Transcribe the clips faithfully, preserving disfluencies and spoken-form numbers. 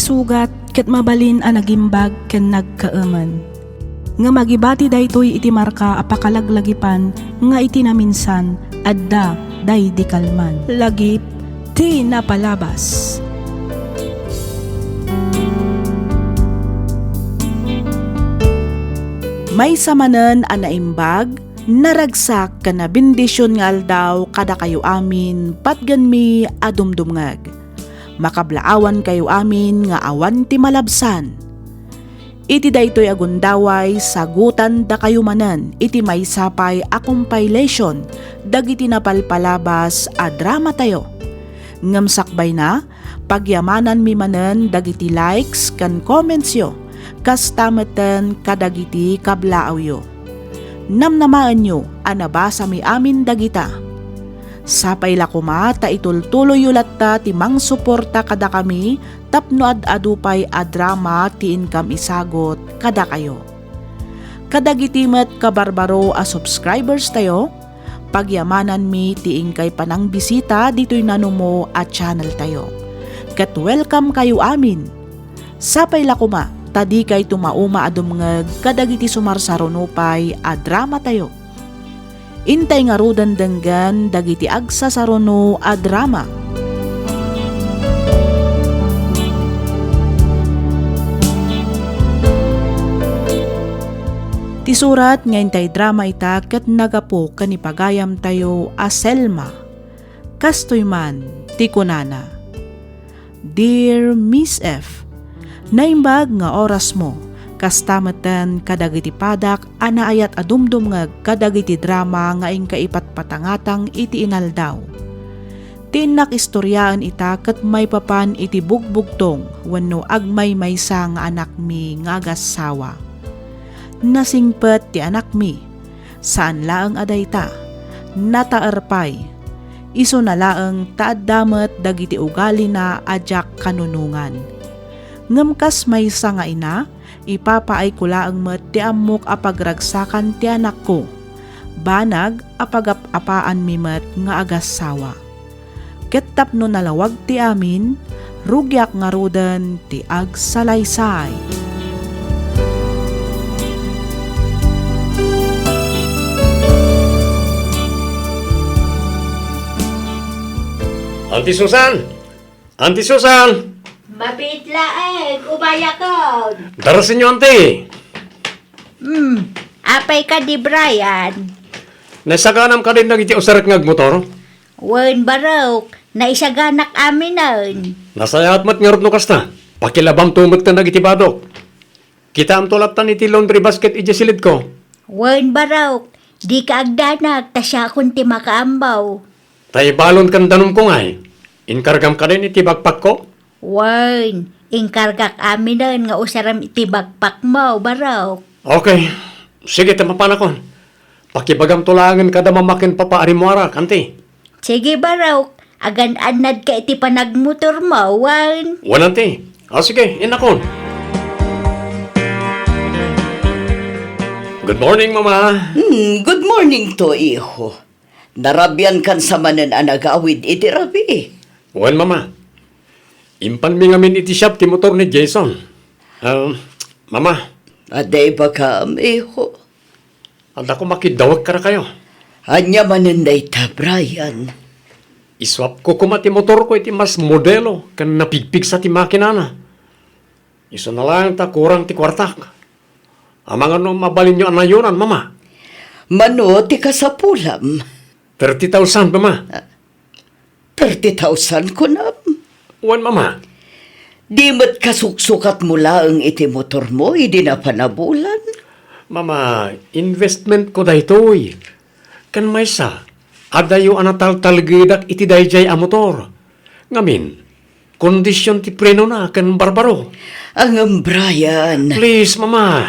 Sugat ket mabalin a nagimbag ken nagkaemen. Ngem agibati daytoy iti marka a pakalaglagipan nga iti naminsan, adda daydi kalman. Lagip ti napalabas. Maysa manen a naimbag, naragsak ken nabendision nga aldaw kadakayo amin, patgenmi a dumdumngeg. Makablaawankayo amin nga awan ti malabsan. Iti daytoy a gundaway, sagutandakayo manen iti maysa pay a compilation dagiti napalpalabas a dramatayo. Ngem sakbayna, pagyamananmi manen dagiti likes ken commentsyo, kasta metten kadagiti kablaawyo. Namnamaenyo a nabasami amin dagita. Sapay la koma ta itultuloyyo latta ti mangsuporta kadakami tapno ad-adu pay a drama ti inkam isagut kadakayo. Kadagiti met kabarbaro a subscribers tayo, pagyamananmi ti inkay panangbisita ditoy nanumo a channel tayo. Ket welcome kayo amin. Sapay la koma ta dikayto mauma a dumngeg kadagiti sumarsaruno pay a drama tayo. Intay ngaruden denggen dagiti agsasaruno a drama. Ti surat nga intay drama ita ket nagapu ken ni pagayamtayo a Selma. Kastoy man ti kunana, Dear Miss F, naimbag nga orasmo, kasta metten kadagiti padak a naayat a dumdumngeg kadagiti drama nga inka ipatpatangatang iti inaldaw. Ti innak istoriaen ita ket maipapan iti bugbugtong wenno agmaymaysa nga anakmi nga agassawa. Nasingpet ti anakmi. Saan laeng a dayta, nataer pay. Isuna laeng ta adda met dagiti ugalina a diak kanunongan. Ngem kas maysa nga ina, ipapaayko laeng met ti ammok a pagragsakan ti anakko. Banag a pagap-apaanmi met nga agassawa. Ket tapno nalawag ti amin, rugiak ngaruden ti agsalaysay. Auntie Susan! Auntie Susan! Mabiit laeng, umayakon. Darasenyo, Auntie! Hmm, apay kadi, Brian? Naisaganam kadin dagiti usarek nga agmotor? Wen, barok, naisaganak aminen. Nasayaat met ngarud no kasta. Pakilabamto met ken dagiti badok. Kitaamto lattan iti laundry basket idiay silidko. Wen, barok, dika agdanag ta siakon ti makaammo. Ta ibalon ken danumko ngay. Inkargam kadin iti bagpakko? Wen, inkargak aminen nga usarem iti bagpakmo, barok. Okay. Sige, ta mapanakon. Pakibagamto laengen kada mama ken papa a rimmuarak, Auntie. Sige, barok. Agan-annadka iti panagmotormo, wen? Wen, Auntie. O, sige, innakon. Good morning, Mama. Hmm, good morning to, iho. Narabiankan sa manen a nagawid iti rabii. Wen, Mama. Impanmi ngamin iti shop ti motor ni Jason. Ah, Mama. Adda ibagam, iho. Adda koma kiddawek kadakayo. Ania manen dayta, Brian? Iswapko koma ti motorko iti mas modelo ken napigpigsa ti makinana. Isuna laeng ta kurang ti kuartak. Amangan no mabalinyo a nayonan, Mama? Mano ti kasapulam? Thirty thousand, Mama. Ah, thirty thousand kunam? Wen, Mama. Di met kasuksukatmo laeng iti motormo idi napan a bulan? Mama, investmentko daytoy. Ken maysa, adayo a nataltalgedak iti daydiay a motor. Ngamin, kondision ti prenona ken barbaro. Ngem, Brian. Please, Mama.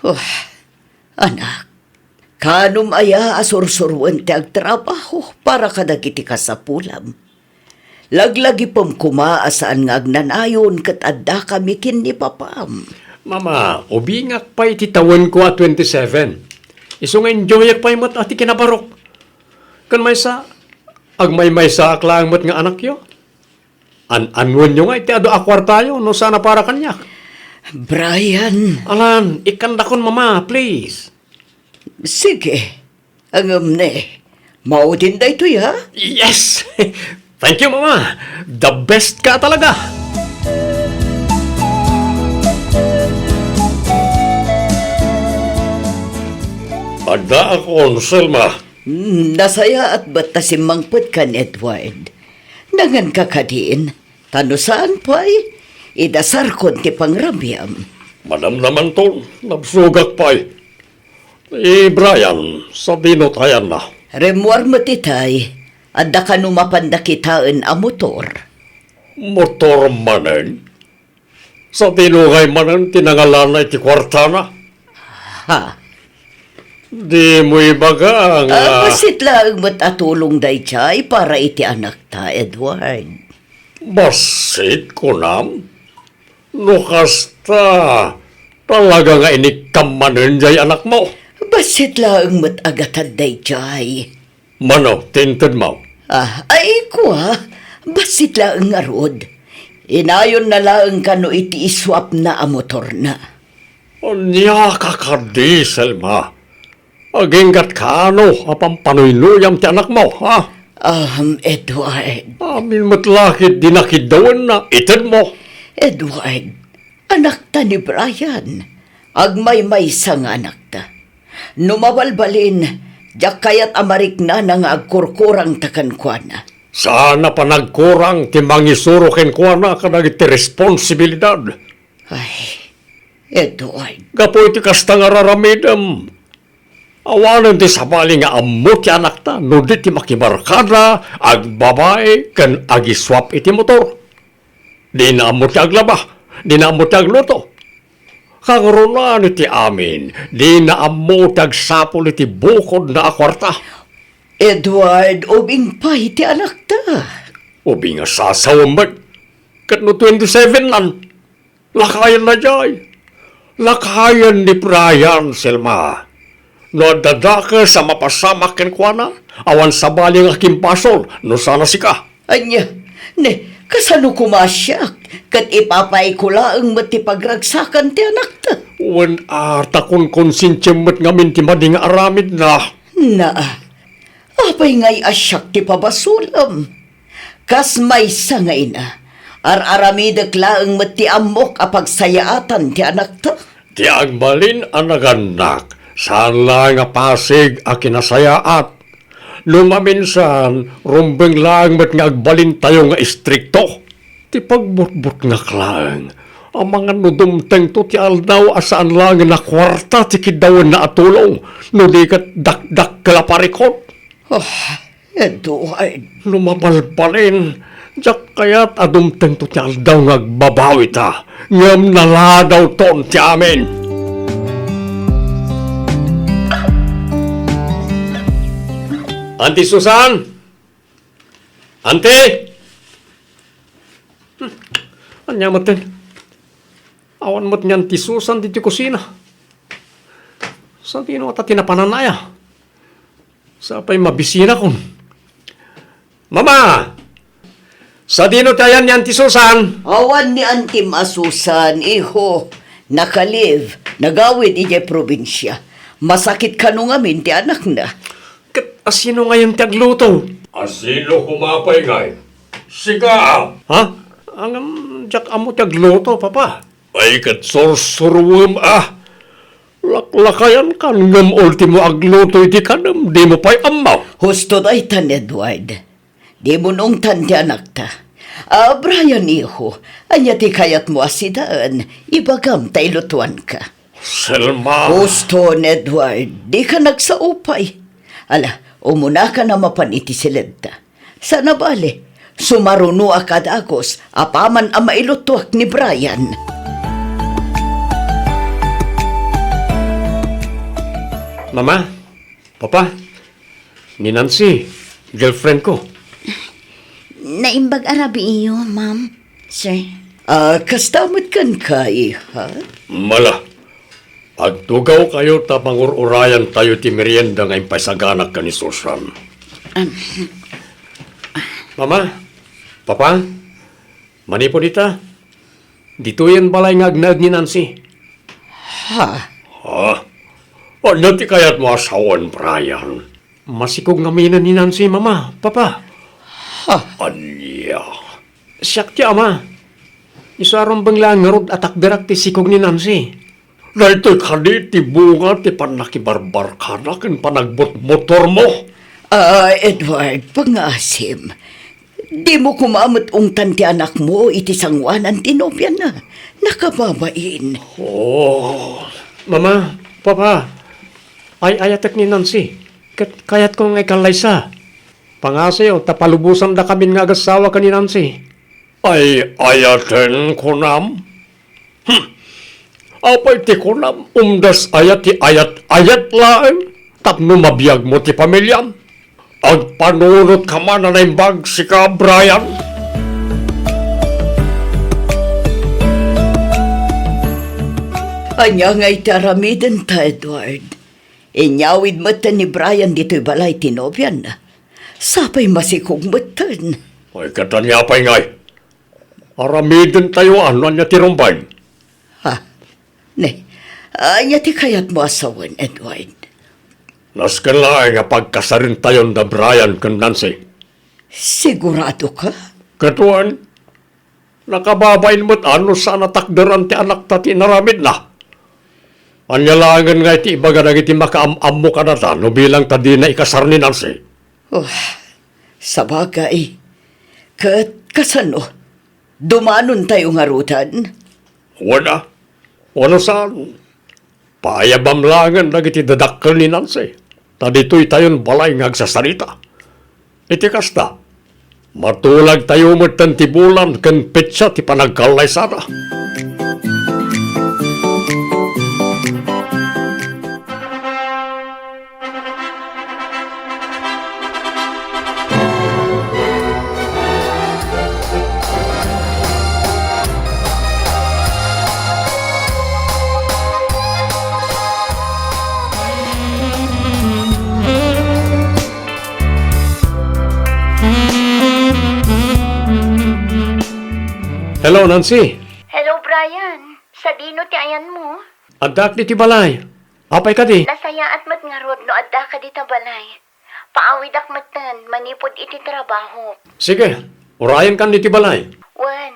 Oh, anak, kanom aya a sursuruen ti agtrabaho para kadagiti kasapulam? Laglagipem koma a saan nga agnanayon ket addakami ken ni papam. Mama, ubingak pay iti tawenko a twenty-seven. Isu nga enjoyak pay met a ti kinabarok. Ken maysa, agmaymaysaak laeng met nga anakyo. An-annuenyo ngay ti adu a kuartayo no saan a para kaniak. Brian. Alan, ikkandakon, Mama, please. Sige. Ngem ne, maudin daytoy, ha? Yes! Thank you, Mama. The best ka talaga. Adda akon, Selma. Hmm, nasayaat met ta simmangpet kan, Edward. Nangan ka kadin, ta no saan pay, idasarkon ti pangramiam. Madamdamanton, nabsogak pay. Ni Brian, sadino ti ayanna? Rimmuar met itay, adda kano mapanda kitaen a motor. Motor manen? Sadino ngay manen ti nangalana iti kuartana? Ha? Dimo ibaga nga Ah, bassit laeng met a tulong daydiay para iti anakta, Edward. Bassit, kunam? No kasta, talaga nga inikkam manen jay anakmo? Bassit laeng met a gatad daydiay. Mano ti intedmo? Ah, ay, kua, bassit laeng ngarud. Inayonna laeng kano iti iswapna a motorna. Ania ka kadi, Selma? Aginggatkano a pampanuynuyam ti anakmo, ha? Ahem, Edward. Amin met la ket di nakiddawenna, itedmo. Edward, anakta ni Brian. Agmaymaysa nga anakta. No mabalbalin, diak kayat a mariknana nga agkurkurangta kenkuana. Saan a panagkurang ti mangisuro kenkuana kadagiti responsibilidad. Ay, Edward. Gapu iti kasta nga raramidem, awanen ti sabali nga ammo ti anakta no di ti makibarkada, agbabai, ken agiswap iti motor. Dina ammo ti aglaba, dina ammo ti agluto. Kangrunaan iti amin, dina ammo ti agsapul iti bukodna a kuarta. Edward, ubing pay ti anakta. Ubing a sasawem met. Ket no twenty-seven lan, lakayenna jay. Lakayen ni Brian, Selma. No adda dakes a mapasamak kenkuana, awan sabali nga kimbasol no saan a sika. Ania, ne, kasano koma a siak? Ket ipapayko laeng met ti pagragsakan ti anakta. Wen a, ta konkonsiensiem met ngamin ti madi nga aramidna. Naa, apay ngay a siak ti pabasolem? Kas maysa nga ina, ar-aramidek laeng met ti ammok a pagsayaatan ti anakta. Ti agbalin a nagannak, saan laeng a pasig a kinasayaat. No maminsan, rumbeng laeng met nga agbalintayo nga istrikto. Ti pagbutbutngak laeng, amangan no dumtengto ti aldaw a saan laeng a kuarta ti kiddawenna a tulong, no di ket dakdakkel a parikut. Ah, Edward. No mabalbalin, diak kayat a dumtengto ti aldaw nga agbabawita, ngem naladawton ti amin. Auntie Susan! Auntie! Hmm, ania metten? Awan met ni Auntie Susan ditoy kusina. Sadino ngata ti napananna aya? Sapay mabisinakon. Mama! Sadino ti ayan ni Auntie Susan? Awan ni Auntie Susan, iho. Naka-leave, nagawid idiay probinsia. Masakit kano ngamin ti anakna. Ket asino ngayen ti agluto? Asino koma pay ngay? Sika! Ha? Ngem, diak ammo ti agluto, Papa. Ay, ket sursuruem a. Laklakayan kan ngem ultimo agluto iti kanem, dimo pay ammo. Husto daytan, Edward. Dimo naungtan ti anakta. Ah, Brian, iho, ania ti kayatmo a sidaen? Ibagam ta ilutuanka. Selma! Huston, Edward, dika nagsao pay. Ala, umunaka a mapan iti siledta. Saan a bale, sumarunoak a dagus apaman a mailutuak ni Brian. Mama, Papa, ni Nancy, girlfriend ko. Naimbag a rabii, ma'am, sir. Ah, kasta met kenka, iha? Mala, agtugawkayo ta pangur-urayantayo ti merienda nga impaysaganak ken ni Susan. Um, Mama, Papa, Manipud ita, ditoyen balay nga agnaed ni Nancy. Ha? Ha? Ania ti kayatmo a sawen, Brian? Masikog ngamin ni Nancy, Mama, Papa. Ha? Ania? Siak ti ama. Isu a rumbeng laeng ngarud a takderak ti sikog ni Nancy. Daytoy kadi ti bunga ti pannakibarbarkana ken panagbutmotormo? Ah, Edward, pangngaasim. Dimo koma met ungtan ti anakmo iti sangoanan ti nobiana. Nakababain. Oh, Mama, Papa, ay-ayatek ni Nancy. Ket kayatko nga ikallaysa. Pangngaasim ta palubosandakamin nga agassawa ken ni Nancy. Ay-ayaten, kunam? Hmm. Apay ti kunam, umdas aya ti ayat-ayat laeng tapno mabiagmo ti pamiliam? Agpanunot ka man a naimbag, sika, Brian? Ania ngay ti aramidenta, Edward? Inyawid metten ni Brian ditoy balay ti nobianna. Sapay masikog metten. Ay, ket ania pay ngay? Aramidentayo no ania ti rumbeng. Ha? Ne, ania ti kayatmo a sawen, Edward? Nasken laeng a pagkasarentayon da Brian ken Nancy. Sigurado ka? Ket wen, nakababain met no saan a takderan ti anakta ti inaramidna. Ania laengen nga iti ibaga dagiti makaam-ammo kadata no bilang ta dina ikasar ni Nancy? Oh, sabagay. Ket kasano? Dumanontayo ngaruden? Wen a. Wen a saan. Paayabam laengen dagiti dadakkel ni Nancy, ta ditoytayon balay nga agsasarita. Iti kasta, matulagtayo metten ti bulan ken petsa ti panagkallaysada. Hello, Nancy. Hello, Brian. Sadino ti ayanmo? Addaak ditoy balay. Apay kadi? Nasayaat met ngarud no addaka dita balay. Paawidak metten manipud iti trabahok. Sige, urayenkan ditoy balay. Wen,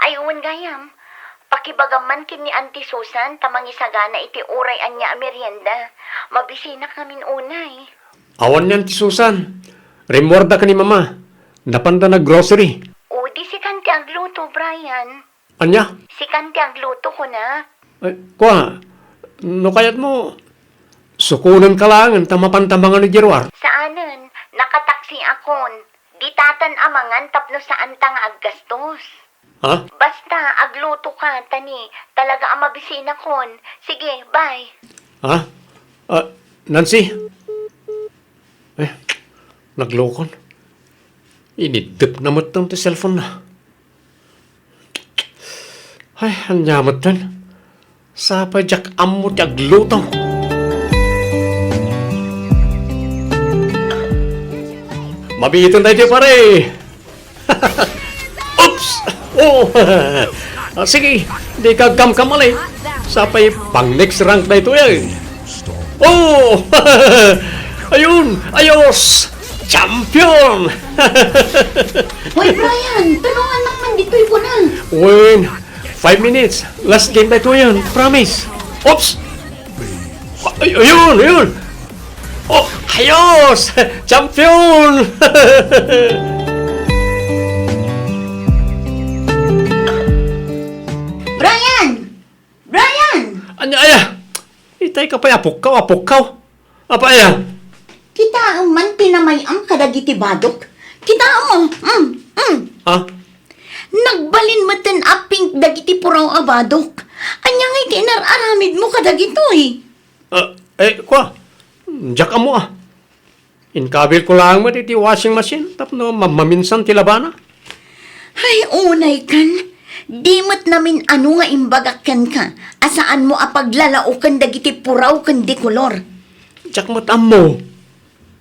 ay wen gayam, pakibagam man ken ni Auntie Susan ta mangisagana iti uray ania a merienda. Mabisinak ngamin unay. Awan ni Auntie Susan. Rimmuarda ken ni Mama. Napanda naggrocery. O, di sikan ti agluto, Brian. Ania? Sikan ti agluto, kuna. Ay, kua, no kayatmo, sukonenka laengen ta mapanta mangano idiay ruar. Saanen, nakataksiakon. Ditatan a mangan tapno saanta nga aggastos. Ha? Basta, aglutoka, ta ni, talaga a mabisinakon. Sige, bye. Ha? Ah, Nancy? Eh, naglokon. Iniddepna metten ti cellphone-na. Ay, ania metten? Sapay diak ammo ti agluto. Mabiiten daytoy, pare. Oops! Oh! Ah, sige, dika agkamkamali. Sapay pang next rank daytoy, eh. Oh! Ayun! Ayos! Champion! Hoy, Brian! Tulongannakman ditoy, kuna. Wen, five minutes. Last game daytoyen. Promise. Oops! Ay, ayun, ayun! Oh, ayos! Champion! Brian! Brian! Ania aya? Itay ka pay a pukkaw, a pukkaw. Apay aya? Kitaem man ti namay-am kadagiti badok. Kitaem mo. Mm, mm. Ha? Nagbalin metten a pink dagiti puraw a badok. Ania ngay ti inar-aramidmo kadagitoy? Ah, eh, kua. Diak ammo, ah. Inkabilko laeng met iti washing machine tapno ma-, maminsan ti labana. Hay, unaykan. Di met namin-ano nga imbagak kenka a saanmo a paglalaoken dagiti puraw ken dikolor. Diak met ammo.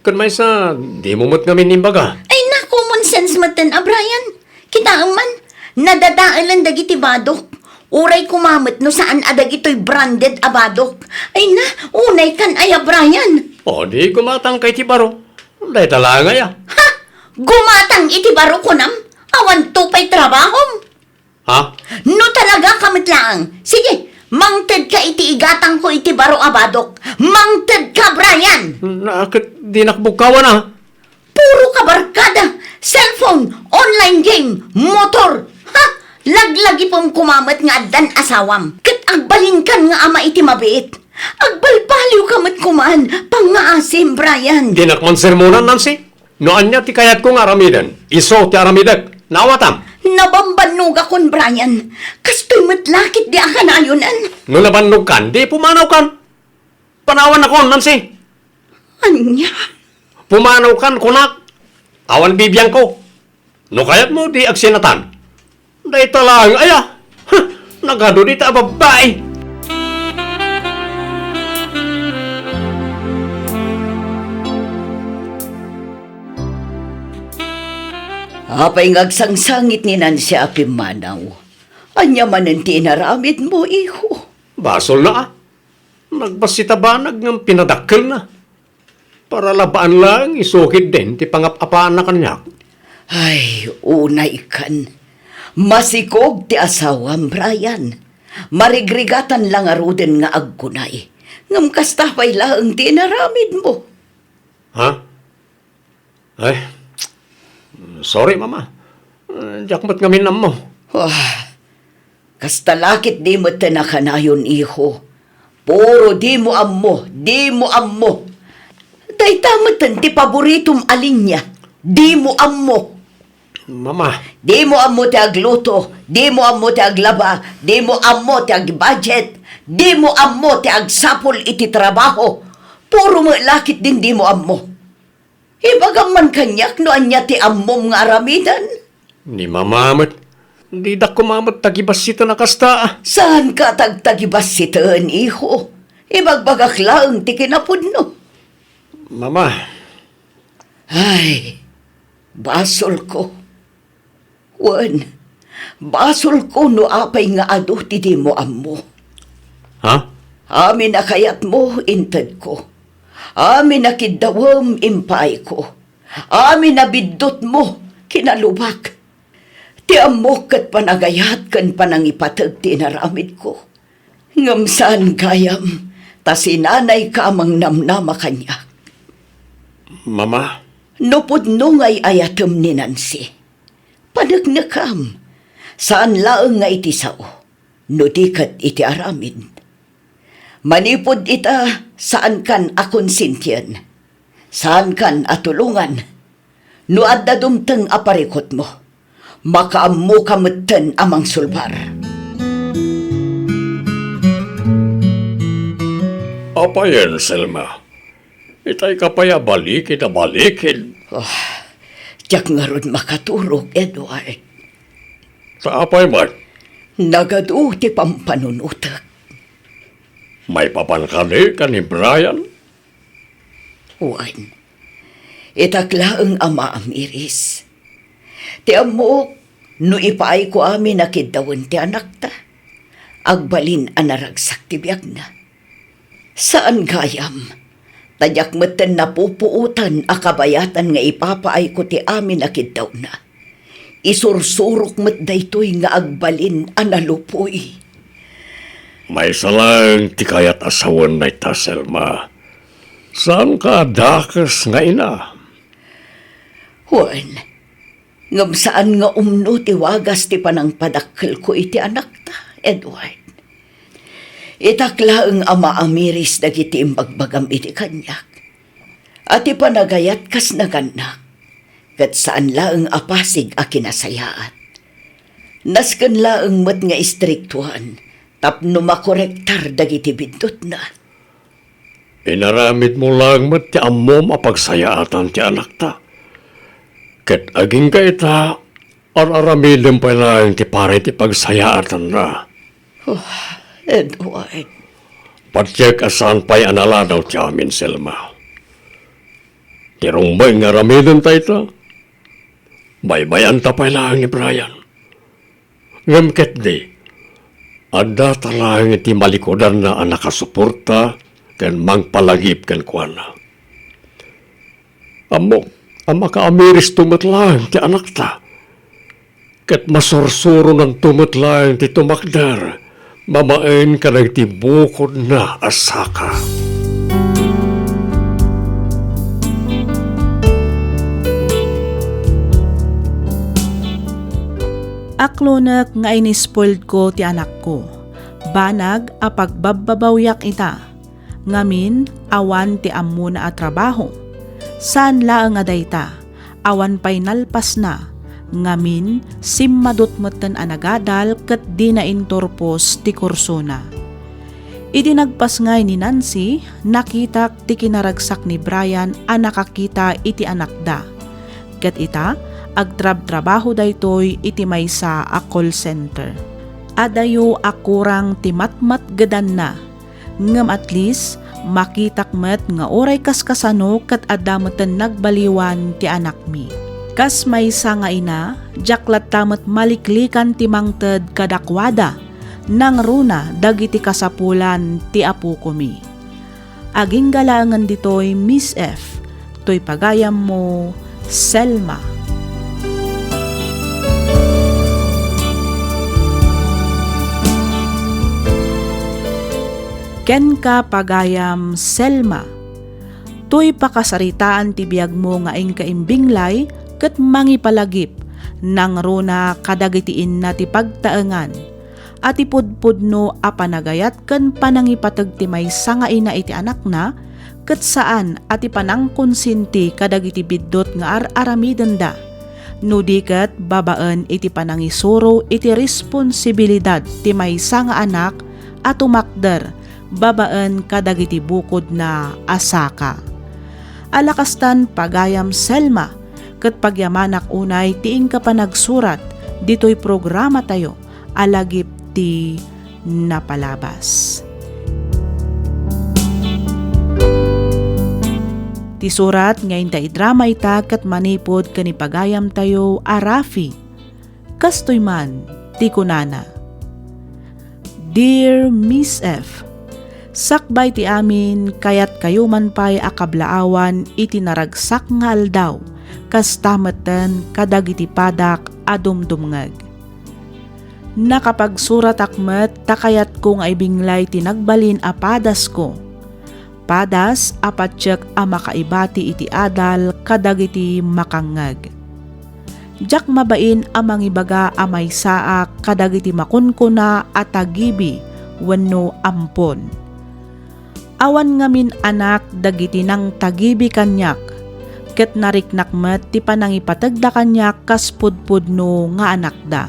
Ken maysa, dimo met ngamin imbaga. Ay, na-common sense metten a, Brian. Kitaem man, Nadadaelen dagiti badok. Uray koma met no saan a dagitoy branded a badok. Ay na, unay kan aya, Brian. O, di gumatangka iti baro. Dayta laeng aya. Ha? Gumatang iti baro, kunam? Awanto pay trabahom? Ha? No talaga ka met laeng, sige, mangtedka iti igatangko iti baro a badok. Mangtedka, Brian! Na, ket dinak bugkawan a. Puro ka barkada, cellphone, online game, motor. Ha? Laglagipem koma met nga addan asawam. Ket agbalinkan nga ama iti mabiit. Agbalbaliw ka met koman, pangngaasim, Brian. Dinak man sermonan, Nancy. No ania ti kayatko nga aramiden, isu ti aramidek. Naawatam? Nabambannogakon, Brian. Kastoy met lakit di a kanayonen. No nabannogkan, di pumanawkan. Panawannakon, Nancy. Ania? Pumanawkan, kunak. Awan bibiangko. No kayatmo, di agsinatan. Dayta laeng aya. Huh, nagadu dita a babbai. Apay nga agsangsangit ni Nancy a pimmanaw? Ania manen ti inaramidmo, iho? Basolna a. Nagbassit a banag ngem pinadakkelna. Para labaan laeng isukid den ti pangap-apaanna kaniak. Ay, unaykan. Masikog ti asawam, Brian. Marigrigatan la ngaruden nga agkunay. Ngem kasta pay laeng ti inaramidmo. Ha? Ay, sorry, Mama. Eh, diak met ngamin ammo. Ah, kasta lakit di met ti nakanayon, iho. Puro dimo ammo, dimo ammo. Dayta metten ti paboritom a linia, dimo ammo. Mama. Dimo ammo ti agluto, dimo ammo ti aglaba, dimo ammo ti agbudget, dimo ammo ti agsapul iti trabaho. Puro met lakit din dimo ammo. Ibagam man kaniak no ania ti ammom nga aramiden. Ni Mama met, didak koma met tagibassiten a kasta. Saanka tagtagibassiten, iho. Ibagbagak laeng ti kinapudno. Mama. Ay, basolko. Wen, basolko no apay nga adu ti dimo ammo. Ha? Amin a kayatmo, intedko. Amin a kiddawem, impaayko. Amin a biddutmo, kinalubak. Ti ammok ket panagayat ken panangipateg ti inaramidko. Ngem saan gayam, ta si nanayka a mangnamnama kaniak. Mama? No pudno nga ay-ayatem ni Nancy, paneknekam, saan laeng nga iti sao, no di ket iti aramid. Manipud ita, saankan a konsentien, saankan a tulongan. No adda dumteng a parikutmo, makaammoka metten a mangsulbar. Apayen, Selma? Itay ka pay a balikid a balikid. Ah, diak ngarud makaturog, Edward. Ta apay met? Nagadu ti pampanunotek. Maipapan kadi ken ni Brian? Wen, itak laeng a maamiris. Ti ammok, no ipaayko amin a kiddawen ti anakta, agbalin a naragsak ti biagna. Saan gayam, ta diak metten napupuotan a kabayatan nga ipapaayko ti amin a kiddawna. Isursurok met daytoy nga agbalin a nalupoy. Maysa laeng ti kayat a sawen dayta, Selma. Saanka a dakes nga ina. Wen, ngem saan nga umno ti wagas ti panangpadakkelko iti anakta, Edward. Itak laeng a maamiris dagiti imbagbagam iti kaniak. A ti panagayat kas nagannak, ket saan laeng a pasig a kinasayaat. Nasken laeng met nga istriktoan tapno makorektar dagiti biddutna. Inaramidmo laeng met ti ammom a pagsayaatan ti anakta. Ket agingga ita, ar-aramidem pay laeng ti para iti pagsayaatanna. Oh, Edward. Patiek a saan pay a naladaw ti amin, Selma. Ti rumbeng nga aramiden dayta, baybay-anta pay laeng ni Brian. Ngem ketdi, addata laeng ti malikudanna a nakasuporta ken mangpalagip kenkuana. Ammok a makaamiristo met laeng ti anakta, ket masursuronanto met laeng ti tumakder babaen kadagiti bukodna a saka. Aklonek nga inispoiledko ti anakko. Banag a pagbabbabawiak ita. Ngamin, awan ti ammona a trabaho. Saan laeng a dayta, awan pay nalpasna. Ngamin, simmadut metten a nagadal ket dina inturpos ti kursona. Idi nagpasngay ni Nancy, nakitak ti kinaragsak ni Brian a nakakita iti anakda. Ket ita, agtrabtrabaho daytoy iti maysa a call center. Adayo a kurang ti matmatgedanna. Ngem at least, makitak met nga uray kaskasano ket adda metten nagbaliwan ti anakmi. Kas maysa nga ina, diak latta met maliklikan ti mangted kadakuada, nangruna dagiti kasapulan ti apokomi. Agingga laengen ditoy, Miss F, toy pagayammo, Selma. Kenka, pagayam Selma, toy pakasaritaan ti biagmo nga inka imbinglay ket mangipalagip, nangruna kadagiti inna ti pagtaengan, a ti pudpudno a panagayat ken panangipateg ti maysa nga ina iti anakna, ket saan a ti panangkonsinti kadagiti biddut nga ar-aramidenda, no di ket babaen iti panangisuro iti responsibilidad ti maysa nga anak a tumakder babaen kadagiti bukodna a saka. Ala kastan, pagayam Selma, ket pagyamanak unay ti inka panagsurat ditoy programatayo a lagip ti napalabas. Ti surat nga inta idrama ita ket manipud ken ni pagayamtayo a Rafi. Kastoy man ti kunana, Dear Miss F, sakbay ti amin, kayatkayo man pay a kablaawan iti naragsak nga aldaw, kasta metten kadagiti padak a dumdumngeg. Nakapagsuratak met ta kayatko nga ibinglay ti nagbalin a padasko. Padas a patiek a makaibati iti adal kadagiti makangngeg. Diak mabain a mangibaga a maysaak kadagiti makunkuna a tagibi wenno ampon. Awan ngamin anak dagiti nangtagibi kaniak, ket nariknak met ti panangipategda kaniak kas pudpudno nga anakda.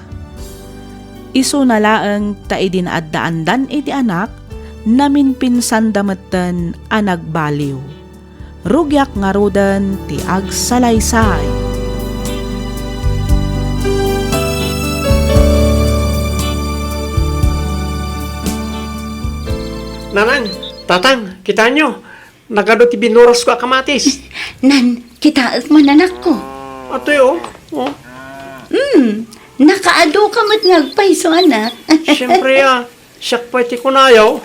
Isuna laeng ta idi naaddaandan iti anak, naminpinsanda metten a nagbaliw. Rugiak ngaruden ti agsalaysay. Nanang, tatang, kitaenyo, nagadu ti binurasko a kamatis. Nan, kitaek man, anakko. Atoy, oh. Oh. Hmm, nakaadu ka met nga agpayso, anak. Siyempre, ah. Siak pay ti kunayo.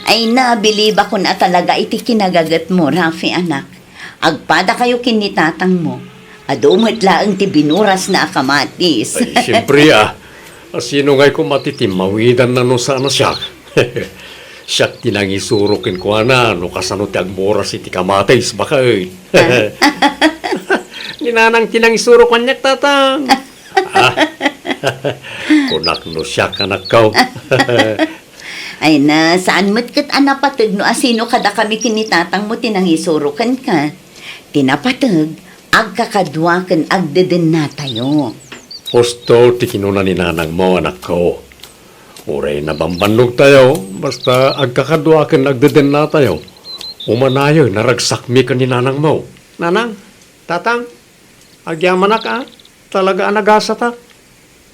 Ay, nabilibakon a talaga iti kinagagetmo, Rafi, anak. Agpadakayo ken ni tatangmo. Adu met laeng ti binurasna a kamatis. Ay, siyempre, ah. Sino ngay koma ti timmawidanna no saan a siak? Siak ti nangisuro kenkuana no kasano ti agburas iti kamatis, baket. Ah? Ni nanang ti nangisuro kaniak, tatang. Ah, kunak no siak, anakko. Ay na, saan met ket a napateg no asino kadakami ken ni tatangmo ti nangisuro kenka. Ti napateg, agkakadua ken agdedennatayo. Husto ti kinuna ni nanangmo, anakko. Uray nabambannogtayo, basta agkakadua ken agdedennatayo, umanayo, naragsakmi ken ni nanangmo. Nanang, tatang, agyamanak a, talaga a nagasatak.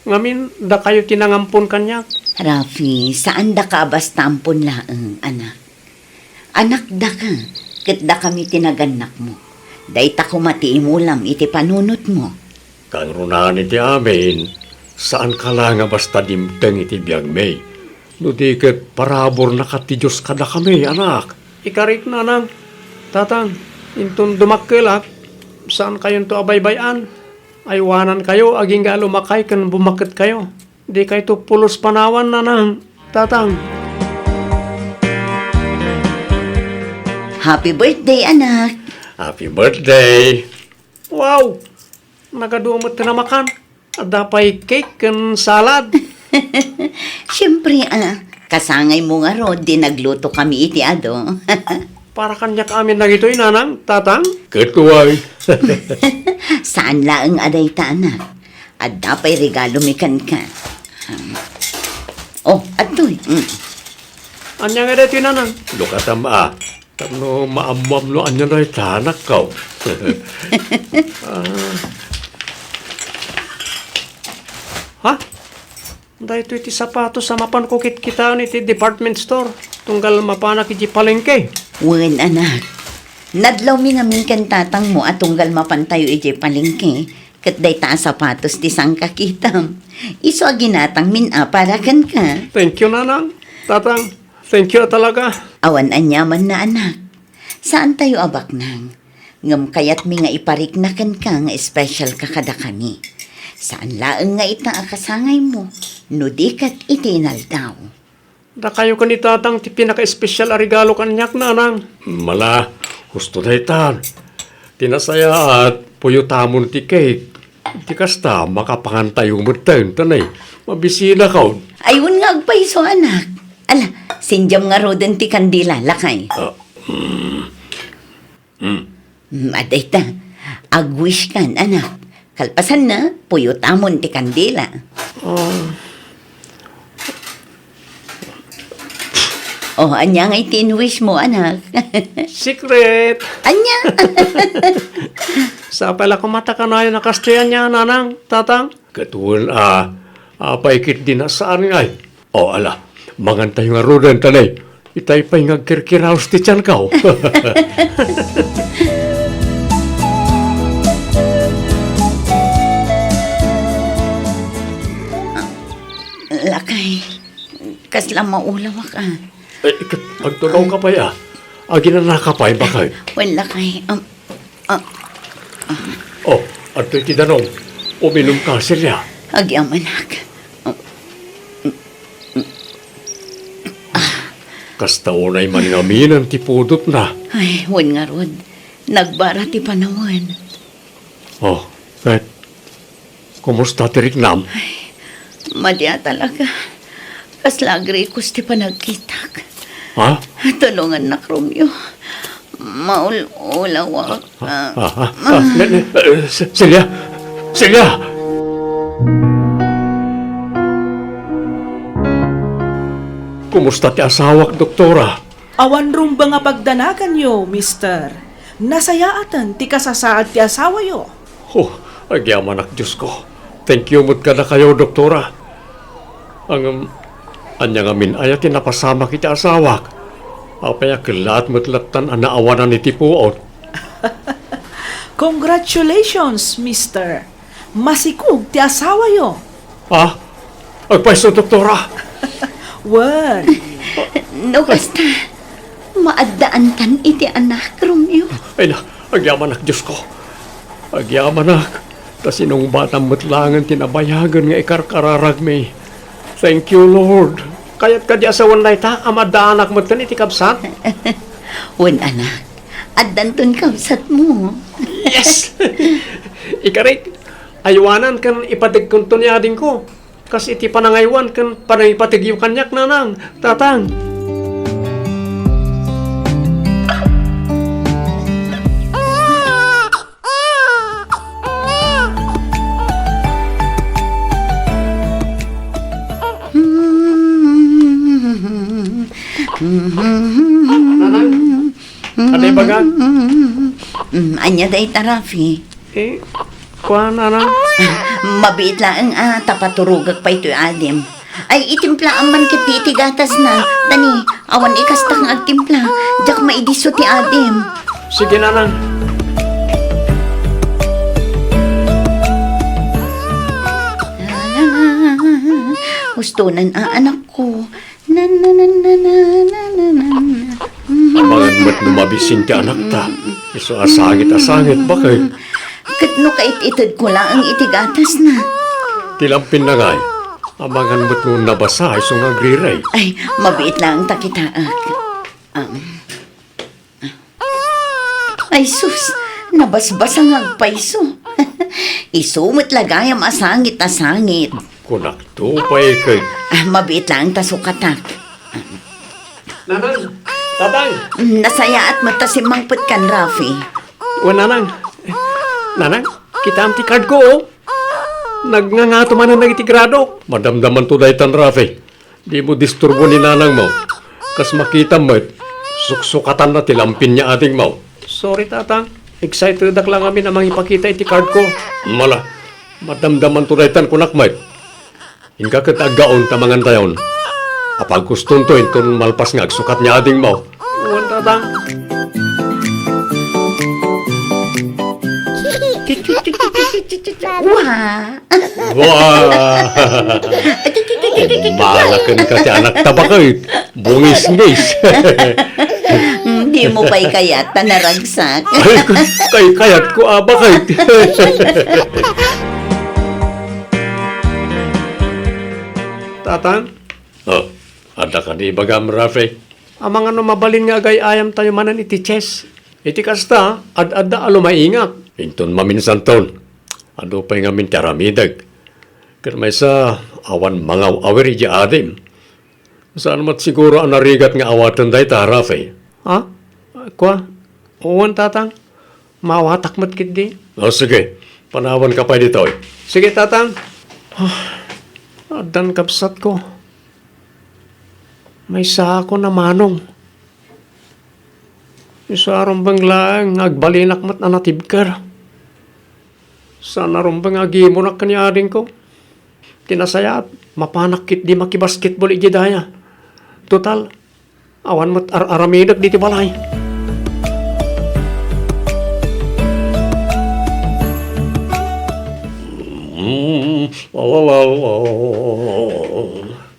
Ngamin, dakayo ti nangampon kaniak. Rafi, saandaka a basta ampon laeng, anak. Anakdaka, ket dakami ti nagannakmo. Dayta koma ti imulam iti panunotmo. Kangrunaan iti amin, Saanka la nga basta dimteng iti biagmi, no di ket paraburna ket ti Dios kadakami, anak. Ikarik, nanang, tatang, inton dumakkelak, saankayonto a baybay-an. Aywanankayo agingga a lumakay ken bumaketkayo. Dikayto pulos panawan, nanang, tatang. Happy birthday, anak. Happy birthday. Wow! Nagadu met ti namakan. Adda pay cake ken salad. Siempre, ah, kasangaymo ngarud ti naglutokami iti adu. Para kaniak amin dagitoy, nanang, tatang? Ket uway. Saan laeng a dayta, anak. Adda pay regalomi kenka. Um, oh, adtoy. Mm. Ania nga daytoy, nanang? Look at them, ah. Tapno maammoam no ania dayta, anakko. Ah. Ha? Daytoy ti sapatos a mapanko kitkitaen iti department store tunggal mapanak idiay palengke. Wen, anak. Nadlawmi ngamin ken tatangmo a tunggal mapantayo idiay palengke, ket dayta a sapatos ti sangkakitam. Isu a ginatangmin a para kenka. Thank you, nanang. Tatang, thank you a talaga. Awan aniamanna, anak. Saantayo a baknang. Ngem kayatmi nga iparikna kenka nga espesyalka kadakami. Saan laeng nga ita a kasangaymo, no di ket iti inaldaw. Dakayo ken ni tatang ti pinakaespesyal a regalo kaniak, nanang. Mala, husto daytan. Ti nasayaat, puyotamon ti cake. Ti kasta, makapangantayo metten, ta nay, mabisinakon. Ay, wen nga agpayso, anak. Ala, sindiam ngaruden ti kandila, lakay. Ah, mm. Mm. Mm, adayta. Ag-wish kan, anak. Kalpasanna, puyotamon ti kandila. Ah. Oh, ania nga iti in-wish mo, anak? Secret. Ania? Sapay la koma ta kanayon a kastoy ania, nanang, tatang? Ket wen a, apay ket di nasaan ngay. O, ala, mangantayo ngaruden, ta nay, itay pay nga agkirkiraos ti tianko. Lakay, kasla maulawak, ah. Eh, ket agtugawka pay, ah. Aginanaka pay, baket. Wen, lakay, um, Ah. Oh, adtoy ti danum. Uminumka, Celia. Agyamanak. Kasta unay man ngamin ti pudotna. Ay, wen ngarud. Nagbara ti panawen. Oh, ket Kumusta ti riknam? Ay, madi a talaga. Kasla agrikos ti panagkitak. Ha? Tulongannak, Romeo. Maul-ulawak. Ah, ah, ah, ah, ne, ne, eh, Ce-, Celia! Celia! Kumusta ti asawak, doktora? Awan rumbeng a pagdanaganyo, mister. Nasayaaten ti kasasaad ti asawayo. Oh, agyamanak, Diosko. Thank you met kadakayo, doktora. Ngem, ania ngamin aya ti napasamak iti asawak? Apay a kellaat met lattan a naawanan iti puot? Congratulations, mister. Masikog ti asawayo. Ah? Agpayso, doktora? Wen. No kasta, maaddaantan iti anak, Romeo. Ay na, agyamanak, Diosko. Agyamanak, ta sinungbatam met laengen ti nabayagen nga ikarkararagmi. Thank you, Lord. Kayat kadi a sawen dayta a maaddaanak metten iti kabsat? Wen, anak. Addanton kabsatmo. Yes! Ikarik, aywanan ken ipategkonto ni adingko, kas iti panangaywan ken panangipategyo kaniak, nanang, tatang. Nanang, ano yung baga? Mm, ania dayta, Rafi? Eh, kuan, nanang? Mabiit laeng a, ta paturogak pay toy adim. Ay, itimplaam man ketdi iti gatasna. Tani, awan ikastak nga agtimpla. Diak maidisso ti adim. Sige, nanang. Hustonan a anakko. Na, na, na, na, na, na, na, na, na. Amangan met no mabisin ti anakta. Isu a sangit a sangit, baket. Ket no kaited-ited ko laeng iti gatasna. Ti lampin na ngay. Amangan met no nabasa, isu nga agriray. Ay, mabiit laeng ta kitaek. Um. Ay sus, nabasbasa nga agpayso. Isu met la gayam a sangit a sangit. Kunakto pay ket. Ah, mabiit laeng ta sukatak. Nanang, tatang. Mm, nasayaat met ta simmangpet kan Rafi. O, nanang. Nanang, kitaem ti card ko, o. Nagngangato manen dagiti grado. Madamdamanto daytan, Rafi. Dimo disturbo ni nanangmo. Kas makitam met, suksukatanna ti lampin ni adingmo. Sorry, tatang. Excitedak la ngamin a mangipakita iti card ko. Mala, madamdamanto daytan kunak met. Inka ket aggaon ta mangantayon. Apagkustonto inton malpas nga agsukat ni adingmo. Wen, tatang. Wa! Wa! Malaken ka ti anak ta baket. Bungis-ngis. Hmm, di mo pay kayat ta naragsak. Ay, kay, kayat ko, a, baket. Tatang? Oh, adda kadi ibagam, Rafi? Amangan no mabalin nga agay-ayam tayo manen iti chess. Iti kasta, ad-adda a lumaingak. Inton maminsanton, adu pay ngamin ti aramidek. Ket maysa, awan mangaw-awir idiay adim. Saan met siguro a narigat nga awaten dayta, Rafi? Ha? Kua? Wen, tatang. Maawatak met ketdi. O, sige. Panawanka pay ditoy. Sige, tatang. Ah, addan kabsatko. Maysaakon a manong. Isu a rumbeng laeng nga agbalinak met a natibker. Saan a rumbeng nga agimunak ken ni adingko. Ti nasayaat, mapanak ketdi makibasketball idiay daya. Total, awan met ar-aramidek ditoy balay. Mm, la, la, la, la.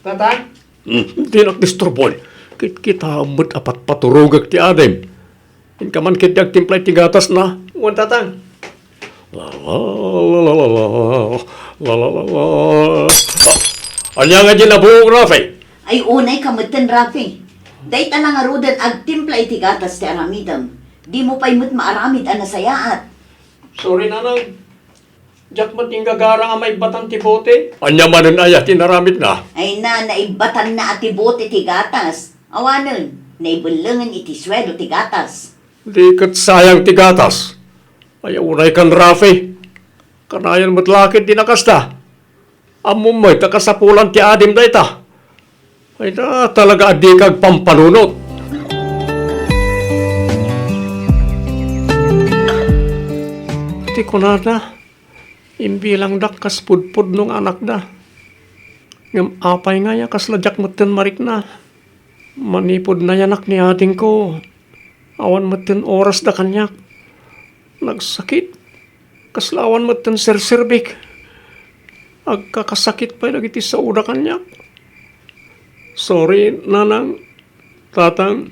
Tatang? Hmm, dinak disturboen. Kitkitaem met a patpaturogek ti adim. Inka man ketdi agtimpla iti gatasna. Wen, tatang. La, la, la, la, la, la. La, la, la, la. Ah, ania nga di nabuok, Rafi? Ay, unayka metten, Rafi. Dayta la ngaruden agtimpla iti gatas ti aramidem. Dimo pay met maaramid a nasayaat. Sorry, nanang. Diak met inggagara a maibbatan ti bote. Ania manen aya ti inaramidna? Ay na, naibbatanna a ti bote ti gatas. Awanen, naibellengen iti suelo ti gatas. Di ket sayang ti gatas. Ay, unaykan, Rafi. Kanayon met la ket dina kasta. Ammom met a kasapulan ti adim dayta. Ay na, talaga a dika agpampanunot. Ti kunada, imbilangdak kas pudpudno nga anakda. Ngem apay ngay a kasla diak metten marikna? Manipud nayanak ni adingko, awan metten orasda kaniak. Nagsakit. Kasla awan metten serserbik. Agkakasakit pay dagiti saoda kaniak. Sorry, nanang, tatang.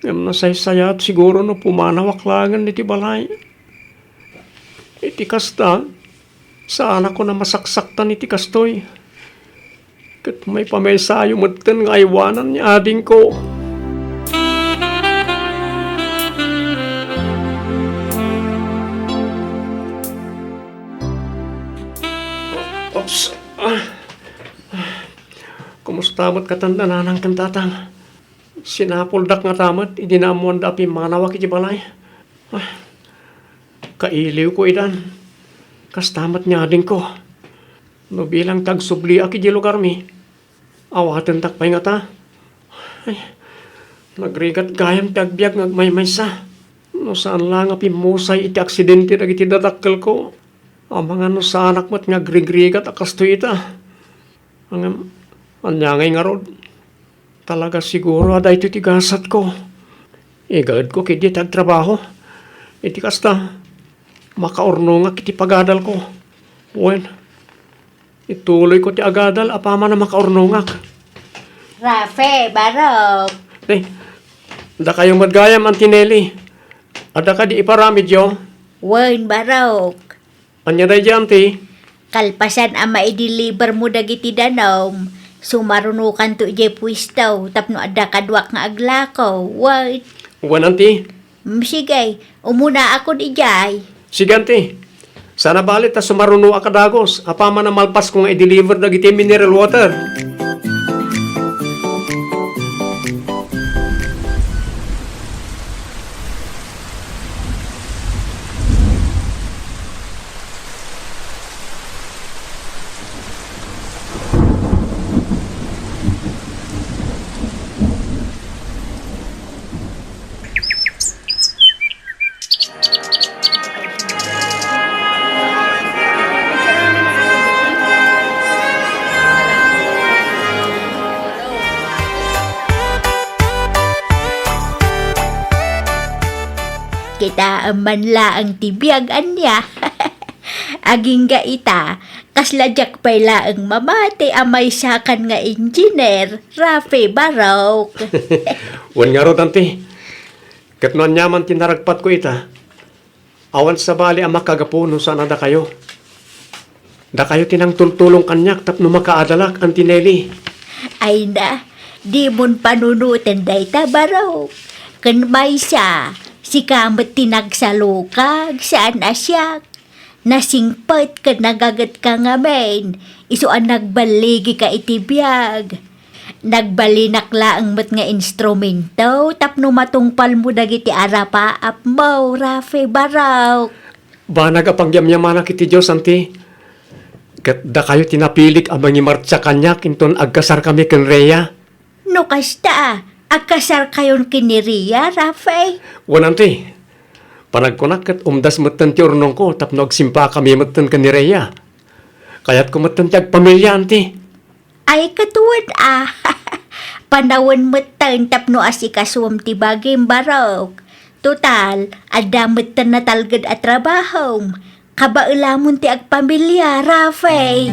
Ngem nasaysayaat siguro no pumanawak laengen iti balay. Iti kasta, saanakon a masaksaktan iti kastoy. Ket maipamaysayo metten nga aywanan ni adingko. Oops. Ah. Kumusta met katan, nanang ken tatang? Sinapuldak ngata met idi naammoanda a pimmanawak iti balay. Ah. Kailiwko idan. Kasta met ni adingko. No bilang ti agsubliak iti lugarmi, awatendak pay ngata. Ay, nagrigat gayam ti agbiag nga agmaymaysa. No saan la nga pimmusay iti aksidente dagiti dadakkelko, amangan no saanak met nga agrigrigat a kastoy ita. Ngem, ania ngay ngarud? Talaga siguro a daytoy ti gasatko. Igaedko ketdi ti agtrabaho. Iti kasta, makaurnongak iti pagadalko. Wen, Ituloyko ti agadal apaman a makaurnongak. Rafe, Barok. Eh, dakayo met gayam, Auntie Nelly. Adda kadi iparamidyo? Wen, Barok. Ania daydiay, Auntie? Kalpasan a maidelivermo dagiti danum, sumarunokanto idiay puesto tapno adda kaduak nga aglako. Wen. Wen, Auntie. Mm, sige, umunaakon idiay. Sige, Auntie. Saan a bali ta sumarunoak a dagus, apaman a malpasko nga i-deliver dagiti mineral water. Kitaem man laeng ti biag ania. Agingga ita, kasla diak pay laeng mamati a maysakan nga engineer, Rafe Barok. Wen ngarud, Auntie. Ket no aniaman ti naragpatko ita, awan sabali a makagapu no saan a dakayo. Dakayo ti nangtultulong kaniak tapno makaadalak, Auntie Nelly. Ay na, dimon panunoten dayta, Barok. Ken maysa, sika met ti nagsalukag, saan a siak. Nasingpet ken nagagetka ngamin, isu a nagballigika iti biag. Nagbalinak laeng met nga instrumento tapno matungpalmo dagiti arapaapmo, Rafe Barok. Banag a pangyamyamanak iti Dios, Auntie. Ket dakayo ti napilik a mangimartsa kaniak inton agkasarkami ken Rhea. No kasta, agkasarkayon ken ni Rhea, Rafe? Wen, Auntie. Panagkunak ket umdas metten ti urnongko tapno agsimpakami metten ken ni Rhea. Kayatko metten ti agpamilia, Auntie. Ay, ket wen a. Panawen metten tapno asikasuem ti bagim, Barok. Total, adda metten natalged a trabahom. Kabaelamon ti agpamilia, Rafe.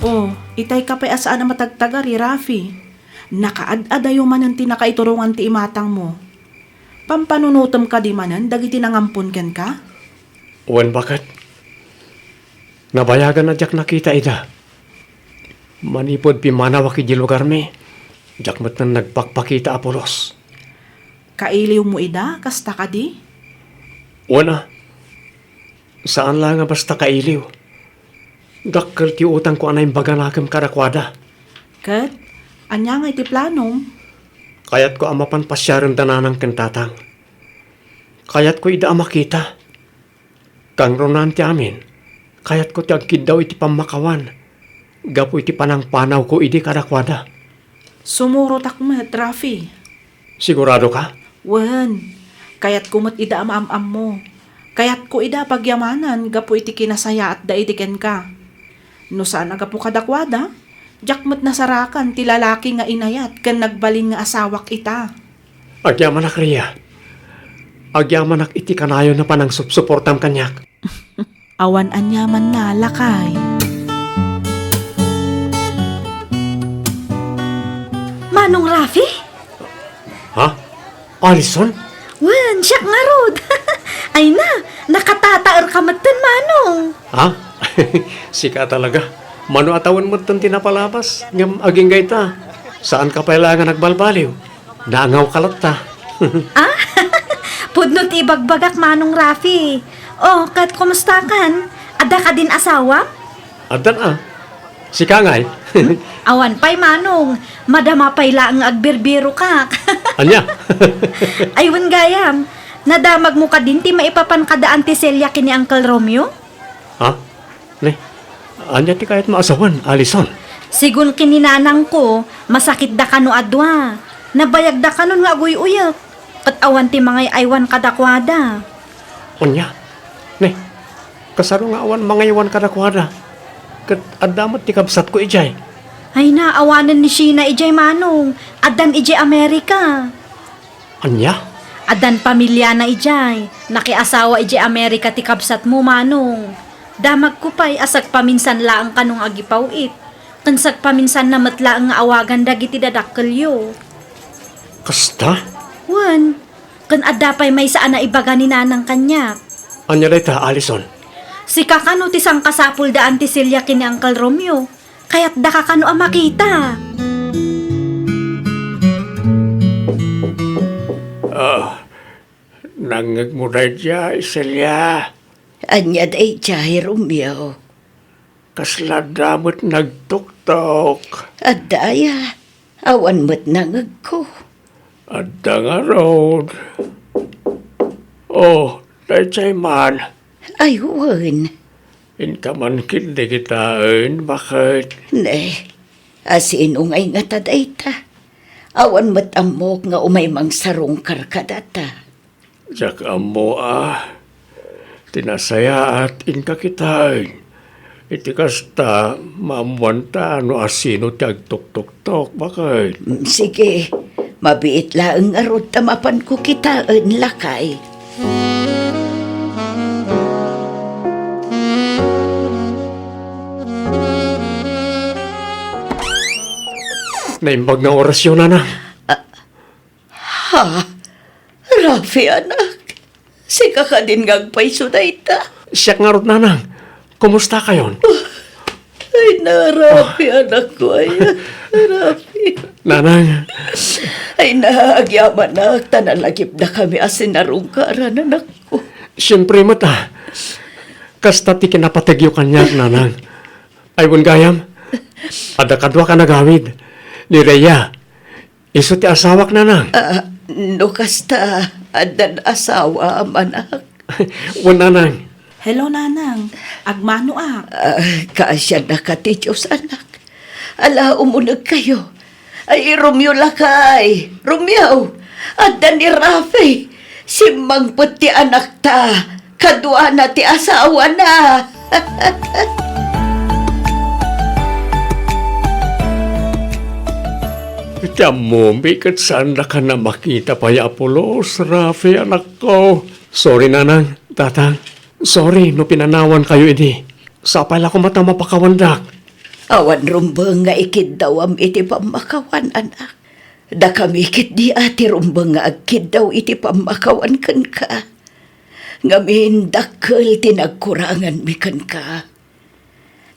Oh, itay ka pay a saan a matagtagari, Rafi. Nakaad-adayo manen ti nakaiturongan ti imatangmo. Pampanunotem kadi manen dagiti nangampon kenka? Wen, baket. Nabayagan a diak nakita ida. Manipud pimmanawak idiay lugarmi, diak metten nagpakpakita a pulos. Kailiwmo ida, kasta kadi? Wen a, saan la nga basta kailiw. Dakkel ti utangko a naimbaganakem kadakuada. Ket, ania ngay ti planom? Kayatko a mapan pasiaren da nanang ken tatang. Kayatko ida a makita. Kangrunaan ti amin, kayatko ti agkiddaw iti pammakawan gapu iti panangpanawko idi kadakuada. Sumurotak met, Rafi. Sigurado ka? Wen, kayatko met ida a maam-ammo. Kayatko ida a pagyamanan gapu iti kinasayaatda idi kenka. No saan a gapu kadakuada, diak met nasarakan ti lalaki nga inayat ken nagbalin nga asawak ita. Agyamanak, Ria. Agyamanak iti kanayon a panangsupsuportam kaniak. Awan aniamanna, lakay. Manong Rafi? Ha? Alison? Wen, siak ngarud. Ay na, nakatataer ka metten, Manong. Ha? Sika talaga. Mano a tawen metten ti napalabas, ngem agingga ita, saan ka pay la nga nagbalbaliw. Naangaw ka latta. Ah? Pudno ti ibagbagak, Manong Rafi. Oh, ket kumustakan? Adda kadin asawa? Addan a. Sika ngay? Awan pay, Manong. Madama pay laeng nga agbirbirokak. Ania? Ay, wen gayam. Nadamagmo kadin ti maipapan kada Auntie Celia ken ni Uncle Romeo? Ha? Ne? Ania ti kayatmo a sawen, Alison? Sigun ken ni nanangko, masakitda kano a dua. Nabayagda kanon nga aguy-uyek, ket awan ti mangay-aywan kadakuada. Ania? Ne, kasano nga awan mangaywan kadakuada? Ket adda met ti kabsatko idiay. Ay na, awanen ni Sheena idiay, Manong. Addan idiay Amerika. Ania? Addan pamiliana idiay. Nakiasawa idiay Amerika ti kabsatmo, Manong. Damagko pay a sagpaminsan laeng kano nga agipaw-it. Ken sagpaminsanna met laeng nga awagan dagiti dadakkelyo. Kasta? Wen, ken adda pay maysa a naibaga ni nanang kaniak. Ania dayta, Alison? Sika kano ti sangkasapulda, Auntie Celia, ken ni Uncle Romeo. Kayatdaka kano a makita. Ah, nangngegmo daydiay, Celia? Ania daydiay, Romeo? Kasla adda met nagtuktok. Adda aya? Awan met nangngegko. Adda ngarud. Oh, daydiay man. Ay, wen. Inka man ketdi kitaen, baket. Ne, asino ngay ngata dayta? Awan met ammok nga umay mangsarungkar kadata. Diak ammo a, ti nasayaat, inka kitaen. Iti kasta, maammoanta no asino ti agtuktuktok, baket. Mm, sige, mabiit laeng ngarud ta mapanko kitaen, lakay. Naimbag nga orasyo, nanang. Ah, Ha? Rafi, anak? Sika kadin nga agpayso dayta? Siak ngarud, nanang. Kumustakayon? Ay na, Rafi, Ah. anakko, ay. Rafi. Nanang. Ay na, agyamanak, ta nalagipdakami a sinarungkaran, anakko. Siempre met, ah. Kasta ti kinapategyo kaniak, nanang. Ay, wen gayam. Adda kadua ka nagawid. Ni Rhea. Isu ti asawak, nanang. Ah, no kasta, addan asawa, anak. Wen, nanang. Hello, nanang. Agmanoak. Ah, kaasiannaka ti Dios, anak. Ala, umunegkayo. Ay, Romeo lakay. Romeo, adda ni Rafi. Simmangpet ti anakta. Kaduana ti asawana. Iti ammomi ket saandaka a makita pay a pulos, Rafi, anakko. Sorry, nanang, tatang. Sorry no pinanawankayo idi. Sapay la koma ta mapakawandak. Awan rumbeng nga ikiddawam iti pammakawan, anak. Dakami ketdi a ti rumbeng nga agkiddaw iti pammakawan kenka. Ngamin, dakkel ti nagkuranganmi kenka.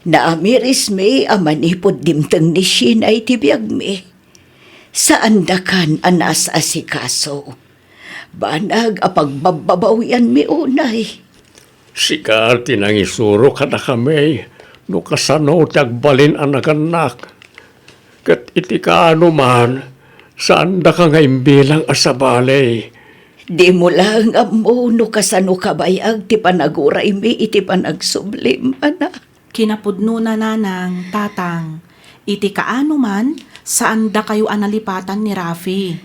Naamirismi a manipud dimteng ni Sheena iti biagmi, saandakan a naas-asikaso. Banag a pagbabbabawianmi unay. Sika ti nangisuro kadakami no kasano ti agbalin a nagannak. Ket iti kaano man, saandaka nga imbilang a sabali. Dimo laeng ammo no kasano kabayag ti panaguraymi iti panagsublim, anak. Kinapudnona, nanang, tatang, iti kaano man, saandakayo a nalipatan ni Rafi.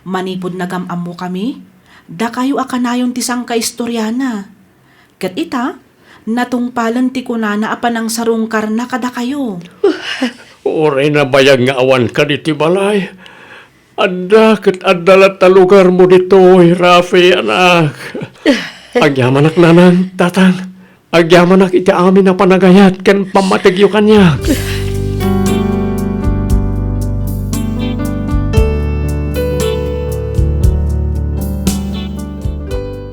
Manipud nagam-ammokami, dakayo a kanayon ti sangkaistoriana. Ket ita, natungpalen ti kunana a panangsarungkarna kadakayo. Uray nabayag nga awan kadi ti balay, adda ket adda latta lugarmo ditoy, Rafi, anak. Agyamanak, nanang, tatang. Agyamanak iti amin a panagayat ken pammategyo kaniak.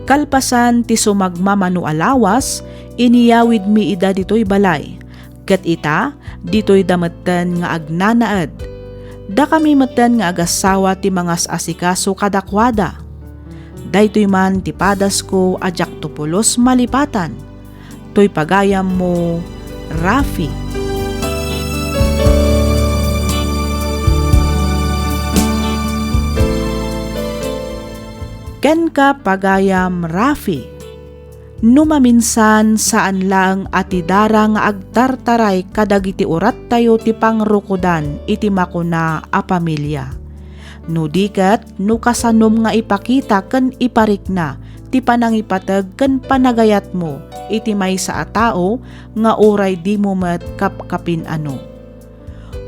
Kalpasan ti sumagmamano a lawas, iniyawidmi ida ditoy balay. Ket ita, ditoyda metten nga agnanaed. Dakami metten nga agassawa ti mangas-asikaso kadakuada. Daytoy man ti padasko a diakto pulos malipatan. Toy pagayammo, Rafi. Kenka, pagayam Rafi. No maminsan, saan laeng a ti dara nga agtartaray kadagiti urattayo ti pangrukodan iti makuna a pamilia. No di ket, no kasanom nga ipakita ken iparikna ti panangipateg ken panagayatmo iti maysa a tao nga uray dimo met kapkapin-ano.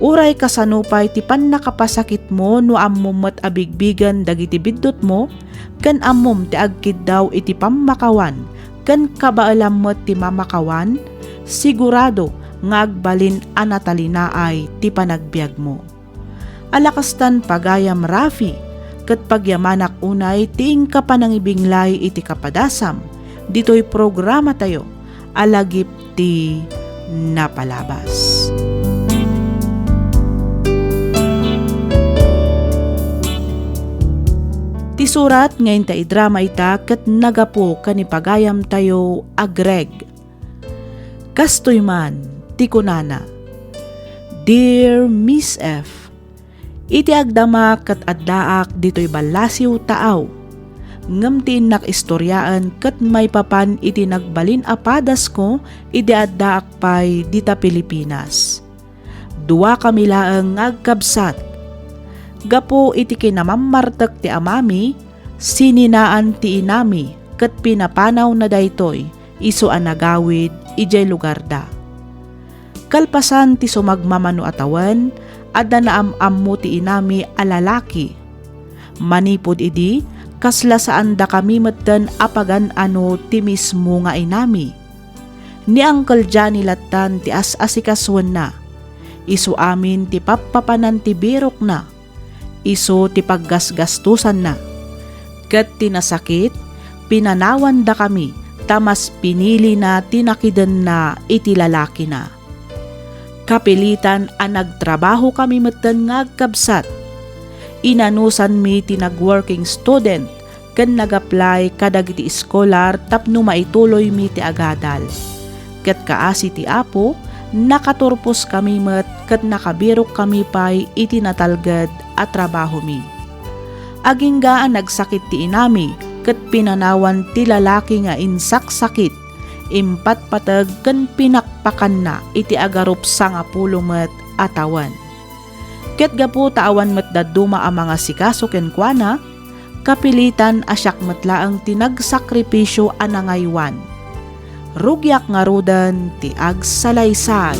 Uray kasano pay ti pannakapasakitmo no ammom met a bigbigen dagiti biddutmo, ken ammom ti agkiddaw iti pammakawan, ken kabaelam met ti mamakawan, sigurado nga agbalin a natalinaay ti panagbiagmo. Alakastan pagayam Rafi, ket pagyamanak unay ti inka panangibinglay iti kapadasam ditoy programatayo a lagip ti napalabas. Ti surat nga inta idrama ita ket nagapu ken ipagayamtayo a Greg. Kastoy man ti kunana, Dear Miss F, iti agdama ket addaak ditoy ballasiw taaw, ngem ti innak istoriaen ket maipapan iti nagbalin a padasko idi addaak pay dita Pilipinas. Duakami laeng nga agkabsat. Gapu iti kinamammartek ti amami, sininaan ti inami ket pinapanawna daytoy isu a nagawid idiay lugarda. Kalpasan ti sumagmamano a tawen, adda naam-ammo ti inami a lalaki. Manipud idi, kasla saandakami metten a pagan-ano ti mismo nga inami. Ni Uncle Johnny lattan ti as-asikasuenna. Isu amin ti pappapanan ti birokna. Isu ti paggasgastosanna. Ket ti nasakit, pinanawandakami ta mas pinilina ti nakidenna iti lalakina. Kapilitan a nagtrabahokami metten nga agkabsat. Inanusanmi ti nag-working student ken nag-apply kadagiti eskolar tapno maituloymi ti agadal. Ket kaasi ti Apo, nakaturposkami met ket nakabirokkami pay iti natalged a trabahomi. Agingga a nagsakit ti inami ket pinanawan ti lalaki nga insaksakit, impatpateg ken pinakpakanna iti agarup sangapulo met a tawen. Ket gapu ta awan met dadduma a mangasikaso kenkuana, kapilitan a siak met laeng ti nagsakripisio a nangaywan. Rugiak ngaruden ti agsalaysay.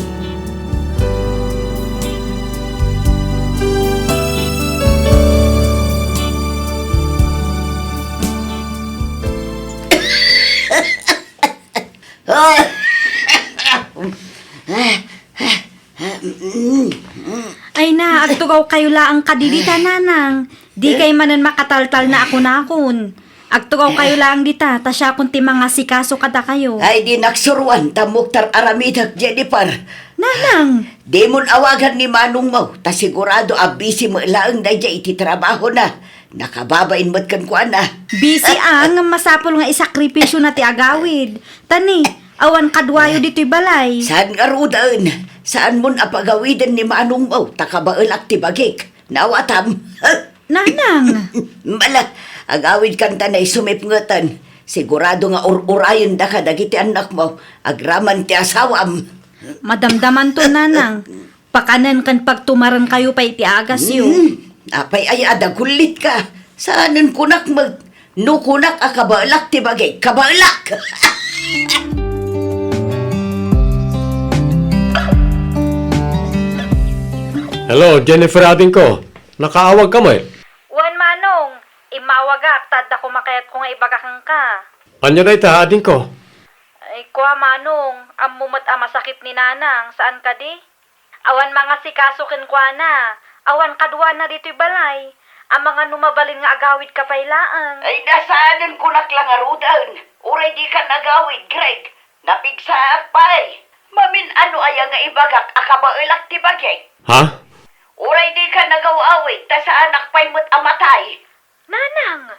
Ay na, agtugawkayo laeng kadi dita, nanang. Dikay manen makataltalna a kunakon. Agtugawkayo laeng dita, ta siakon ti mangasikaso kadakayo. Ay, di naksuroan, ta muktar aramidek, Jennifer. Nanang! Dimon awagan ni manongmo, ta sigurado a busy met laeng daydiay iti trabahona. Nakababain met kenkuana. Busy a, ngem masapul nga isakripisiona ti agawid. Ta ni, awan kaduayo ditoy balay. Saan ngaruden? Saanmon a pagawiden ni manongmo, ta kabaelak ti bagik. Naawatam? Nanang! Bala, agawidkan ta naisumipngeten. Sigurado nga ur-urayendaka dagiti annakmo, agraman ti asawam. Madamdamanto, nanang. Pakanen ken pagtumarenkayo pay ti agasyo. Hmm, apay aya a dagullitka? Saanen kunak met. No kunak a kabaelak ti bagik, kabaelak! Hello, Jennifer, adingko. Nakaawagka met? Wen, Manong. Immawagak ta adda koma kayatko nga ibaga kenka. Ania dayta, adingko? Ay, kua, Manong, ammo met a masakit ni Nanang, saan kadi? Awan mangasikaso kenkuana, awan kaduana ditoy balay. Amangan no mabalin nga agawidka pay laeng. Ay, saanen kunak la ngaruden. Uray dika nagawid, Greg. Napigsaak pay. Mamin-ano aya nga ibagak a kabaelak ti bagik? Ha? Uray dika nagaw-awid, ta saanak pay met a matay. Nanang!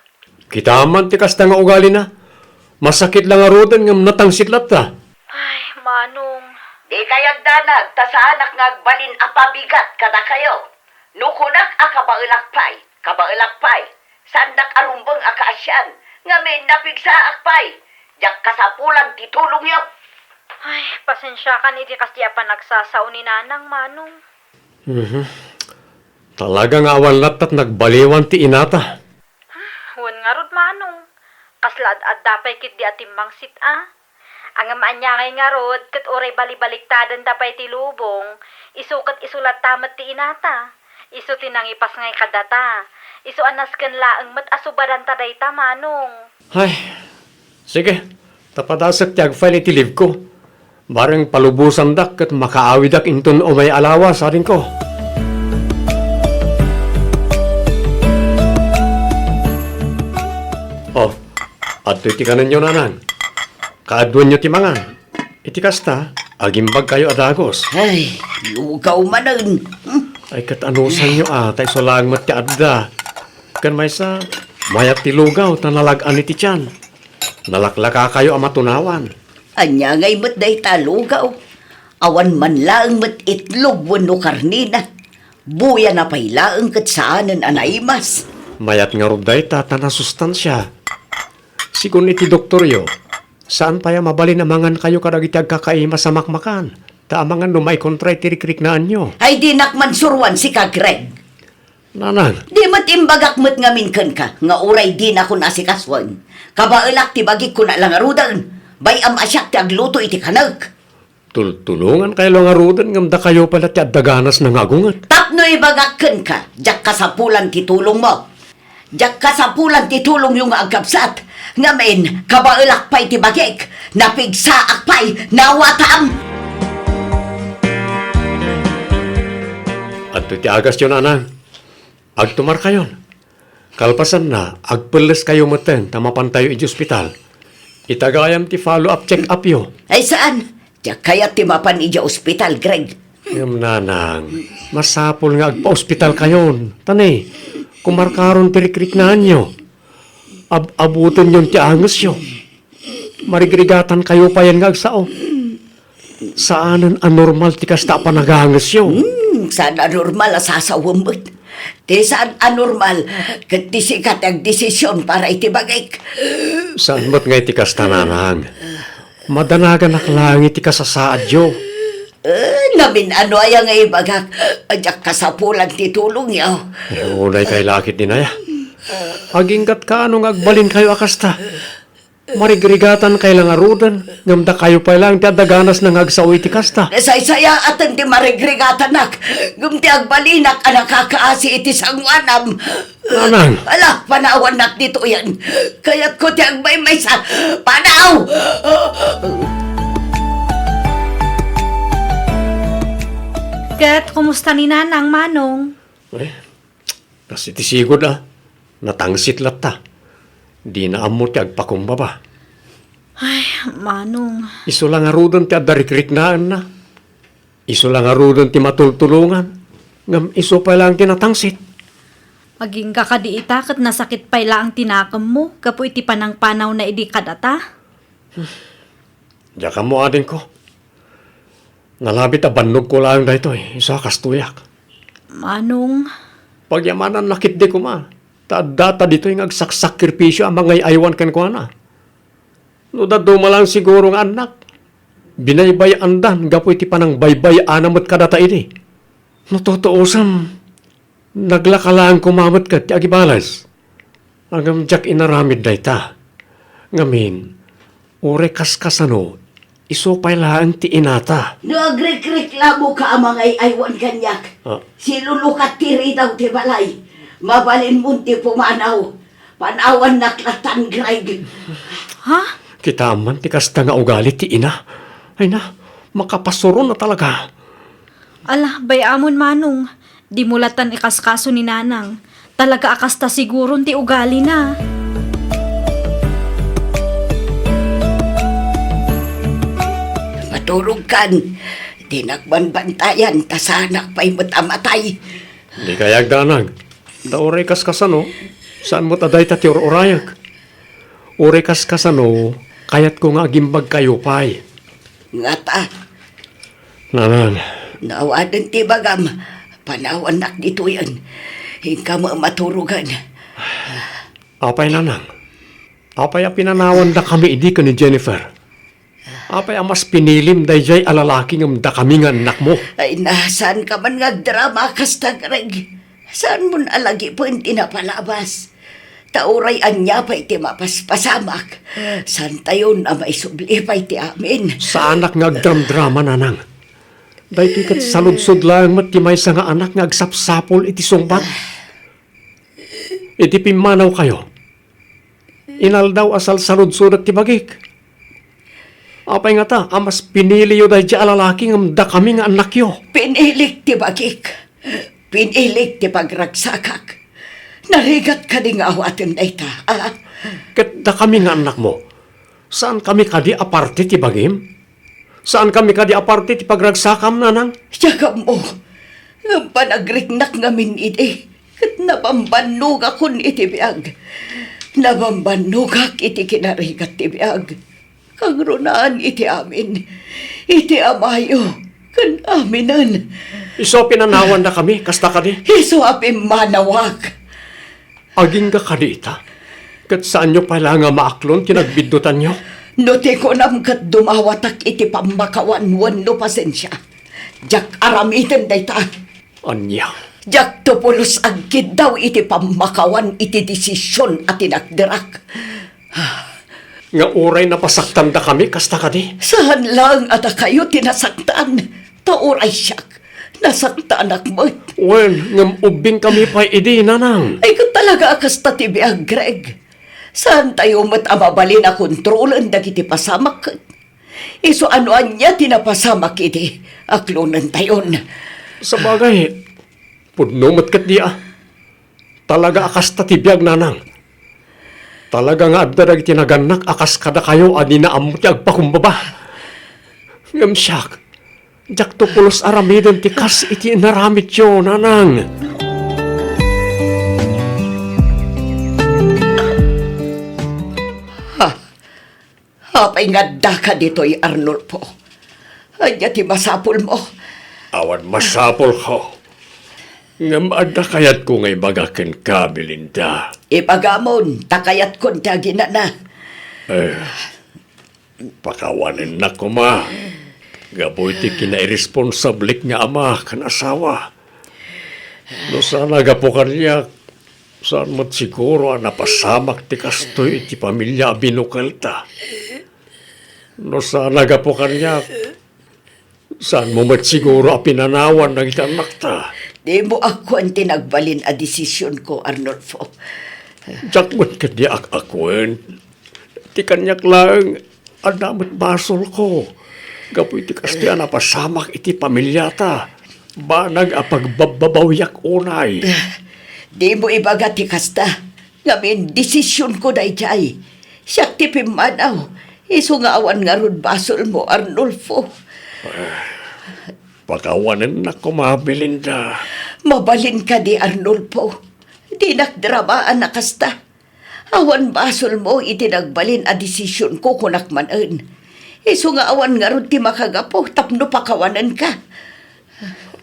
Kitaem man ti kasta nga ugalina. Masakit la ngaruden ngem natangsit latta. Ay, Manong. Dikay agdanag, ta saanak nga agbalin a pabigat kadakayo. No kunak a kabaelak pay, kabaelak pay. Saandak a rumbeng a kaasian, ngamin napigsaak pay. Diak kasapulan ti tulongyo. Ay, pasensiakan iti kasdi a panagsasao ni Nanang, Manong. Mhm. Talaga nga awan lattat nagbaliwan ti inata. Wen ngarud, Manong. Kasla ad-adda pay ketdi a timmangsit a. Ngem ania ngay ngarud, ket uray balibaliktadenda pay ti lubong, isu ket isu latta met ti inata. Isu ti nangipas ngay kadata. Isu a nasken laeng met a subadanta dayta, Manong. Ay, sige, ta padasek ti agfile iti leave ko. Bareng palubosandak ket makaawidak inton umay a lawas, adingko. Oh, adtoy ti kanenyo, Nanang. Kaaduanyo ti mangan. Iti kasta, agimbagkayo a dagus. Ay, lugaw manen. Hmm. Ay, ket anusanyo a, ta isu laeng met ti adda. Ken maysa, mayat ti lugaw ta nalag-an iti tian. Nalaklakakayo a matunawan. Ania ngay met dayta a lugaw? Awan man laeng met itlog wenno karnina. Buyana pay laeng ket saanen a naimas. Mayat ngarud dayta ta nasustansia. Sigun iti doktoryo, saan pay a mabalin a mangankayo kadagiti agkakaimas a makmakan, ta amangan no maikontra iti rikriknaanyo. Ay, dinak man suroan sika, Greg. Nanang. Di met imbagak met ngamin kenka nga uray dinakon asikasuen. Kabaelak ti bagik kuna la ngaruden. Bay-am a siak ti agluto iti kanek. Tultulongankay la ngaruden ngem dakayo pay la ti adda ganasna nga agunget. Tapno ibagak kenka, diak kasapulan ti tulongmo. Diak kasapulan ti tulongyo nga agkabsat. Ngamin, kabaelak pay ti bagik. Napigsaak pay, nawatam! Adtoy ti agasyo, Nanang. Agtumarkayon. Kalpasanna, agpelleskayo metten ta mapantayo iti ospital. Itagayam ti follow-up check-upyo. Ay, saan? Diak kayat ti mapan idiay ospital, Greg. Ngem, Nanang, masapul nga agpa-ospitalkayon. Ta ne, kumarkaron ti rikriknaanyo. Ab-abutenyon ti angesyo. Marigrigatankayo payen nga agsao. Saanen a normal ti kasta a panagangesyo. Hmm, saan a normal a sasawen met. Ti saan a normal, ket ti sika ti agdesisyon para iti bagik. Saan met nga iti kasta, Nanang. Madanaganak laeng iti kasasaadyo. Eh, namin ano aya nga ibagak, diak kasapulan ti tulongyo. Eh, unay kay lakit din aya. Aginggat kaano nga agbalinkayo a kasta? Marigrigatankay la ngaruden, ngem dakayo pay laeng ti adda ganasna nga agsao iti kasta. Nasaysayaaten ti marigrigatanak, ngem ti agbalinak a nakakaasi iti sangoanam. Nanang. Ala, panawannak ditoyen. Kayatko ti agmaymaysa. Panaw! Ket kumusta ni Nanang, Manong? Eh, kas iti sigud a, natangsit latta. Dina ammo ti agpakumbaba. Ay, Manong. Isu la ngaruden ti adda rikriknaenna. Isu la ngaruden ti matultulongan. Ngem isu pay laeng ti natangsit. Agingga kadi ita ket nasakit pay laeng ti nakemmo gapu iti panangpanawna idi kadata? Diak ammo, adingko. Nalabit a bannogko laeng daytoy, isu a kastoyak. Manong. Pagyamananna ketdi koma, ta addata ditoy nga agsaksakripisio a mangay-aywan kenkuana. No dadduma laeng siguro nga annak, binaybay-andan gapu iti panangbaybay-ana met kadata idi. No tutuosem, naglaka laeng koma met ket ti agibales. Ngem diak inaramid dayta. Ngamin, uray kaskasano, isu pay laeng ti inata. No agrikriklamoka a mangay-aywan kaniak, ah, silulukat ti ridaw ti balay. Mabalinmon ti pumanaw. Panawannak latan, Greg. Ha? Kitaem man ti kasta nga ugali ti ina. Ay na, makapasuron na talaga. Ala, bay-amon, Manong. Dimo latan ikaskaso ni Nanang. Talaga a kasta siguron ti ugalina. Maturogkan. Dinak banbantayan, ta saanak pay met a matay. Dikay agdanag. Ta uray kaskasano, saan met a dayta ti ur-urayek. Uray kaskasano, kayatko nga agimbagkayo pay. Ngata. Nanang. No awanen ti ibagam, panawannak ditoyen. Inka met maturogen. Apay, Nanang? Apay a pinanawandakami idi ken ni Jennifer? Apay a mas pinilim daydiay a lalaki ngem dakami nga annakmo? Ay, na, saanka man nga agdrama kasta, Greg. Saanmon a lagipen ti napalabas? Ta uray ania pay ti mapaspasamak, saantayon a maisubli pay ti amin. Saanak nga agdramdrama, nanang. Daytoy ket saludsod laeng met ti maysa nga anak nga agsapsapul iti sungbat. Iti pimmanawkayo, inaldaw a salsaludsodek ti bagik. Apay ngata a mas piniliyo daydiay a lalaki ngem dakami nga annakyo? Pinilik ti bagik. Pinilik ti pagragsakak. Narigat kadi nga awaten dayta, a? Ket dakami nga annakmo, saankami kadi a parte ti bagim? Saankami kadi a parte ti pagragsakam, nanang? Diak ammo. Ngem panagriknak ngamin idi, ket nabambannogakon iti biag. Nabambannogak iti kinarigat ti biag. Kangrunaan iti amin, iti amayo, ken aminen. Isu a pinanawandakami, kasta kadi? Isu a pimmanawak. Agingga kadi ita? Ket saanyo pay la nga maaklon ti nagbiddutanyo? No ti kunam ket dumawatak iti pammakawan wenno pasensia, diak aramiden dayta. Ania? Diakto pulos agkiddaw iti pammakawan iti desisyon a tinakderak. Nga uray napasaktandakami, kasta kadi? Saan laeng a dakayo ti nasaktan, ta uray siak, nasaktanak met. Wen, ngem ubbingkami pay idi, nanang. Ay, ket talaga a kasta ti biag, Greg. Saantayo met a mabalin a kontrolen dagiti pasamak. Isu a no ania ti napasamak idi, aklonentayon. Sabagay, pudno met ketdi a. Talaga a kasta ti biag, nanang. Talaga nga adda dagiti nagannak a kas kadakayo a dina ammo ti agpakumbaba. Ngem siak, diakto pulos aramiden ti kas iti inaramidyo, nanang. Ha? Apay nga addaka ditoy, Arnulfo? Ania ti masapulmo? Awan masapulko. Ngem adda kayatko nga ibaga kenka, Belinda. Ibagamon, ta kayatkon ti aginana. Eh, pakawanennak koma. Gapu iti kinairesponsablek nga ama ken asawa. No saan a gapu kaniak, saan met siguro a napasamak ti kastoy iti pamilia a binukelta. No saan a gapu kaniak, saanmo met siguro a pinanawan dagiti annakta. Dimo akuan ti nagbalin a desisionko, Arnulfo. Diak met ketdi ak-akuen. Ti kaniak laeng, adda met basolko. Gapu iti kastoy a napasamak iti pamiliata, banag a pagbabbabawiak unay. Dimo ibaga ti kasta. Ngamin, desisionko daydiay. Siak ti pimmanaw. Isu nga awan ngarud basolmo, Arnulfo. Pakawanennak koma, Belinda. Mabalin kadi, Arnulfo. Dinak dramaan a kasta. Awan basolmo iti nagbalin a desisionko, kunak manen. Isu nga awan ngarud ti makagapu tapno pakawanenka.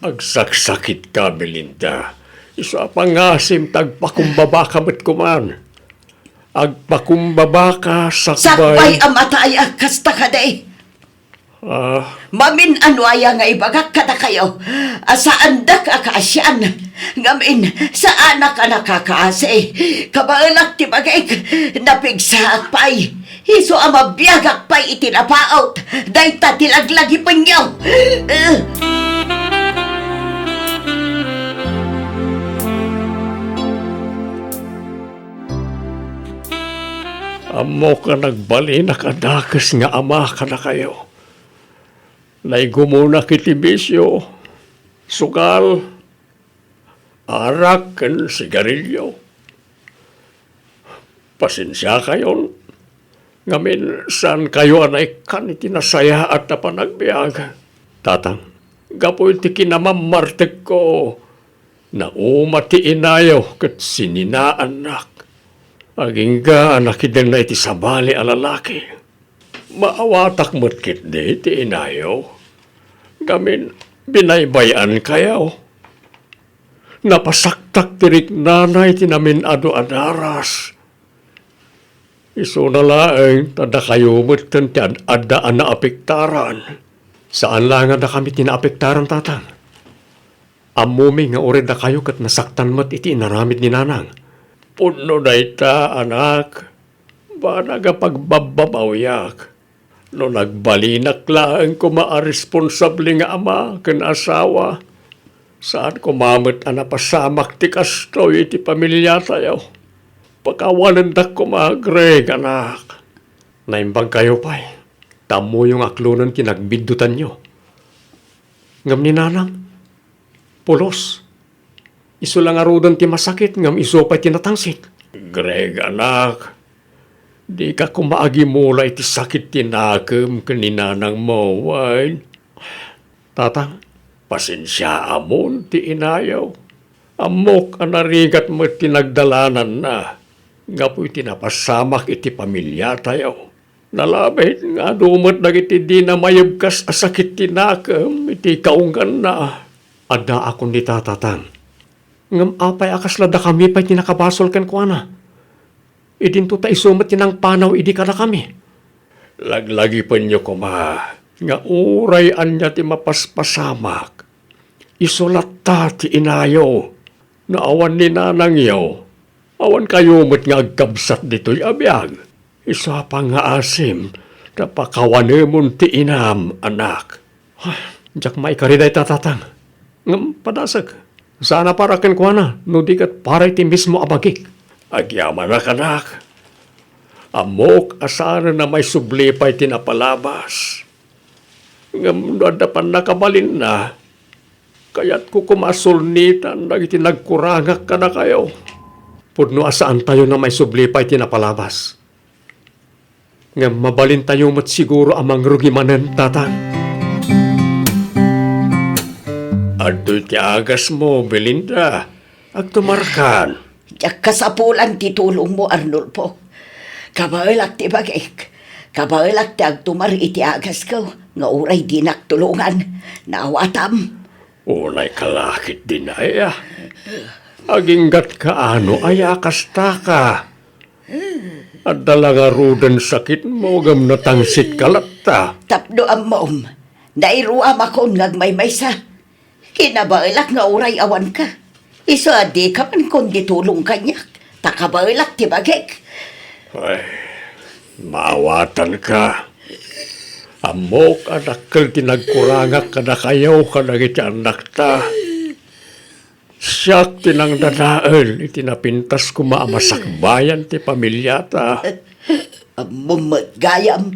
Agsaksakitka, Belinda. Isu a pangasim ta agpakumbabaka met koman. Agpakumbabaka sakbay. Sakbay a matayak, kasta kadi. Ah. Mamin-ano aya nga ibagak kadakayo a saandak a kaasian? Ngamin, saanak a nakakaasi. Kabaelak ti bagik, napigsaak pay. Isu a mabiagak pay iti napaut, dayta ti laglagipenyo. Ammok a nagbalinak a dakes nga ama kadakayo. Naigumonak iti bisio, sugal, arak, ken sigarilio. Pasensiakayon, ngamin saankayo a naikkan iti nasayaat a panagbiag. Tatang, gapu iti kinamammartekko, nauma ti inayo ket sininaannak. Agingga a nakidenna iti sabali a lalaki. Maawatak met ketdi ti inayo. Ngamin, binaybay-ankayo. Napasaktak ti riknana iti namin-adu a daras. Isuna laeng ta dakayo metten ti ad-adda a naapektaran. Saan la nga dakami ti naapektaran, Tatang. Ammomi nga uray dakayo ket nasaktan met iti inaramid ni Nanang. Pudno dayta, anak. Banag a pagbabbabawiak. No nagbalinak laeng koma a responsable nga ama ken asawa, saan koma met a napasamak ti kastoy iti pamiliatayo. Pakawanendak koma, Greg, anak. Naimbagkayo pay, ta ammoyo nga aklonen ti nagbiddutanyo. Ngem ni Nanang, pulos. Isu la ngaruden ti masakit ngem isu pay ti natangsit. Greg, anak, dika koma agimula iti sakit ti nakem ken ni nanangmo, wen? Tatang, pasensiaamon ti inayo. Ammok a narigat met ti nagdalananna gapu iti napasamak iti pamiliatayo. Nalabit nga adu met dagiti dina mayebkas a sakit ti nakem iti kaungganna. Addaakon dita, Tatang. Ngem apay a kasla dakami pay ti nakabasol kenkuana? Idinto ta isu met ti nangpanaw idi kadakami. Laglagipenyo koma nga uray ania ti mapaspasamak, isu latta ti inayo. No awan ni nanangyo, awankayo met nga agkabsat ditoy a biag. Isu a pangngaasim ta pakawanemon ti inam, anak. Diak maikari dayta, Tatang. Ngem padasek, saan a para kenkuana no di ket para iti mismo a bagik. Agyamanak, anak. Ammok a saanen a maisubli pay ti napalabas. Ngem no adda pannakabalinna, kayatko koma a sulnitan dagiti nagkurangak kadakayo. Pudno a saantayon a maisubli pay ti napalabas. Ngem mabalintayo met siguro a mangrugi manen, Tatang. Adtoy ti agasmo, Belinda. Agtumarkan. Diak kasapulan ti tulongmo, Arnulfo. Kabaelak ti bagik. Kabaelak ti agtumar iti agasko nga uray dinak tulongan. Naawatam. Unay ka la ketdin aya. Aginggatka no aya a kastaka. Adda la ngaruden sakitmo ngem natangsitka latta. Tapno ammom, nairuamakon nga agmaymaysa. Kinabaelak nga uray awanka. Isu a dika man kundi tulong kaniak, ta kabaelak ti bagik. Ay, maawatanka. Ammok a dakkel ti nagkurangak kadakayo kadagiti annakta. Siak ti nangdadael iti napintas koma a masakbayan ti pamiliata. Ammom met gayam,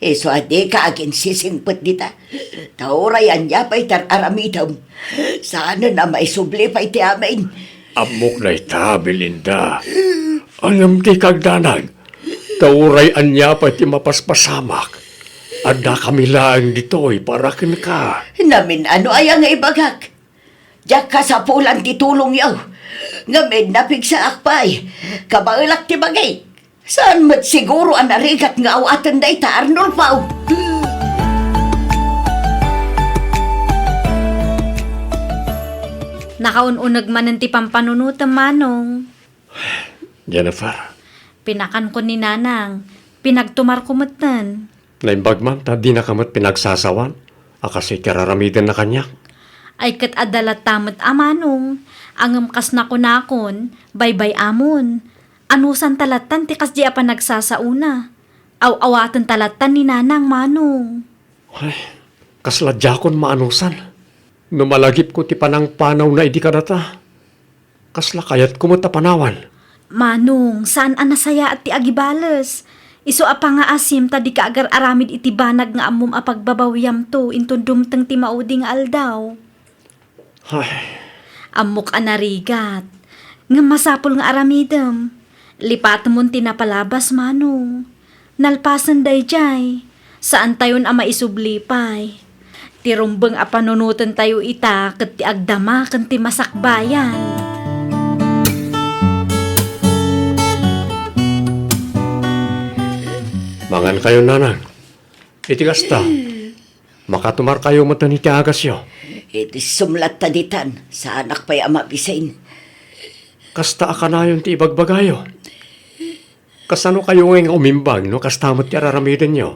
isu a dika aginsisingpet dita. Ta uray ania pay ti ar-aramidem, saanen a maisubli pay ti amin. Ammok dayta, Belinda. Ngem dika agdanag, ta uray ania pay ti mapaspasamak, addakami laeng ditoy para kenka. Namin-ano aya nga ibagak? Diak kasapulan ti tulongyo. Ngamin, napigsaak pay. Kabaelak ti bagik. Saan met siguro a narigat nga awaten dayta, Arnulfo? Nakaun-uneg manen ti pampanunotem, Manong. Jennifer. Pinakankon ni Nanang, pinagtumarko metten. Naimbag man ta dinaka met pinagsasawan a kas iti ar-aramidenna kaniak. Ay ket adda latta met a, Manong, ngem kas nakunakon, baybay-amon. Anusanta lattan ti kasdi a panagsasaona. Aw-awatenta lattan ni Nanang, Manong. Ay, kasla diakon maanusan. No malagipko ti panangpanawna idi kadata, kasla kayatko met a panawan. Manong, saan a nasayaat ti agibales. Isu a pangngaasim ta dika agar-aramid iti banag nga ammom a pagbabawiamto inton dumteng ti maudi nga aldaw. Ay. Ammok a narigat. Ngem masapul nga aramidem. Lipatemon ti napalabas, Manong. Nalpasen daydiay, saantayon a maisubli pay. Ti rumbeng a panunotentayo ita ket ti agdama ken ti masakbayan. Mangankayo, Nanang. Iti kasta, makatumarkayo metten iti agasyo. Iti sumlatta ditan, saanak pay a mabisin. Kasta a kanayon ti ibagbagayo. Kasano kayo ngay nga umimbag no kasta met ti ar-aramidenyo?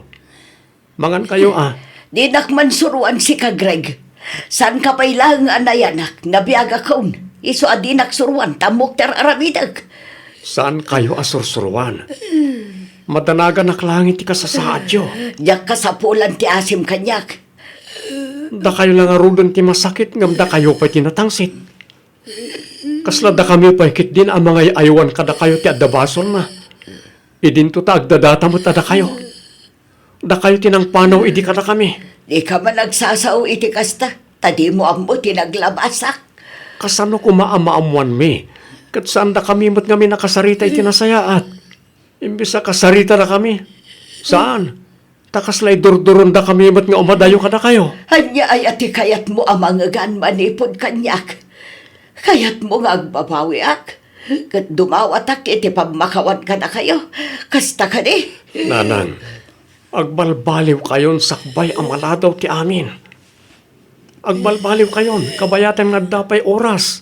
Mangan kayo, a. Dinak man suroan sika, Greg. Saan ka pay laeng a nayanak, nabiagakon. Isu a dinak suroan, ta ammok ti ar-aramidek. Saan kayo a sursuroan? Madanaganak laeng iti kasasaadyo. Diak kasapulan ti asim kaniak. Dakayo la ngaruden ti masakit, ngem dakayo pay ti natangsit. Kasla dakami pay ketdin a mangay-aywan kadakayo ti adda basolna. Idinto ta agdadata met a dakayo. Dakayo ti nangpanaw idi kadakami. Dika man agsasao iti kasta, ta dimo ammo ti naglabasak. Kasano koma a maammoanmi? Ket saan dakami met ngamin a kasarita iti nasayaat. Imbes a kasaritanakami. Saan? Ta kasla idurdurondakami met nga umadayo kadakayo. Ania aya ti kayatmo a mangngegan manipud kaniak? Kayatmo nga agbabawiak? Ket dumawatak iti pammakawan kadakayo? Kasta kadi? Nanang, agbalbaliwkayon sakbay a maladaw ti amin. Agbalbaliwkayon, kabayatan nga adda pay oras.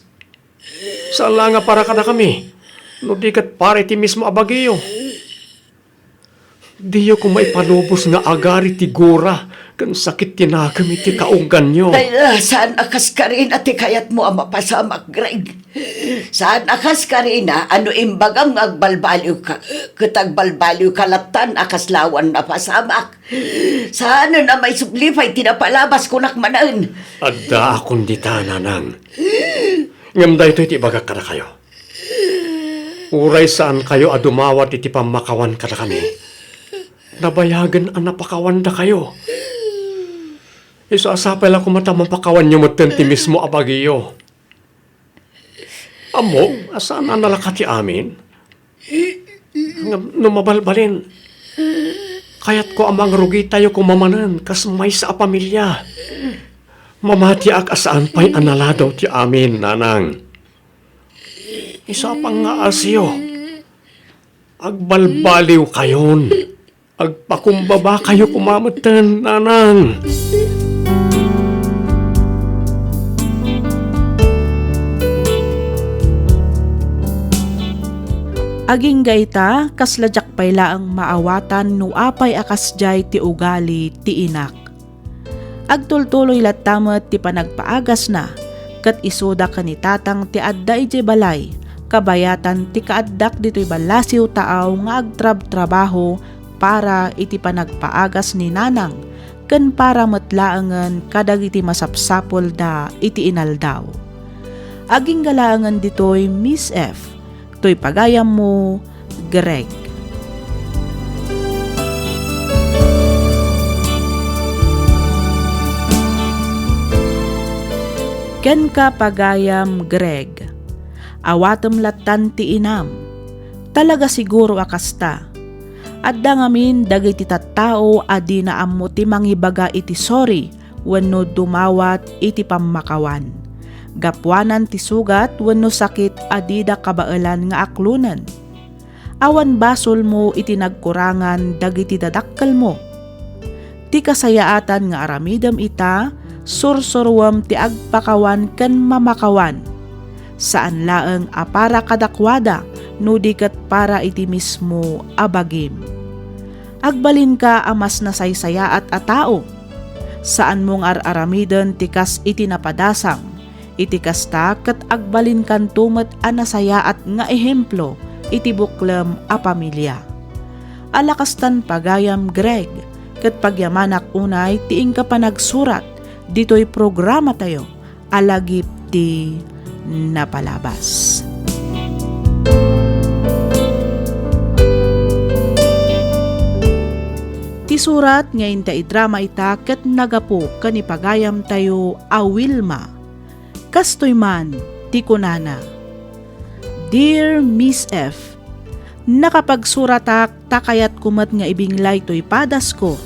Saan la nga para kadakami, no di ket para iti mismo a bagiyo. Diyo koma ipalubos nga agari ti gura ken sakit ti nakem iti kaungganyo. Ay, ah, saan a kas karina ti kayatmo a mapasamak, Greg? Saan a kas karina a no imbagam nga agbalbaliwka, ket agbalbaliwka lattan a kasla awan napasamak? Saanen a maisubli pay ti napalabas, kunak manen. Addaakon dita, nanang. Ngem daytoy ti ibagak kadakayo. Uray saankayo a dumawat iti pammakawan kadakami, nabayagen a napakawandakayo. Isu a sapay la koma ta mapakawanyo metten ti mismo a bagiyo. Ammok a saan a nalaka ti amin. Ngem no mabalbalin, kayatko a mangrugitayo koma manen kas maysa a pamilia. Mamatiak a saan pay a naladaw ti amin, nanang. Isu a pangngaasiyo, agbalbaliwkayon. Agpakumbabakayo koma metten, nanang. Agingga ita, kasla diak pay laeng maawatan no apay a kasdiay ti ugali ti inak. Agtultuloy latta met ti panagpaagasna, ket isuda ken ni Tatang ti adda idiay balay, kabayatan ti kaaddak ditoy ballasiw taaw nga agtrabtrabaho para iti panagpaagas ni Nanang ken para met laengen kadagiti masapsapulda iti inaldaw. Agingga laengen ditoy, Miss F, toy pagayammo, Greg. Kenka, pagayam Greg, awatem lattan ti inam. Talaga siguro a kasta. Adda ngamin dagiti tattao a dina ammo ti mangibaga iti sorry wenno dumawat iti pammakawan, gapuanan ti sugat wenno sakit a dida kabaelan nga aklonen. Awan basolmo iti nagkurangan dagiti dadakkelmo. Ti kasayaatan nga aramidem ita, sursuruem ti agpakawan ken mamakawan. Saan laeng a para kadakuada no di ket para iti mismo a bagim. Agbalinka a mas nasaysayaat a tao. Saanmo nga ar-aramiden ti kas iti napadasam. Iti kasta, ket agbalinkanto met a nasayaat nga ehemplo iti buklem a pamilia. Ala kastan, pagayam Greg, ket pagyamanak unay ti inka panagsurat ditoy programatayo a lagip ti napalabas. Ti surat nga inta idrama ita ket nagapu ken ni pagayamtayo a Wilma. Kastoy man ti kunana, Dear Miss F, nakapagsuratak ta kayatko met nga ibinglay toy padasko.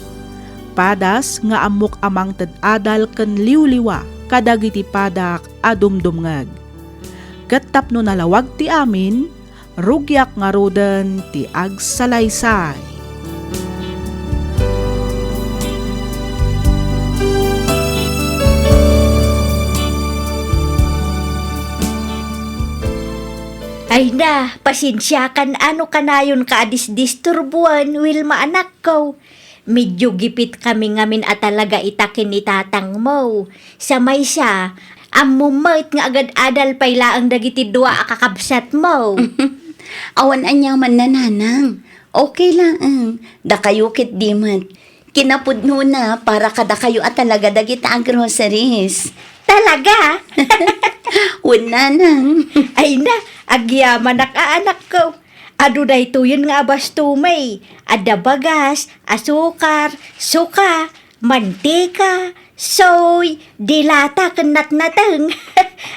Padas nga ammok a mangted adal ken liwliwa kadagiti padak a dumdumngeg. Ket tapno nalawag ti amin, rugiak ngaruden ti agsalaysay. Ay na, pasensiakan a no kanayonka a disdisturbuan, Wilma anakko. Medyo gipitkami ngamin a talaga ita ken ni tatangmo. Sa maysa, ammom met nga agad-adal pay laeng dagiti dua a kakabsatmo. Awan aniamanna, nanang. Okay laeng. Dakayo ketdi met. Kinapudnona para kadakayo a talaga dagita a groceries. Talaga? Wen, nanang. Ay na, agyamanak a anakko. Adu daytoyen nga abastomay. Adda bagas, asukar, suka, mantika, soy, delata ken natnateng.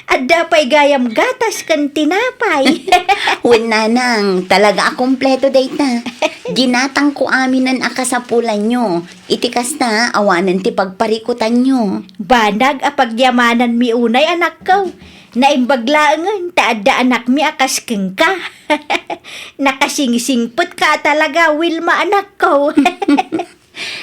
Adda pay gayam gatas ken tinapay. Wen, nanang, talaga a kompleto dayta. Ginatangko aminen a kasapulanyo. Iti kasta, awanen ti pagparikutanyo. Banag a pagyamananmi unay, anakko. Naimbag laengen ta adda anakmi a kas kenka. Nakasingsingpetka a talaga, Wilma anakko.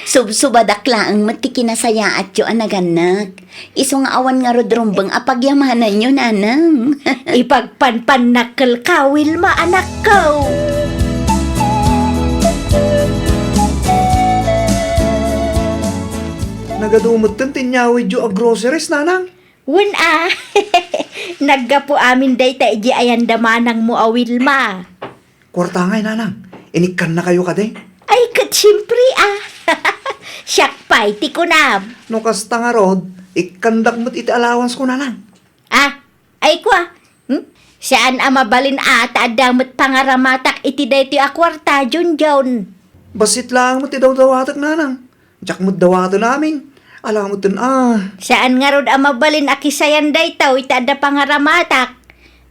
Subsubadak laeng met ti kinasayaatyo a nagannak. Isu nga awan ngarud rumbeng a pagyamananyo, nanang. Ipagpanpannak kelka, Wilma anakko. Nagadu metten ti inyawidyo a groceries, nanang? Wen a. Naggapu amin dayta idiay ayanda manangmo a Wilma. Kuarta ngay, nanang. Inikkannakayo kadi? Ay, ket siempre a. Siak pay ti kunam. No kasta ngarud, ikkandak met iti allowance ko, nanang. Ah, ay kua. Hmm? Saan a mabalin a ta adda met pangaramatak iti daytoy a kuarta, Junjun. Bassit laeng met ti dawdawatek, nanang. Diak met dawaten amin. Ala metten a. Saan ngarud a mabalin a kisayan daytoy ta adda pangaramatak.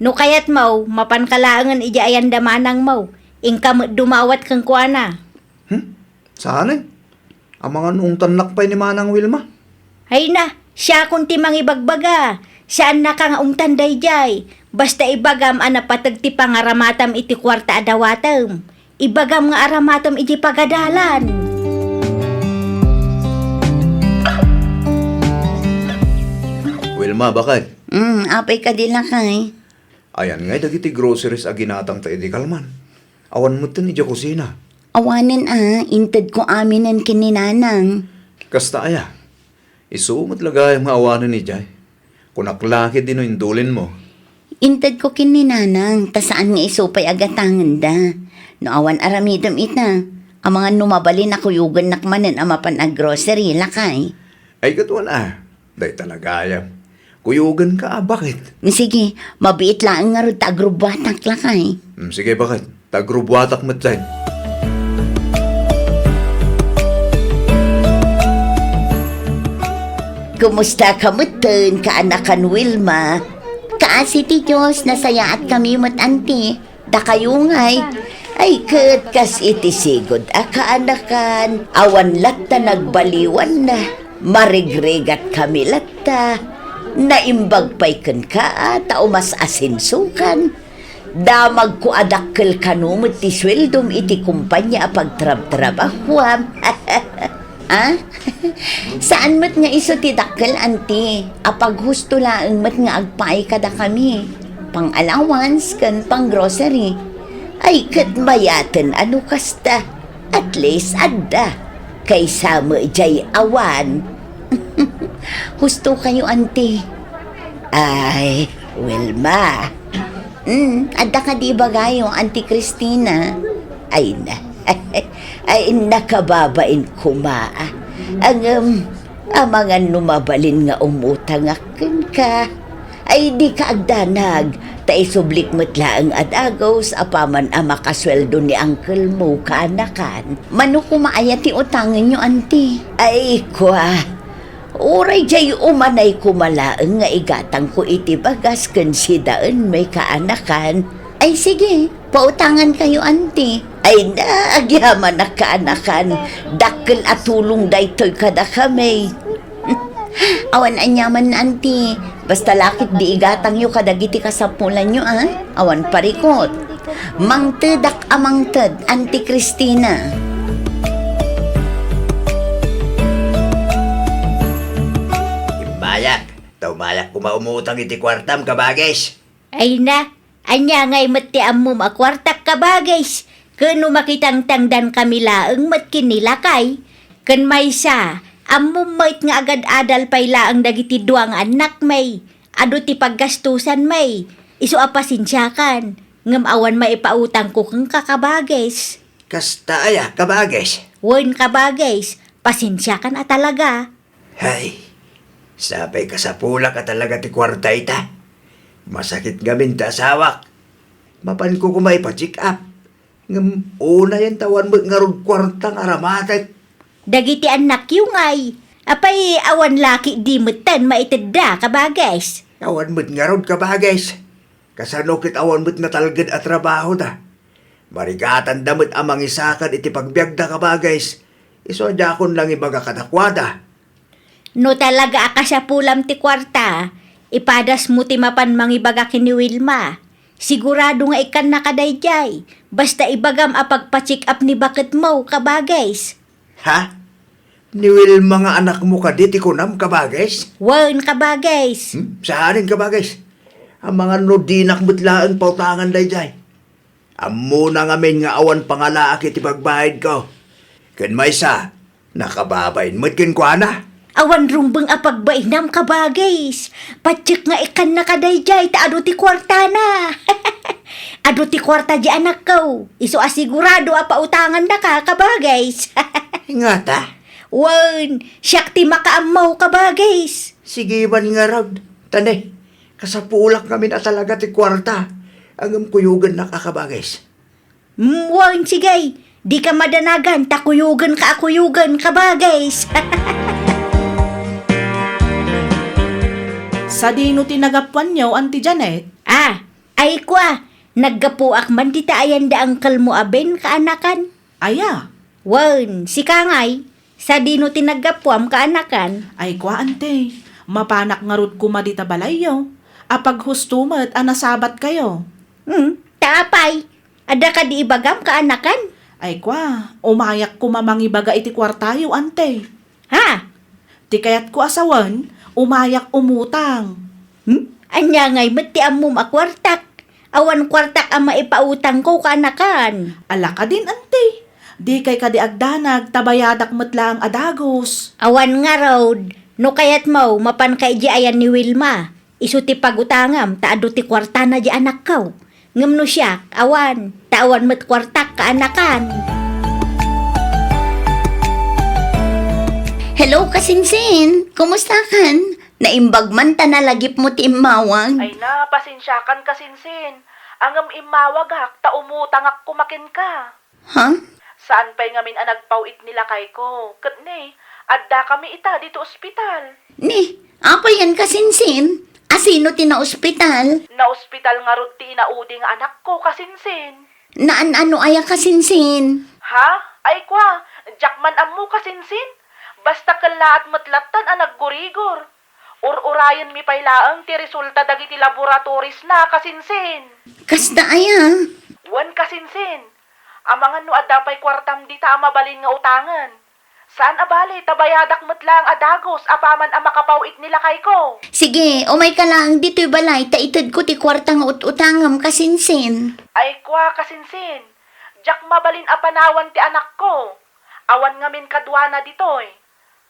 No kayatmo, mapanka laengen idiay ayanda manangmo. Inka met dumawat kenkuana. Hmm? Saanen? Amangan ungtannak pay ni Manang Wilma. Ay na, siakon ti mangibagbaga. Saannaka nga ungtan daydiay. Basta ibagam a napateg ti pangaramatam iti kuarta a dawatem. Ibagam nga aramatem iti pagadalan. Wilma, bakay. Mm, apay kadi, lakay? Ayan ngay dagiti groceries a ginatangta idi kalman. Awan metten idiay kusina. Awanen a, intedko aminen ken ni nanang. Kasta aya? Isu met la gayam nga awanen idiay. Kunak la ketdi no indulinmo. Intedko ken ni nanang, ta saan nga isu pay a gatangenda. No awan aramidem ita, amangan no mabalin a kuyogennak manen a mapan aggrocery, lakay. Ay, ket wen a, dayta la gayam. Kuyogenka a, baket. Sige, mabiit laeng ngarud ta agrubbuatak, lakay. Mm, sige, baket. Tagrubbuatak metten. Kumustaka metten, kaanakan Wilma? Kaasi ti Dios, nasayaatkami met, anti. Dakayo ngay? Ay, ket kas iti sigud a kaanakan, awan latta nagbaliwanna. Marigrigatkami latta. Naimbag pay kenka a ta umas-asensokan. Damagko a dakkel kano met ti sueldom iti kompania a pagtrabtrabahuam. Ah? Saan met nga isu ti dakkel, anti, a paghusto laeng met nga agpaay kadakami. Pang-allowance ken pang-grocery. Ay, ket mayaten a no kasta. At least, adda. Kaysa met diay awan. Husto kayo, anti. Ay, Wilma. Mm, adda kadi ibagayo, Auntie Christina? Ay na. Ay, nakababain koma. Ngem, amangan no mabalin nga umutangak kenka. Ay, dika agdanag, ta isublik met laeng a dagus apaman a makasueldo ni uncle mo, kaanakan. Mano koma aya ti utangenyo, anti? Ay, kua. Uray diay umanay koma laeng nga igatangko iti bagas ken sidaen may kaanakan. Ay, sige, pautangan kayo, anti. Ay na, agyamanak, kaanakan. Dakkel a tulong daytoy kadakami. Awan aniaman, anti. Basta lakit di igatangyo kadagiti kasapulanyo, a? Awan parikot. Mangtedak a mangted, Auntie Christina. Immayak, ta umayak koma umutang iti kuartam, kabagis. Ay na, Ania ngay met ti ammom a kuartak, kabagis? Ken no makitangtangdankami laeng met ken ni lakay, ken maysa, ammom met nga agad-adal pay laeng dagiti dua nga annakmi. Adu ti paggastusanmi, isu a pasensiakan, ngem awan maipautangko kenka, kabagis. Kasta aya, kabagis? Wen, kabagis, pasensiakan a talaga. Hay, sapay kasapulak a talaga ti kuarta ita. Masakit ngamin ti asawak. Mapanko koma ipa-check up. Ngem unayen ta awan met ngarud kuarta nga aramatek. Dagiti annakyo ngay, apay awan la ketdi metten maitedda, kabagis? Awan met ngarud, kabagis. Kasano ket awan met natalged a trabahoda? Marigatanda met a mangisakad iti pagbiagda, kabagis. Isu a diakon nangibaga kadakuada. No talaga a kasapulam ti kuarta, ipadasmo ti mapan mangibaga ken ni Wilma. Sigurado nga ikkannaka daydiay. Basta ibagam a pagpa-check up ni baketmo, kabagis. Ha? Ni Wilma nga anakmo kadi ti kunam, kabagis? Wen, kabagis. Hmm? Saanen, kabagis? Amangan no dinak met laeng pautangan daydiay. Ammona ngamin nga awan pangalaak iti pagbainko. Ken maysa, nakababain met kenkuana. Awan rumbeng a pagbainam, kabagis. Patiek nga ikkannaka daydiay ta adu ti kuartana. Adu ti kuarta di anakko. Isu a sigurado a pautangannaka, kabagis. Ngata? Wen, siak ti makaammo, kabagis. Sige man ngarud. Ta ne, kasapulak ngamin a talaga ti kuarta. Ngem kuyogennak a, kabagis. Mm, wen, sige. Dika madanagan, ta kuyogenka a kuyogen, kabagis. Sadino ti naggapuanyo, Auntie Janet? Ah, ay kua, naggapuak man dita ayan da uncle mo a Ben kaanakan. Aya? Wen, sika ngay, sadino ti naggapuam kaanakan? Ay kua, Auntie, mapanak ngarud koma dita balayyo. Apaghusto met a nasabatkayo. Hmm, ta apay? Adda kadi ibagam kaanakan? Ay kua, umayak koma mangibaga iti kuartayo, Auntie. Ha? Ti kayatko a sawen, umayak umutang. Hmm? Ania ngay met ti ammom a kuartak? Awan kuartak a maipautangko kaanakan. Ala kadin, Auntie. Dikay kadi agdanag ta bayadak met laeng a dagus. Awan ngarud, no kayatmo, mapanka idiay ayan ni Wilma. Isu ti pagutangam ta adu ti kuartana di anakko. Ngem no siak, awan, ta awan met kuartak kaanakan. Hello, kasinsin! Kumustakan? Naimbag man ta nalagipmo ti immawag. Ay na, pasensiakan, kasinsin. Ngem immawagak ta umutangak koma kenka. Ha? Saan pay ngamin a nagpaw-it ni lakayko. Ket ne, addakami ita ditoy ospital. Ni, apayen, kasinsin? Asino ti naospital? Naospital ngarud ti inaudi nga anakko, kasinsin. Naan-ano aya, kasinsin? Ha? Ay kua, diak man ammo, kasinsin. Basta kellaat met lattan a naggurigor. Ur-urayenmi pay laeng ti resulta dagiti laboratories na, kasinsin. Kasta aya? Wen, kasinsin. Amangan no adda pay kuartam dita a mabalin nga utangen. Saan a bale ta bayadak met laeng a dagus apaman a makapaw-it ni lakayko. Sige, umayka laeng ditoy balay ta itedko ti kuarta nga ut-utangem, kasinsin. Ay kua, kasinsin. Diak mabalin a panawan ti anakko. Awan ngamin kaduana ditoy.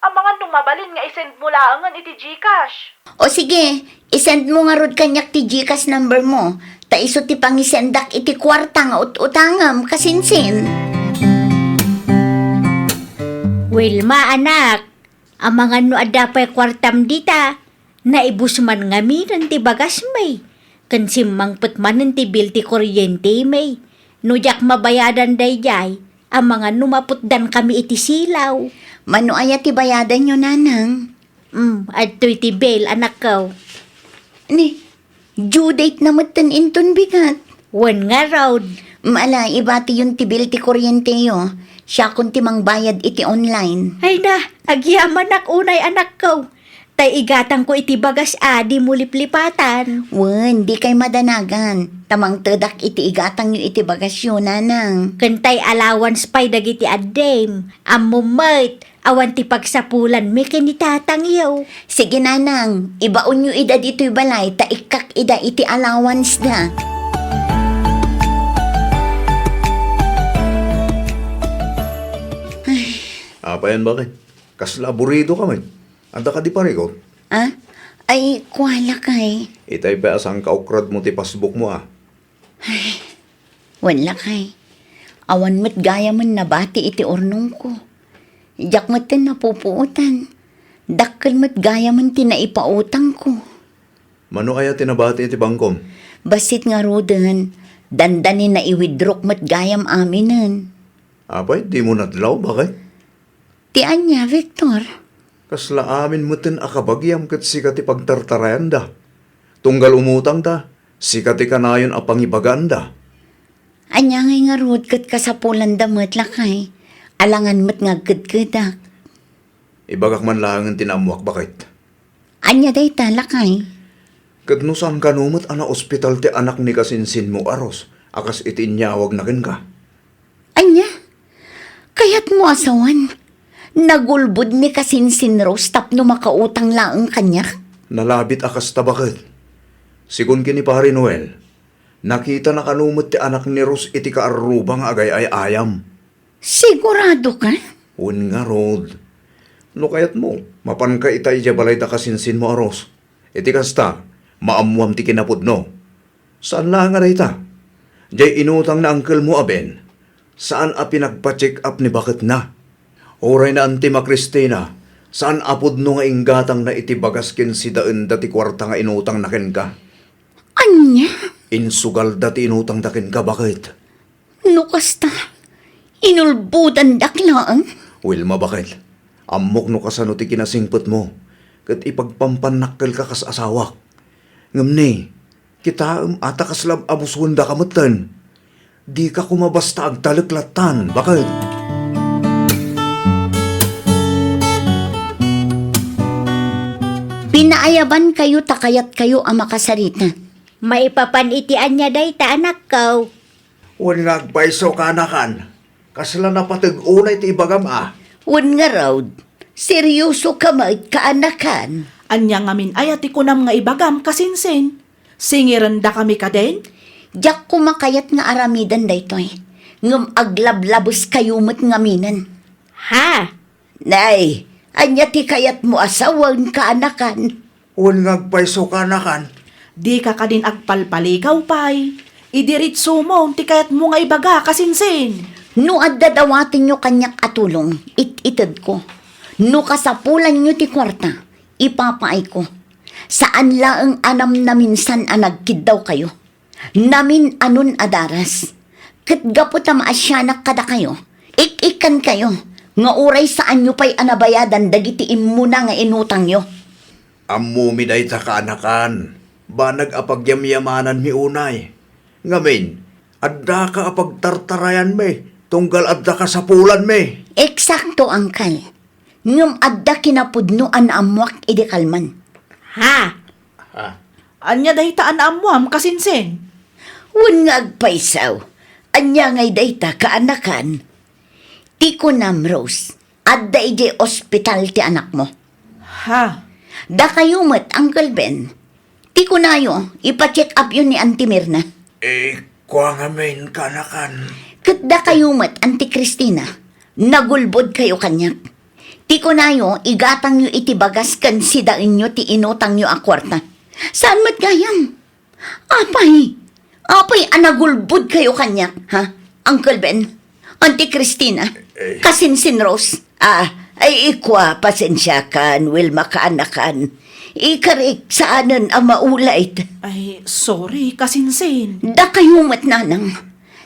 Amangan no mabalin nga i-send mo laengen iti GCash. O sige, i-send mo ngarud kaniak ti GCash number mo, ta isu ti pangisendak iti kuarta nga ut-utangem, kasinsin. Wilma, anak, amangan no adda pay kuartam dita. Naibus man ngamin ti bagasmi, ken simmangpet manen ti bill ti kuryentemi. No diak mabayadan daydiay, amangan no maputdankami iti silaw. Mano aya ti bayadanyo, nanang? Mm, adtoy ti bill, anakko. Ni, due date na metten inton bigat. Wen ngarud. Mala, ibatiyon ti bill ti kuryenteyo. Siakon ti mangbayad iti online. Ay na, agyamanak unay, anakko. Tay igatangko iti bagas a dimo liplipatan. Wen, dikay madanagan. Ta mangtedak iti igatangyo iti bagasyo, nanang. Ken tay allowance pay dagiti addem. Ammom met, awan ti pagsapulanmi ken ni tatangyo. Sige, nanang, ibaonyo ida ditoy balay ta ikkak ida iti allowance da. Payen, baket? Kasla aburidoka met. Adda kadi parikut? Ah? Ay, kua, lakay. Itay pay a sangkaukradmo ti pasbukmo, a. Wen, lakay. Awan met gayamen nabati iti urnongko. Diak metten napupuotan. Dakkel met gayamen ti naipautangko. Mano aya ti nabati iti bangkom? Bassit ngaruden, dandani naiwidrok met gayam aminen. Apay, dimo nadlaw, baket? Ti ania, Victor? Kasla amin metten a kabagiam ket sika ti pagtartarayanda. Tunggal umutangda, sika ti kanayon a pangibagaanda. Ania ngay ngarud ket kasapulanda met, lakay? Alangan met nga agkedkedak. Ibagak man laengen ti naammuak, baket. Ania dayta, lakay? Ket no saan kano met a naospital ti anak ni kasinsinmo a Rose a kas iti inyawagna kenka? Ania? Kayatmo a sawen? Nagulbod ni kasinsin Rose tapno makautang laeng kaniak? Nalabit a kasta, baket. Sigun ken ni Pari Noel, nakitana kano met ti anak ni Rose iti kaarruba nga agay-ay-ayam. Sigurado ka? Wen ngarud. No kayatmo, mapanka ita idiay balay da kasinsinmo a Rose. Iti kasta, maammuam ti kinapudno. Saan laeng a dayta. Diay inutang ni angkelmo a Ben, saan a pinagpa-check up ni baketna. Uray ni Anti Macristina, saan a pudno nga inggatangna iti bagas ken sidaenda ti kuarta nga inutangna kenka. Ania? Insugalda ti inutangda kenka, baket. No kasta, inulbodandak laeng. Wilma, baket, ammok no kasano ti kinasingpetmo, ket ipagpampannakkelka kas asawak. Ngem ni, kitaem a ta kasla abusuendaka metten. Dika koma basta agtalek lattan, baket. Pinaayabankayo ta kayatkayo a makasarita. Maipapan iti ania dayta, anakko? Wen nga agpayso, kaanakan. Kasla napateg unay ti ibagam a. Wen ngarud, serioso ka met, kaanakan. Ania ngamin aya ti kunam nga ibagam, kasinsin? Singirendakami kadin? Diak koma kayat nga aramiden daytoy, ngem aglablabeskayo met ngaminen. Ha? Nay, ania ti kayatmo a sawen, kaanakan? Wen nga agpayso, kaanakan. Dika kadin agpalpaligaw pay. Idiritsomon ti kayatmo nga ibaga, kasinsin. No adda dawatenyo kaniak a tulong, it-itedko. No kasapulanyo ti kuarta, ipapaayko. Saan laeng a namnaminsan a nagkiddawkayo. Namin-anon a daras. Ket gapu ta maasianak kadakayo, ik-ikkankayo nga uray saanyo pay a nabayadan dagiti immuna nga inutangyo. Ammomi dayta, kaanakan. Banag a pagyamyamananmi unay. Ngamin, addaka a pagtartarayanmi, tunggal adda kasapulanmi. Eksakto, angkel. Ngem adda kinapudno a naammuak idi kalman. Ha? Ha? Ania dayta a naammuam, kasinsin? Wen nga agpayso, ania ngay dayta, kaanakan? Ti kunam, Rose, adda idiay ospital ti anakmo. Ha? Dakayo met, Uncle Ben. Ti kunayo, ipa-check upyo ni Auntie Mirna. Eh, kua ngamin, kaanakan. Ket dakayo met, Auntie Christina. Nagulbodkayo kaniak. Ti kunayo, igatangyo iti bagas ken sidaenyo ti inutangyo a kuarta. Saan met gayam? Apay, apay a nagulbodkayo kaniak, ha? Uncle Ben, Auntie Christina, eh. Kasinsin Rose. Ah, ay, ikua, pasensiakan, Wilma, kaanakan. Ikarik, saanen a maulit. Ay, sorry, kasinsin. Dakayo met, nanang.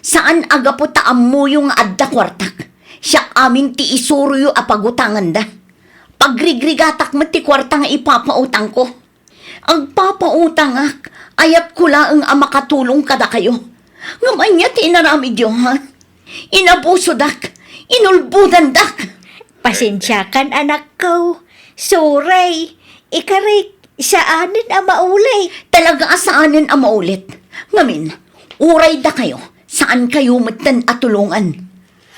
Saan a gapu ta ammoyo nga adda kuartak. Siak amin ti isuroyo a pagutanganda. Pagrigrigatak met ti kuarta nga ipapautangko. Agpapautangak, ayatko laeng a makatulong kadakayo. Ngem ania ti inaramidyo, ha? Inabusodak, inulbodandak. Pasensiakan, anakko. Sorry. Ikarik, saanen a maulit. Talaga a saanen a maulit. Ngamin, uray dakayo, saankayo metten a tulongan.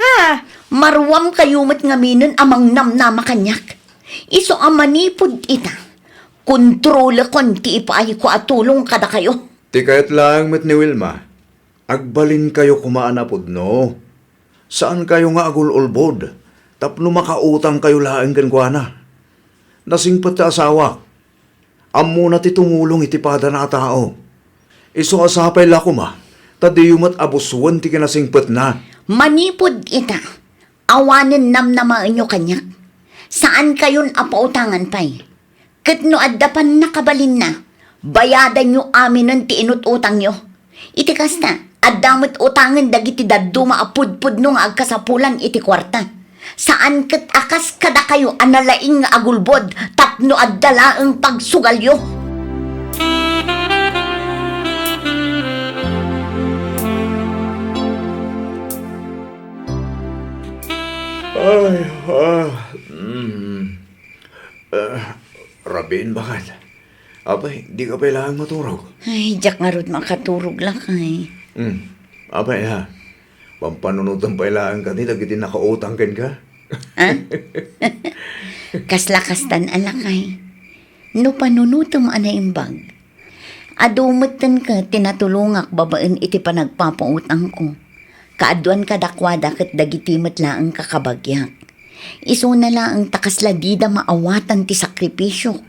Ha? Maruamkayo met ngaminen a mangnamnama kaniak. Isu a manipud ita, kontrolekon ti ipaayko a tulong kadakayo. Ti kayat laeng met ni Wilma, agbalinkayo koma a napudno. Saankayo nga agul-ulbod. tapno makautangkayo laeng kenkuana. Nasingpet ti asawak. Ammona ti tumulong iti padana a tao. Isu a sapay la koma ta diyo met abusuen ti kinasingpetna. Manipud ita, awanen namnamaenyo kaniak. Saankayon a pautangan pay. Ket no adda pannakabalinna, bayadanyo aminen ti inut-utangyo. Iti kasta, adda met utangen dagiti dadduma a pudpudno nga agkasapulan iti kuarta. Saan ket a kas kadakayo a nalaing nga agulbod tapno adda laeng pagsugalyo. Ay, ah, mm. Ah, rabiin, baket. Apay, dika pay laeng maturog? Ay, diak ngarud makaturog, lakay. Hmm. Apay, ha? Pampanunotem pay laeng kadi dagiti nakautang kenka? Ah? Kasla kastan a lakay. No panunotem a naimbag, adu metten ket ti natulongak babaen iti panagpapautangko. Kaaduan kadakuada ket dagiti met laeng kakabagiak. Isuna laeng ta kasla dida maawatan ti sakripisiok.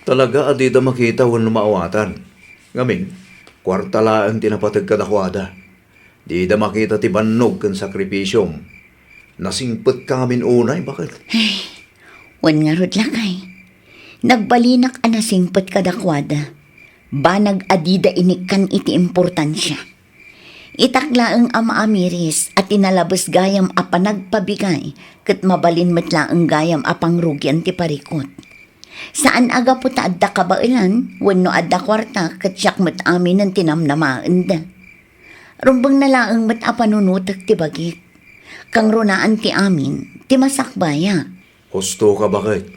Talaga a dida makita wenno maawatan. Ngamin, kuarta laeng ti napateg kadakuada. Dida makita ti bannog ken sakripisiom. Nasingpetka ngamin unay, baket. Ay, wen ngarud, lakay. Nagbalinak a nasingpet kadakuada. Banag a dida inikkan iti importansia. Itak laeng a maamiris a ti nalabes gayam a panagpabigay ket mabalin met laeng gayam a pangrugian ti parikut. Saan a gapu ta adda kabaelan wenno adda kuarta ket siak met aminen ti namnamaenda. Rumbengna laeng met a panunotek ti bagik. Kangrunaan ti amin ti masakbayak. Husto ka, baket.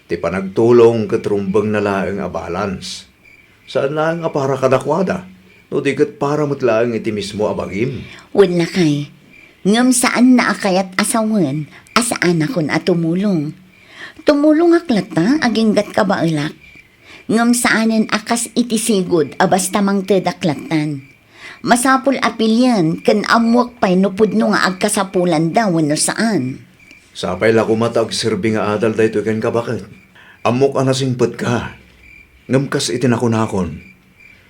Ti panagtulong ket rumbengna laeng a balance. Saan laeng a para kadakuada, no di ket para met laeng iti mismo a bagim. Wen, lakay, ngem saanna a kayat a sawen a saanakon a tumulong. Tumulongak latta aginggat kabaelak. Ngem saanen a kas iti sigud a basta mangtedak lattan. Masapul a pilien ken ammuek pay no pudno nga agkasapulanda wenno saan. Sapay la koma ta agserbi nga adal daytoy kenka, baket. Ammok a nasingpetka, ngem kas iti nakunakon,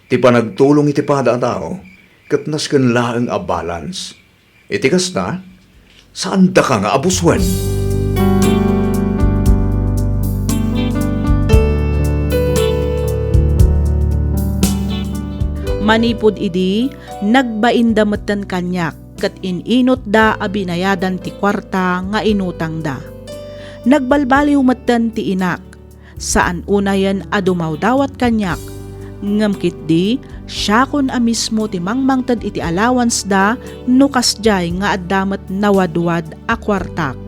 ti panagtulong iti pada a tao ket nasken laeng a balance. Iti kasta, saandaka nga abusuen. Manipud idi, nagbainda metten kaniak ket in-inutda a binayadan ti kuarta nga inutangda. Nagbalbaliw metten ti inak. Saan unayen a dumawdawat kaniak, ngem ketdi, siakon a mismo ti mangmangted iti allowance-da no kasdiay nga adda met nawadwad a kuartak.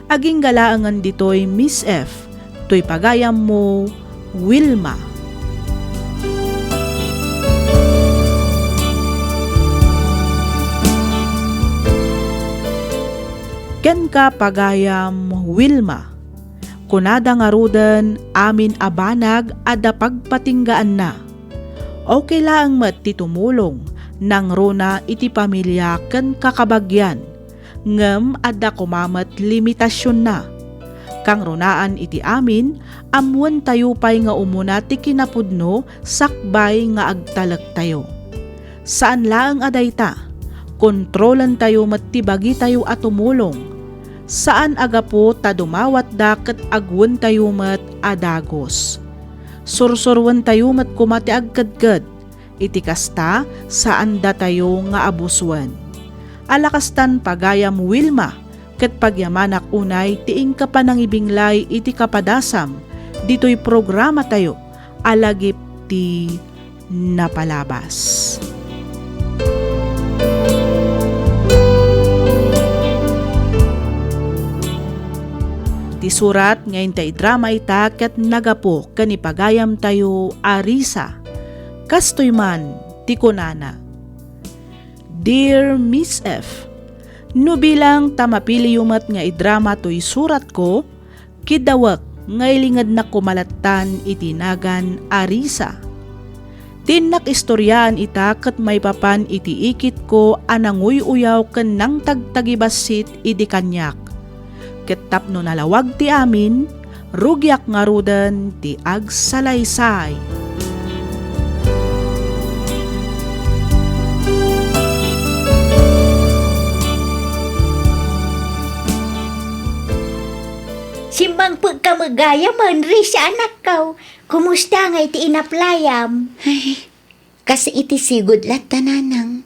Agingga laengen ditoy, Miss F, toy pagayammo, Wilma. Kenka, pagayam, Wilma. Kunada ngaruden, amin a banag adda pagpatinggaanna. Okay laeng met ti tumulong, nangruna iti pamilia ken kakabagian, ngem adda koma met limitasionna. Kangrunaan iti amin, ammoentayo pay nga umuna ti kinapudno sakbay nga agtalektayo. Saan laeng a dayta, kontrolentayo met ti bagitayo a tumulong. Saan a gapu ta dumawatda ket agwentayo met a dagus. Sursuruentayo met koma ti agkedked. Iti kasta, saandatayo nga abusuen. Ala kastan, pagayam Wilma, ket pagyamanak unay ti inka panangibinglay iti kapadasam ditoy programatayo a Lagip ti Napalabas. Ti surat nga inta idrama ita ket nagapu ken ni pagayamtayo a Risa. Kastoy man ti kunana, Dear Miss F, no bilang ta mapiliyo met nga idrama toy suratko, kiddawek nga ilingednak koma lattan iti nagan a Risa. Ti innak istoriaan ita ket maipapan iti ikitko a nanguy-uyaw ken nangtagtagibassit idi kaniak. Ket tapno nalawag ti amin, rugiak ngaruden ti agsalaysay. Simmangpet ka met gayam, Henry, sa anakko. Kumusta ngay ti inaplayam? Ay, kas iti sigud latta, nanang.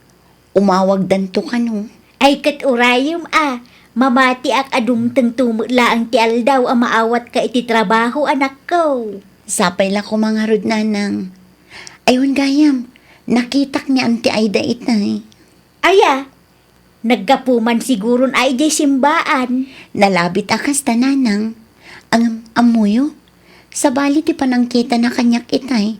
Umawagdanto kano. Ay, ket urayem a, mamatiak a dumtengto met laeng ti aldaw a maawatka iti trabaho, anakko. Sapay la koma ngarud, nanang. Ay, wen gayam, nakitak ni Auntie Aida itay. Aya, naggapu man siguron a idiay simbaan. Nalabit a kasta, nanang. Ang ammoyo, sabali ti panangkitana kaniak itay.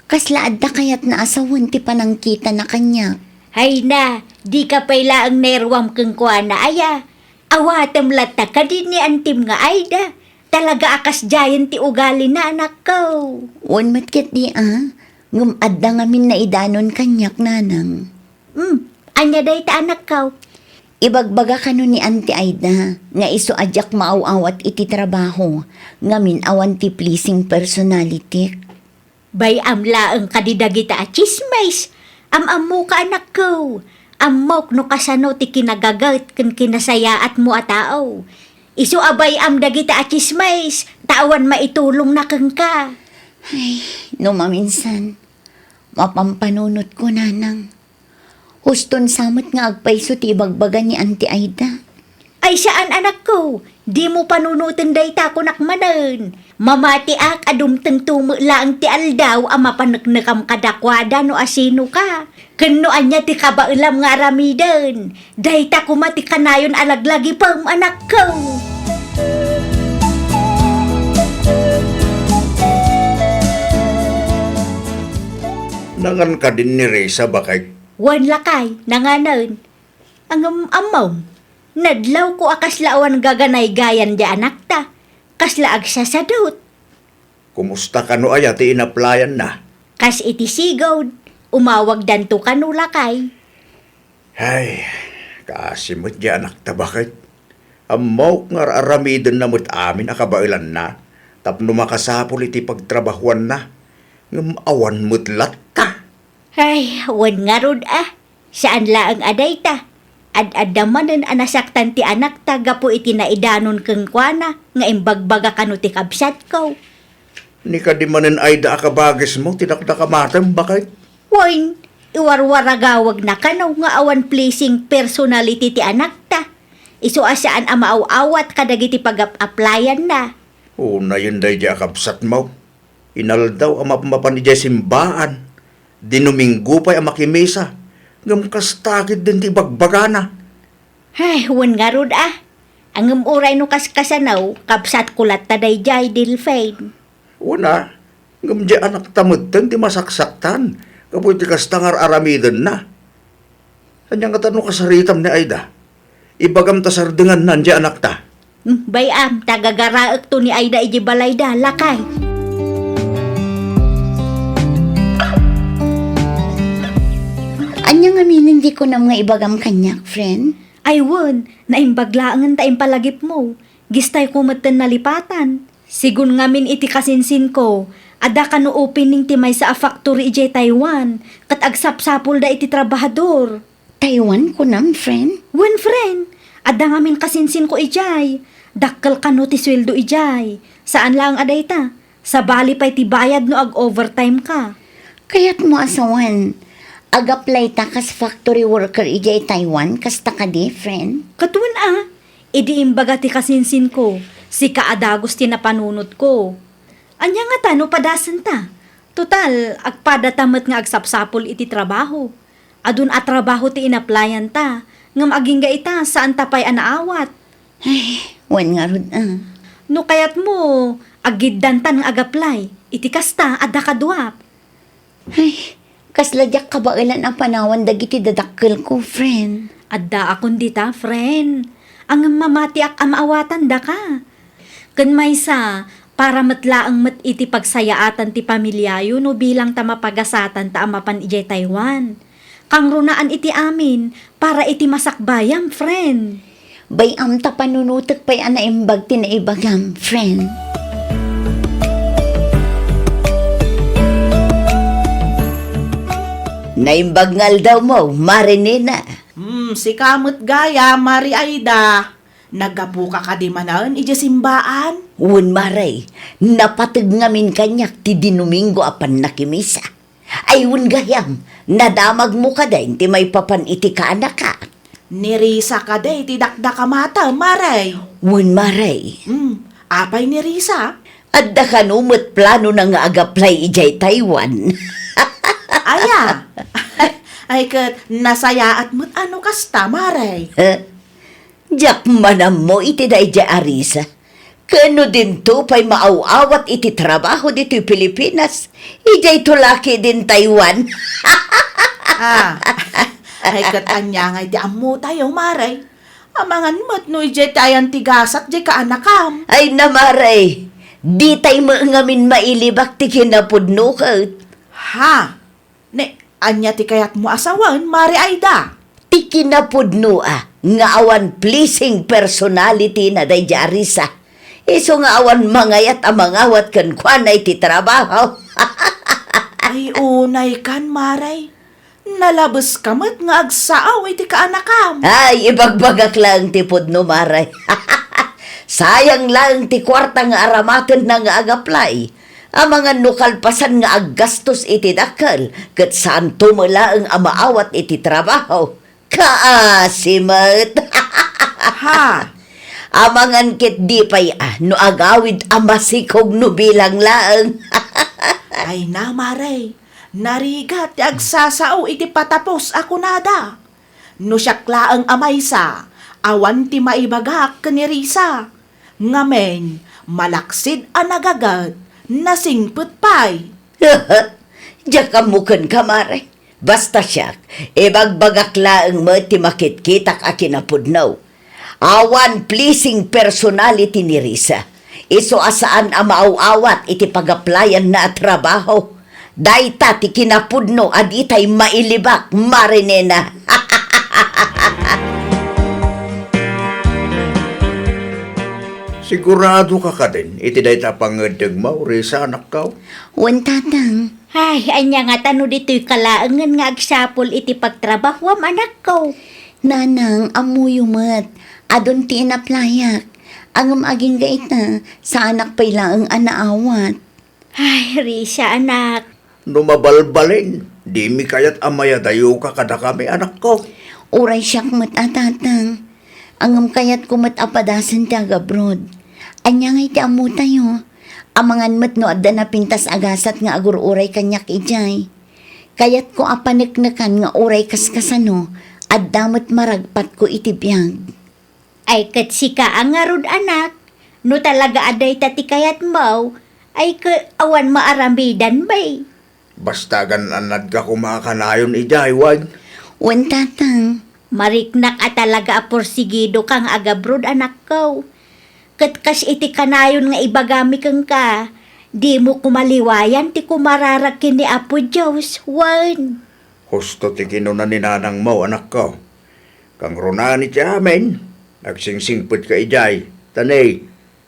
Kasla adda kayatna a sawen ti panangkitana kaniak. Hayna, dika pay laeng nairwam kenkuana, aya. Awatem latta kadi ni antim nga Aida. Talaga a kasdiayen ti ugalina, anakko. Wen met ketdi a, ngem adda ngamin naidanon kaniak, nanang. Hmm, ania dayta, anakko? Ibagbaga kano ni Auntie Aida nga isu a diak maaw-awat iti trabaho ngamin awan ti pleasing personality. Bay-am laeng kadi dagita a tsismis. Am-ammoka, anakko. Ammok no kasano ti kinagaget ken kinasayaatmo a tao. Isu a bay-am dagita a tsismis, ta awan maitulongna kenka. Ay, no maminsan, mapampanunotko, nanang. Huston sa met nga agpayso ti ibagbaga ni Auntie Aida. Ay, saan, anakko, dimo panunoten dayta, kunak manen. Mamatiak a dumtengto met laeng ti aldaw a mapaneknekam kadakuada no asinoka. Ken no ania ti kabaelam nga aramiden. Dayta koma ti kanayon a laglagipem, anakko. Nangan kadin ni Risa, baket? Wen, lakay, nanganen. Ngem ammom, nadlawko a kasla awan gaganaygayan diay anakta. Kasla agsasadut. Kumusta kano aya ti inaplayanna? Kas iti sigud, umawagdanto kano, lakay. Ay, kaasi met diay anakta, baket. Ammok nga ar-aramidenna met amin a kabaelanna tapno makasapul iti pagtrabahuanna. Ngem awan met latta. Ay, wen ngarud a. Saan laeng a dayta. Ad-adda manen a nasaktan ti anakta gapu iti naidanon kenkuana nga imbagbaga kano ti kabsatko. Ni kadi manen Aida a kabagismo ti dakdakamatem, baket? Wen, iwarwaragawagna kano nga awan pleasing personality ti anakta. Isu a saan a maaw-awat kadagiti pagap-aplayanna. Unayen daydiay a kabsatmo. Inaldaw a mapmapan idiay simbaan. Dinuminggo pay a makimisa. Ngem kasta ketdin ti ibagbagana. Ay, wen ngarud a. Ngem uray no kaskasano, kabsatko latta daydiay, Delfin. Wen a, ngem diay anakta metten ti masaksaktan gapu iti kasta nga ar-aramidenna. Ania ngata no kasaritam ni Aida? Ibagam ta sardenganna diay anakta. Hmm, bay-am, ta gagaraekto ni Aida idiay balayda, lakay. Ania ngamin ti kunam nga ibagam kaniak, friend? Ay wen, naimbag laengen ta impalagipmo. Gistayko metten nalipatan. Sigun ngamin iti kasinsinko, adda kano opening ti maysa a factory idiay Taiwan, ket agsapsapulda iti trabahador. Taiwan, kunam, friend? Wen, friend. Adda ngamin kasinsinko idiay. Dakkel kano ti sueldo idiay. Saan laeng a dayta. Sabali pay ti bayad no ag-overtime ka. Kayatmo a sawen, ag-apply ta kas factory worker idiay Taiwan, kasta kadi, friend? Ket wen a, idi imbaga ti kasinsinko, sika a dagus ti napanunotko. Ania ngata no padasenta? Total, agpadata met nga agsapsapul iti trabaho. Adun a trabaho ti inaplayan ta, ngem agingga ita, saan ta pay a naawat. Ay, wen ngarud a. No kayatmo, aggiddantan nga agaplay. Iti kasta, adda kaduak. Ay, kasla diak kabaelan a panawan dagiti dadakkelko, friend. Addaakon dita, friend. Ngem mamatiak a maawatandaka. Ken maysa, para met laeng met iti pagsayaatan ti pamiliayo no bilang ta mapagasatan ta a mapan idiay Taiwan. Kangrunaan iti amin, para iti masakbayam, friend. Bay-am ta panunotek pay a naimbag ti naibagam, friend. Naimbag nga aldawmo, Mare Nena. Hmm, sika met gayam, Mare Aida. Naggapuka kadi manen idiay simbaan? Wen, Mare. Napateg ngamin kaniak ti Dinomingo a pannakimisa. Ay, wen gayam, nadamagmo kadi ti maipapan iti kaanakak? Ni Risa kadi ti dakdakamatem, Mare. Wen, Mare. Hmm, apay ni Risa? Adda kano met planona nga agaplay idiay Taiwan. Aya? Ay, ket nasayaat met a no kasta, Mare. Eh? Diak man ammo iti daydiay a Risa. Ken no dinto pay maaw-awat iti trabaho ditoy Pilipinas, idiay to la ketdin Taiwan. Ah, ay, ket ania ngay ti ammotayo, Mare? Amangan met no idiay ti ayan ti gasat diay kaanakam. Ay na, Mare, ditay met ngamin mailibak ti kinapudno ket. Ha? Ne, ania ti kayatmo a sawen, Mare Aida? Ti kinapudno a nga awan pleasing personality na daydiay a Risa. Isu nga awan mangayat a mangawat kenkuana iti trabaho. Ay, unay kan, Mare. Nalabeska met nga agsao iti kaanakam. Ay, ibagbagak laeng ti pudno, Mare. Sayang laeng ti kuarta nga aramatenna nga agaplay. Amangan no kalpasan nga aggastos iti dakkel, ket saanto met laeng a maawat iti trabaho. Kaasi met. Ha? Amangan ket di pay a no agawid a masikog no bilang laeng. Ay na, Mare, narigat ti agsasao iti patapos a kunada. No siak laeng a maysa, awan ti maibagak ken ni Risa. Ngamin, malaksid a nagaget, nasingpet pay. Diak ammo kenka, Mare. Basta siak, ibagbagak laeng met ti makitkitak a kinapudno. Awan pleasing personality ni Risa. Isu a saan a maaw-awat iti pagaplayanna a trabaho. Dayta ti kinapudno a ditay mailibak, Mare Nena. Sigurado ka kadin iti dayta a pangeddengmo, Risa, anakko? Wen, Tatang. Ay, ania ngata no ditoy ka laengen nga agsapul iti pagtrabahoam, anakko? Nanang, ammoyo met. Adun ti inaplayak. Ngem agingga ita, saanak pay laeng a naawat. Ay, Risa, anak. No mabalbalin, dimi kayat a mayadayoka kadakami, anakko. Uray siak met a, Tatang. Ngem kayatko met a padasen ti agabroad. Ania ngay ti ammotayo? Amangan met no adda napintas a gasat nga agur-uray kaniak idiay. Kayatko a paneknekan nga uray kaskasano, adda met maragpatko iti biag. Ay, ket sika a ngarud, anak, no talaga a dayta ti kayatmo, ay, ket awan maaramidan, bay. Basta agan-annadka koma a kanayon idiay, wen? Wen, Tatang. Mariknak a talaga a porsigidoka nga agabroad, anakko. Ket kas iti kanayon nga ibagami kenka, dimo koma liwayan ti kumararag ken ni Apo Dios, wen. Husto ti kinuna ni nanangmo, anakko. Kangrunaan iti amin, agsingsingpetka idiay, ta ne,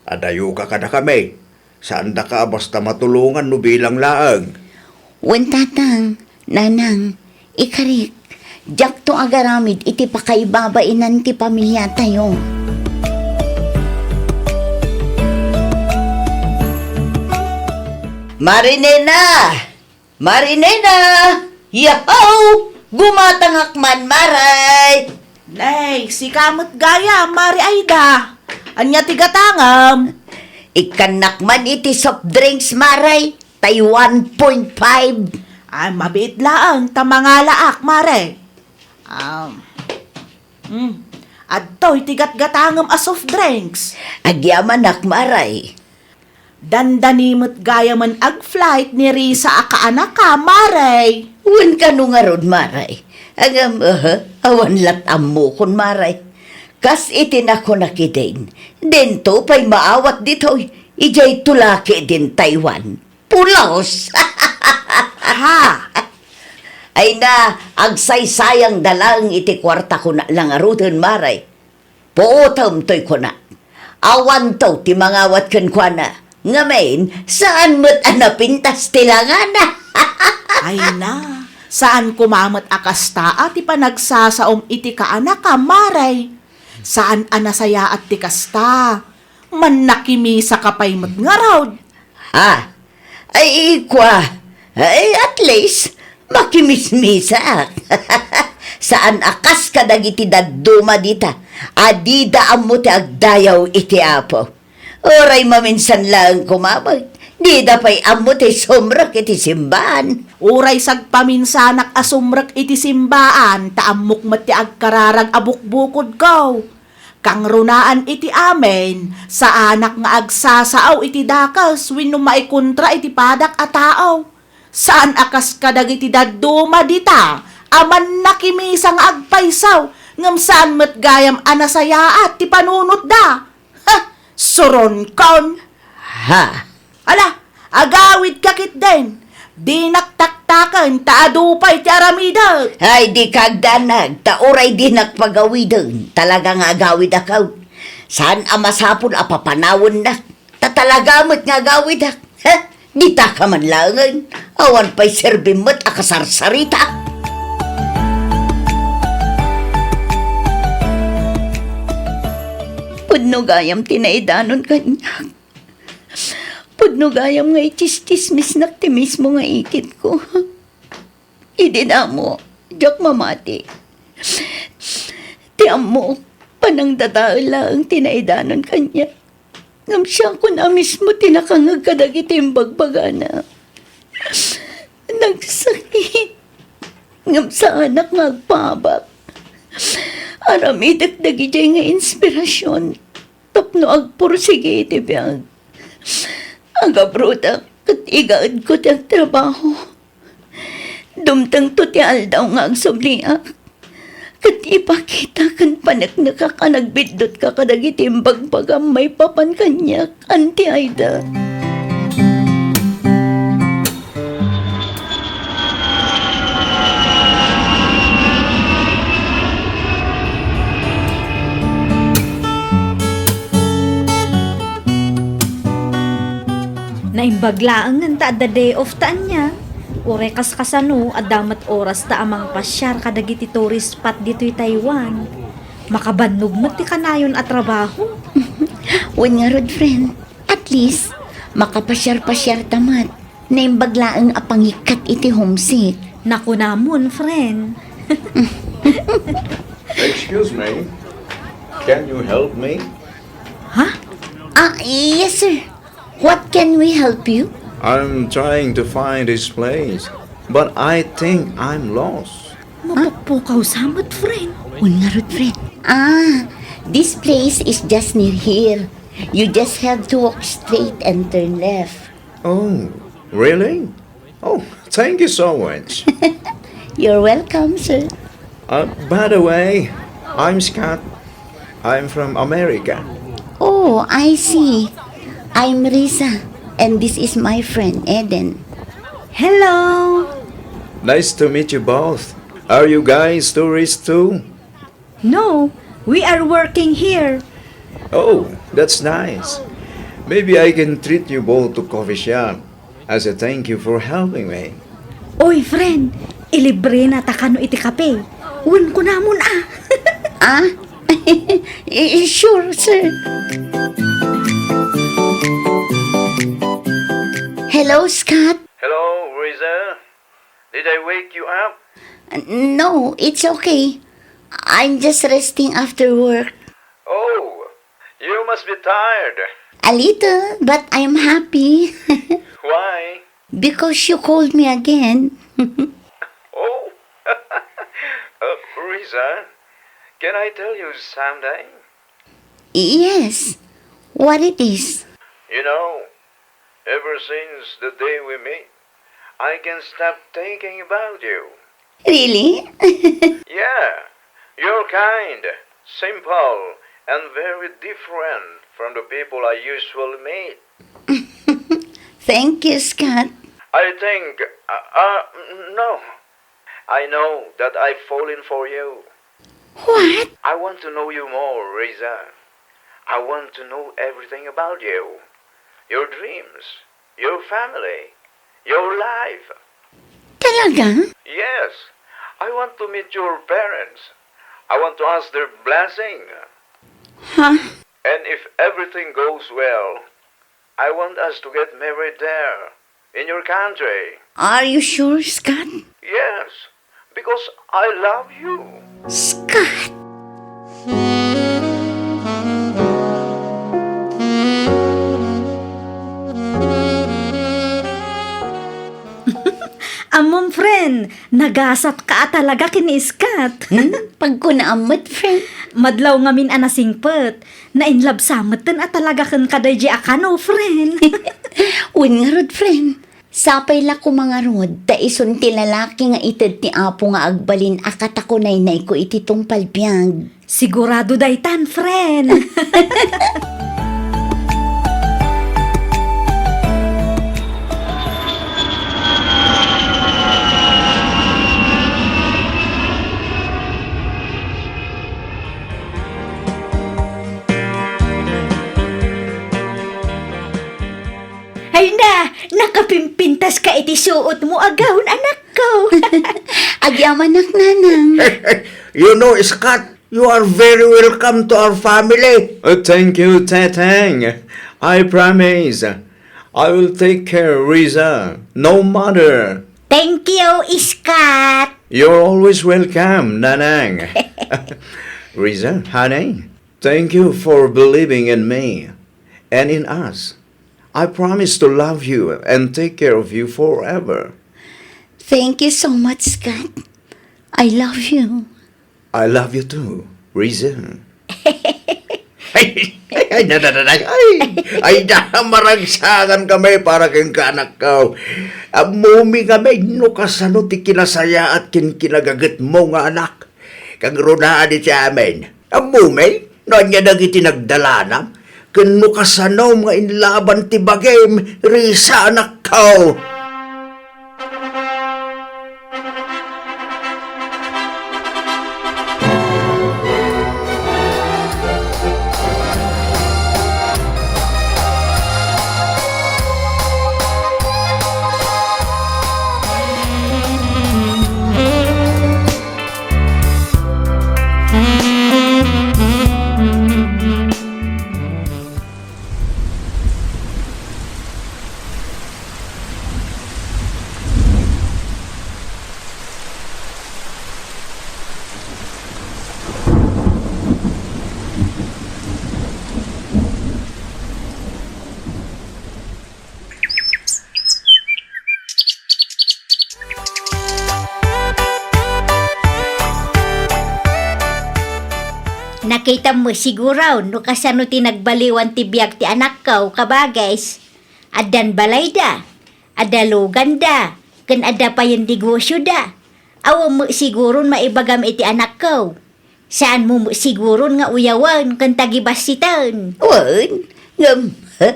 adayoka kadakami. Saandaka a basta matulongan no bilang laeng. Wen, Tatang, Nanang, ikarik, diakto agaramid iti pakaibabainan ti pamiliatayo. Marinena! Marinena! Yahoo! Gumatangak man, Maray! Nay, sika met gayam, Mari Aida. Ania ti gatangem? Ikkannak man iti soft drinks, Maray. Tay one point five. Ay, mabiit laeng ta mangalaak, Mare. Um, hmm. Adtoy ti gatgatangem a soft drinks. Agyamanak, Maray. Dandani met gayamen ag-flight ni Risa a kaanaka, Mare. Wen kano ngarud, Mare. Ngem, aha, awan lat ammokon, Mare. Kas iti nakunak idin, dinto pay maawat ditoy, idiay tulaki din Taiwan. Pulos! Ha? Ay na, agsaysayang da laeng iti kuarta ko na la ngaruden, Mare. Puotem toy kunak. Awanto ti mangawat kenkuana. Ngamin, saan met a napintas ti langana. Ay na, saan koma met a kasta a ti panagsasaom iti kaanak a, Mare. Saan a nasayaat ti kasta. Mannakimisaka pay met ngarud. Ah, ay, kua, ay, at least, makimismisaak. Saan a kas kadagiti dadduma dita, a dida ammo ti agdayaw iti Apo. Uray maminsan laeng koma met, dida pay ammo ti sumrek iti simbaan. Uray sagpaminsanak a sumrek iti simbaan, ta ammok met ti agkararag a bukbukodko. Kangrunaan iti amin, saanak nga agsasao iti dakes wenno maikontra iti padak a tao. Saan a kas kadagiti dadduma dita a mannakimisa nga agpayso, ngem saan met gayam a nasayaat ti panunotda. Ha! Suronkon! Ha! Ala, agawidka ketdin. Dinak taktaken ta adu pay ti aramidek. Ay, dika agdanag, ta uray dinak pagawiden, talaga nga agawidakon. Saan a masapul a papanawennak, ta talaga met nga agawidak. Ha? Ditaka man laengen, awan pay serbim met a kasarsarita. Pudno gayam ti naidanon kaniak. Pudno gayam nga itsistsismisnak ti mismo nga itedko. Idi damo, diak mamati. Ti ammok, panangdadael laeng ti naidanon kaniak. Ngem siakon a mismo ti nakangngeg kadagiti imbagbagana. Nagsakit. Ngem saanak nga agpaabak. Aramidek dagidiay nga inspirasion tapno agpursigi iti biag. Agabrodak ket igaedko ti agtrabaho. Dumtengto ti aldaw nga agsubliak, ket ipakita ken paneknekak a nagbiddutka kadagiti imbagbagam maipapan kaniak, Auntie Aida. Naimbag laengen ta adda day off ta ania. Uray kaskasano, adda met orasta a mangpasiar kadagiti tourist spot ditoy Taiwan. Makabannog met ti kanayon a trabaho. Wen ngarud, friend. At least, makapasiar-pasiarta met. Naimbag laeng a pangikkat iti homesick. Nakunamon, friend. Excuse me. Can you help me? Ha? Ah, yes, sir. What can we help you? I'm trying to find this place, but I think I'm lost. Mapukpukaw sa met, friend. Wen ngarud, friend. Ah, this place is just near here. You just have to walk straight and turn left. Oh, really? Oh, thank you so much. You're welcome, sir. Uh, by the way, I'm Scott. I'm from America. Oh, I see. I'm Risa, and this is my friend, Eden. Hello! Nice to meet you both. Are you guys tourists too? No, we are working here. Oh, that's nice. Maybe I can treat you both to coffee shop as a thank you for helping me. Oy, friend, ilibre na ta kano iti kape. Wen kunamon, ah. Ah? Eh, sure, sir. Hello, Scott. Hello, Risa. Did I wake you up? No, it's okay. I'm just resting after work. Oh, you must be tired. A little, but I'm happy. Why? Because you called me again. Oh, uh, Risa, can I tell you something? Yes. What it is? You know, ever since the day we met, I can't stop thinking about you. Really? Yeah, you're kind, simple, and very different from the people I usually meet. Thank you, Scott. I think, uh, uh, no. I know that I've fallen for you. What? I want to know you more, Riza. I want to know everything about you. Your dreams, your family, your life. Talaga? Yes. I want to meet your parents. I want to ask their blessing. Huh? And if everything goes well, I want us to get married there, in your country. Are you sure, Scott? Yes, because I love you. Scott! Ammom, friend, nagasatka a talaga ken ni Scott. Hmm? Pagkunaam met, friend. Madlaw ngamin a nasingpet. Na-in love sa metten a talaga ken kadaydi a kano, friend. Wen ngarud, friend. Sapay la koma ngarud, ta isun ti lalaki nga ited ti Apo nga agbalin a katakunaynayko iti tungpal biag. Sigurado daytan, friend. Ay na, nakapimpintaska iti suotmo a gown, anakko. Agyamanak, nanang. You know, Scott, you are very welcome to our family. Uh, thank you, Teteng. I promise I will take care of Riza, no matter. Thank you, Scott. You're always welcome, Nanang. Riza, honey, thank you for believing in me and in us. I promise to love you and take care of you forever. Thank you so much, Scott. I love you. I love you too, Riza. Ay, ay, ay, na, na, na, na, ay, ay, na, maragsakan kami para kenka, anakko. Ammom ngamin no kasano ti kinasayaat ken kinagagetmo nga anak. Kagrunaan iti amin. Ammom no ania dagiti nagdalanam, ken no kasanom nga inlaban ti bagim, Riza, anakko. Nakitam met siguro no kasano ti nagbaliwan ti biag ti anakko, kabagis. Addan balayda, adda luganda, ken adda payen negosioda. Awan met siguron maibagam iti anakko. Saanmo met siguron nga uyawen ken tagibassiten. Wen, ngem, ha?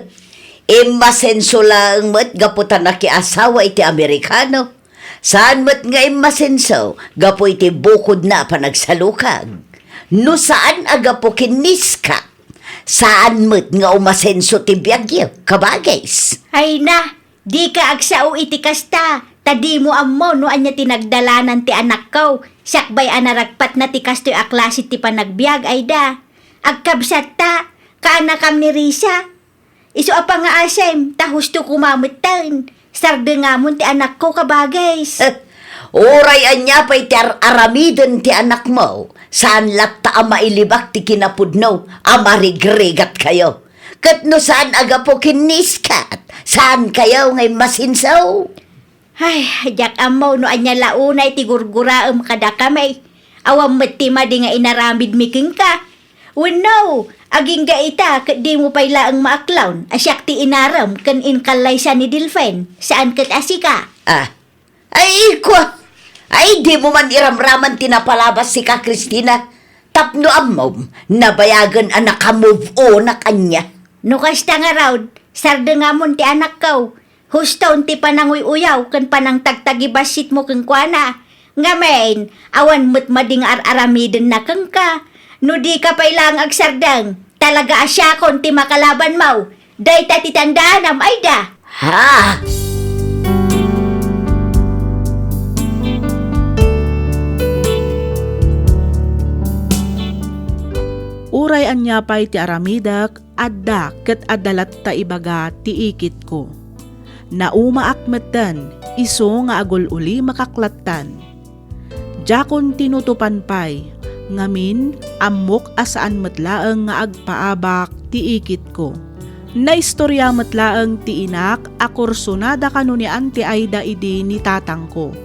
Immasenso laeng met gapu ta nakiasawa iti Amerikano. Saan met nga immasenso gapu iti bukodna a panagsalukag. No saan a gapu ken ni Scott, saan met nga umasenso ti biagyo, kabagis. Ay na, dika agsao iti kasta, ta dimo ammo no ania ti nagdalanan ti anakko, sakbay a naragpatna ti kastoy a klase ti panagbiag, ay da. Agkabsatta, kaanakam ni Riza. Isu a pangaasem, ta husto koma metten. Sardengamon ti anakko, kabagis. Eh, uray ania pay ti ar-aramiden ti anakmo, saan latta a mailibak ti kinapudno a marigrigatkayo. Ket no saan a gapu ken ni Scott, saankayo nga immasenso? Ay, diak ammo no ania la unay ti gurguraem kadakami. Awan met ti madi nga inaramidmi kenka. Wenno, agingga ita ket dimo pay laeng maaklon a siak ti inarem ken inkallaysa ni Delfin, saan ket a sika. Ah, ay, kua! Ay, dimo man iramraman ti napalabas sika, Christina. Tapno ammom, nabayagen a naka-move on-ak ania. No kasta ngarud, sardengamon ti anakko. Huston ti pananguy-uyaw ken panangtagtagibasitmo kenkuana. Ngamin, awan met madi nga ar-aramidenna kenka. No dika pay laeng agsardeng, talaga a siakon ti makalabanmo. Dayta ti tandaanam, Aida. Ha? Uray ania pay ti aramidek, adda ket adda latta ibaga ti ikitko. Naumaak metten, isu nga agul-ulimekak lattan. Diakon tinutupan pay, ngamin, ammok a saan met laeng nga agpaabak ti ikitko. Naistorya met laeng ti inak a kursunada kano ni Auntie Aida idi ni tatangko.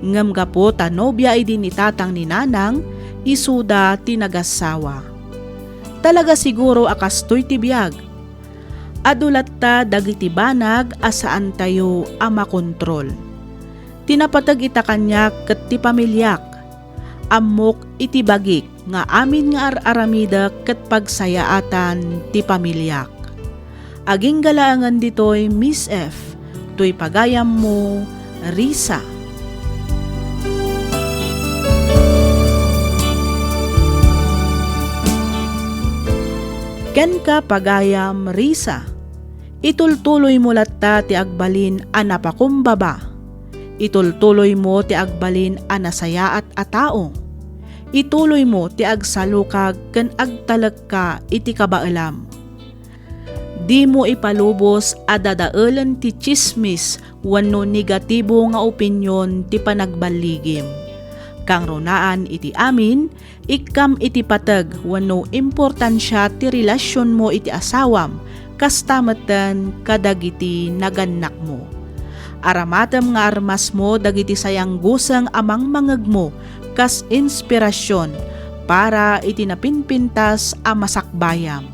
Ngem gapu ta nobia idi ni tatang ni nanang, isuda ti nagassawa. Talaga siguro a kastoy ti biag. Adu latta dagiti banag a saantayo a makontrol. Ti napateg ita kaniak ket ti pamiliak. Ammok iti bagik nga amin nga ar-aramidek ket pagsayaatan ti pamiliak. Agingga laengen ditoy, Miss F, toy pagayammo, Risa. Kenka, pagayam, Risa, itultuloymo latta ti agbalin a napakumbaba. Itultuloymo ti agbalin a nasayaat a tao. Ituloymo ti agsalukag ken agtalekka iti kabaelam. Dimo ipalubos a dadaelen ti tsismis wenno negatibo nga opinyon ti panagballigim. Kangrunaan iti amin, ikkam iti pateg wenno importansia ti relasionmo iti asawam, kasta metten kadagiti nagannakmo. Aramatem nga armasmo dagiti sayangguseng a mangmangegmo kas inspirasion para iti napinpintas a masakbayam.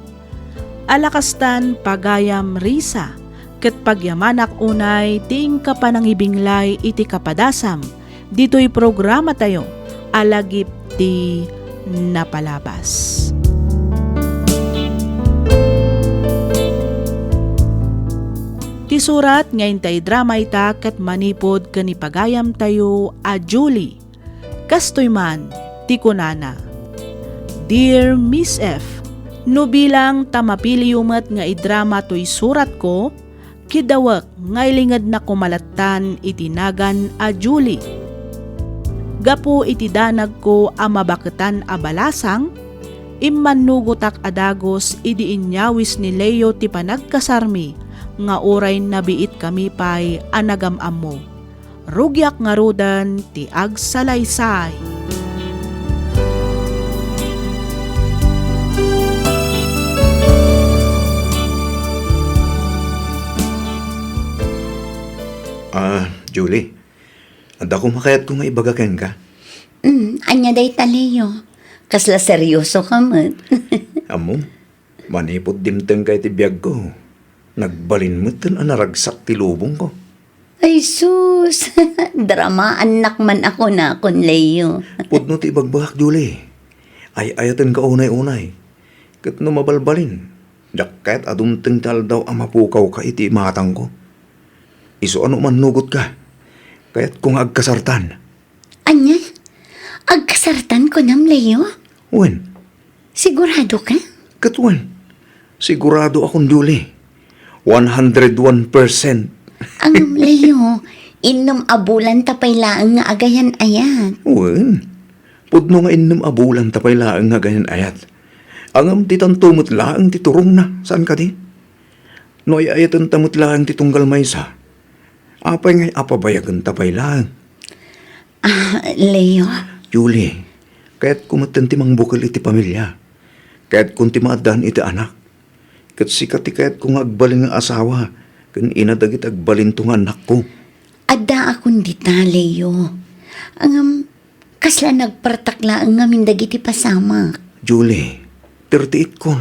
Ala kastan, pagayam, Risa, ket pagyamanak unay ti inka panangibinglay iti kapadasam ditoy programatayo a Lagip ti Napalabas. Ti surat nga inta idrama ita ket manipud ken ni pagayamtayo a Julie. Kastoy man ti kunana, "Dear Miss F, no bilang ta mapiliyo met nga idrama toy suratko, kidawek nga ilingedna koma lattan iti nagan a Julie. Gapu iti danagko a mabaketan a balasang, immannugotak a dagus idi inyawis ni Leo ti panagkasarmi nga uray nabiitkami pay a nagam-ammo. Rugiak ngaruden ti agsalaysay." Ah, Julie, adda koma kayatko nga ibaga kenka. Mm, ania dayta, Leo? Kasla serioso ka met. Ammo, manipud dimtengka iti biagko, nagbalin metten a naragsak ti lubongko. Ay sus, dramaannak man a kunakon, Leo. Pudno ti ibagbagak, Julie. Ay-ayatenka unay-unay. Ket no mabalbalin, diak kayat a dumteng ti aldaw a mapukawka iti imatangko. Isu a no mannugotka, kayatko nga agkasartan. Ania? Agkasartan kunam, Leo? Wen. Sigurado ka? Ket wen. Sigurado akon, Julie. One hundred one percent. Ang Leo, innem a bulan ta pay laeng nga agayan-ayat. Wen. Pudno nga innem a bulan ta pay laeng nga agayan-ayat. Ngem ditanto met laeng ti turongna, saan kadi? No ay-ayatenta met laeng ti tunggal maysa, apay ngay a pabayagenta pay laeng? Ah, Leo? Julie, kayatko metten ti mangbukel iti pamilia. Kayatkon ti maaddaan iti anak. Ket sika ti kayatko nga agbalin nga asawa ken ina dagiti agbalinto nga annakko. Addaakon dita, Leo. Ngem, kasla nagpartak laeng ngamin dagiti pasamak. Julie, thirty-eight ko.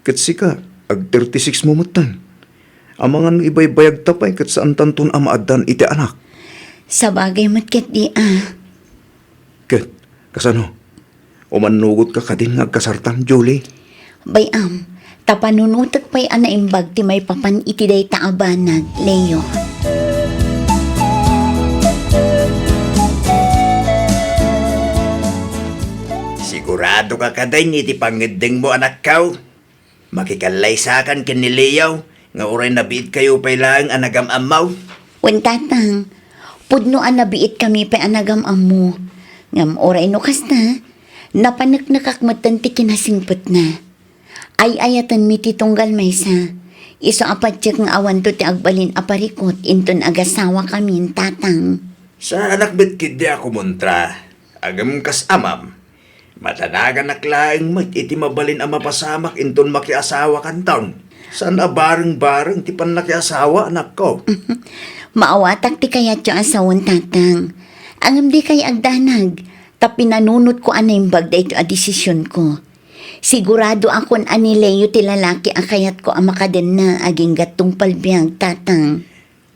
Ket sika, ag-thirty-six mo metten. Amangan no ibaybayagta pay ket saantanton a maaddaan iti anak. Sabagay met ketdi a. Ket, kasano? Umannugotka kadin nga agkasartan, Julie? Bay-am, ta panunotek pay a naimbag ti maipapan iti dayta a banag, Leo. Sigurado ka kadin iti pangngeddengmo, anakko? Makikallaysakan ken ni Leo nga uray nabiitkayo pay laeng a nagam-ammo? Wen, Tatang, pudno a nabiitkami pay a nagam-ammo. Ngem uray no kasta, napaneknekak metten ti kinasingpetna. Ay-ayatenmi ti tunggal maysa. Isu a patiek nga awanto ti agbalin a parikut inton agasawakamin, Tatang. Saanak met ketdi a kumontra. Ngem kas amam, madanaganak laeng met iti mabalin a mapasamak inton makiasawakanton. Saan a bareng-bareng ti pannakiasawa, anakko. Maawatak ti kayatyo a sawen, Tatang. Ngem dikay agdanag, ta pinanunotko a naimbag daytoy a desisionko. Siguradoakon a ni Leo ti lalaki a kayatko a makadenna agingga tungpal biag, Tatang.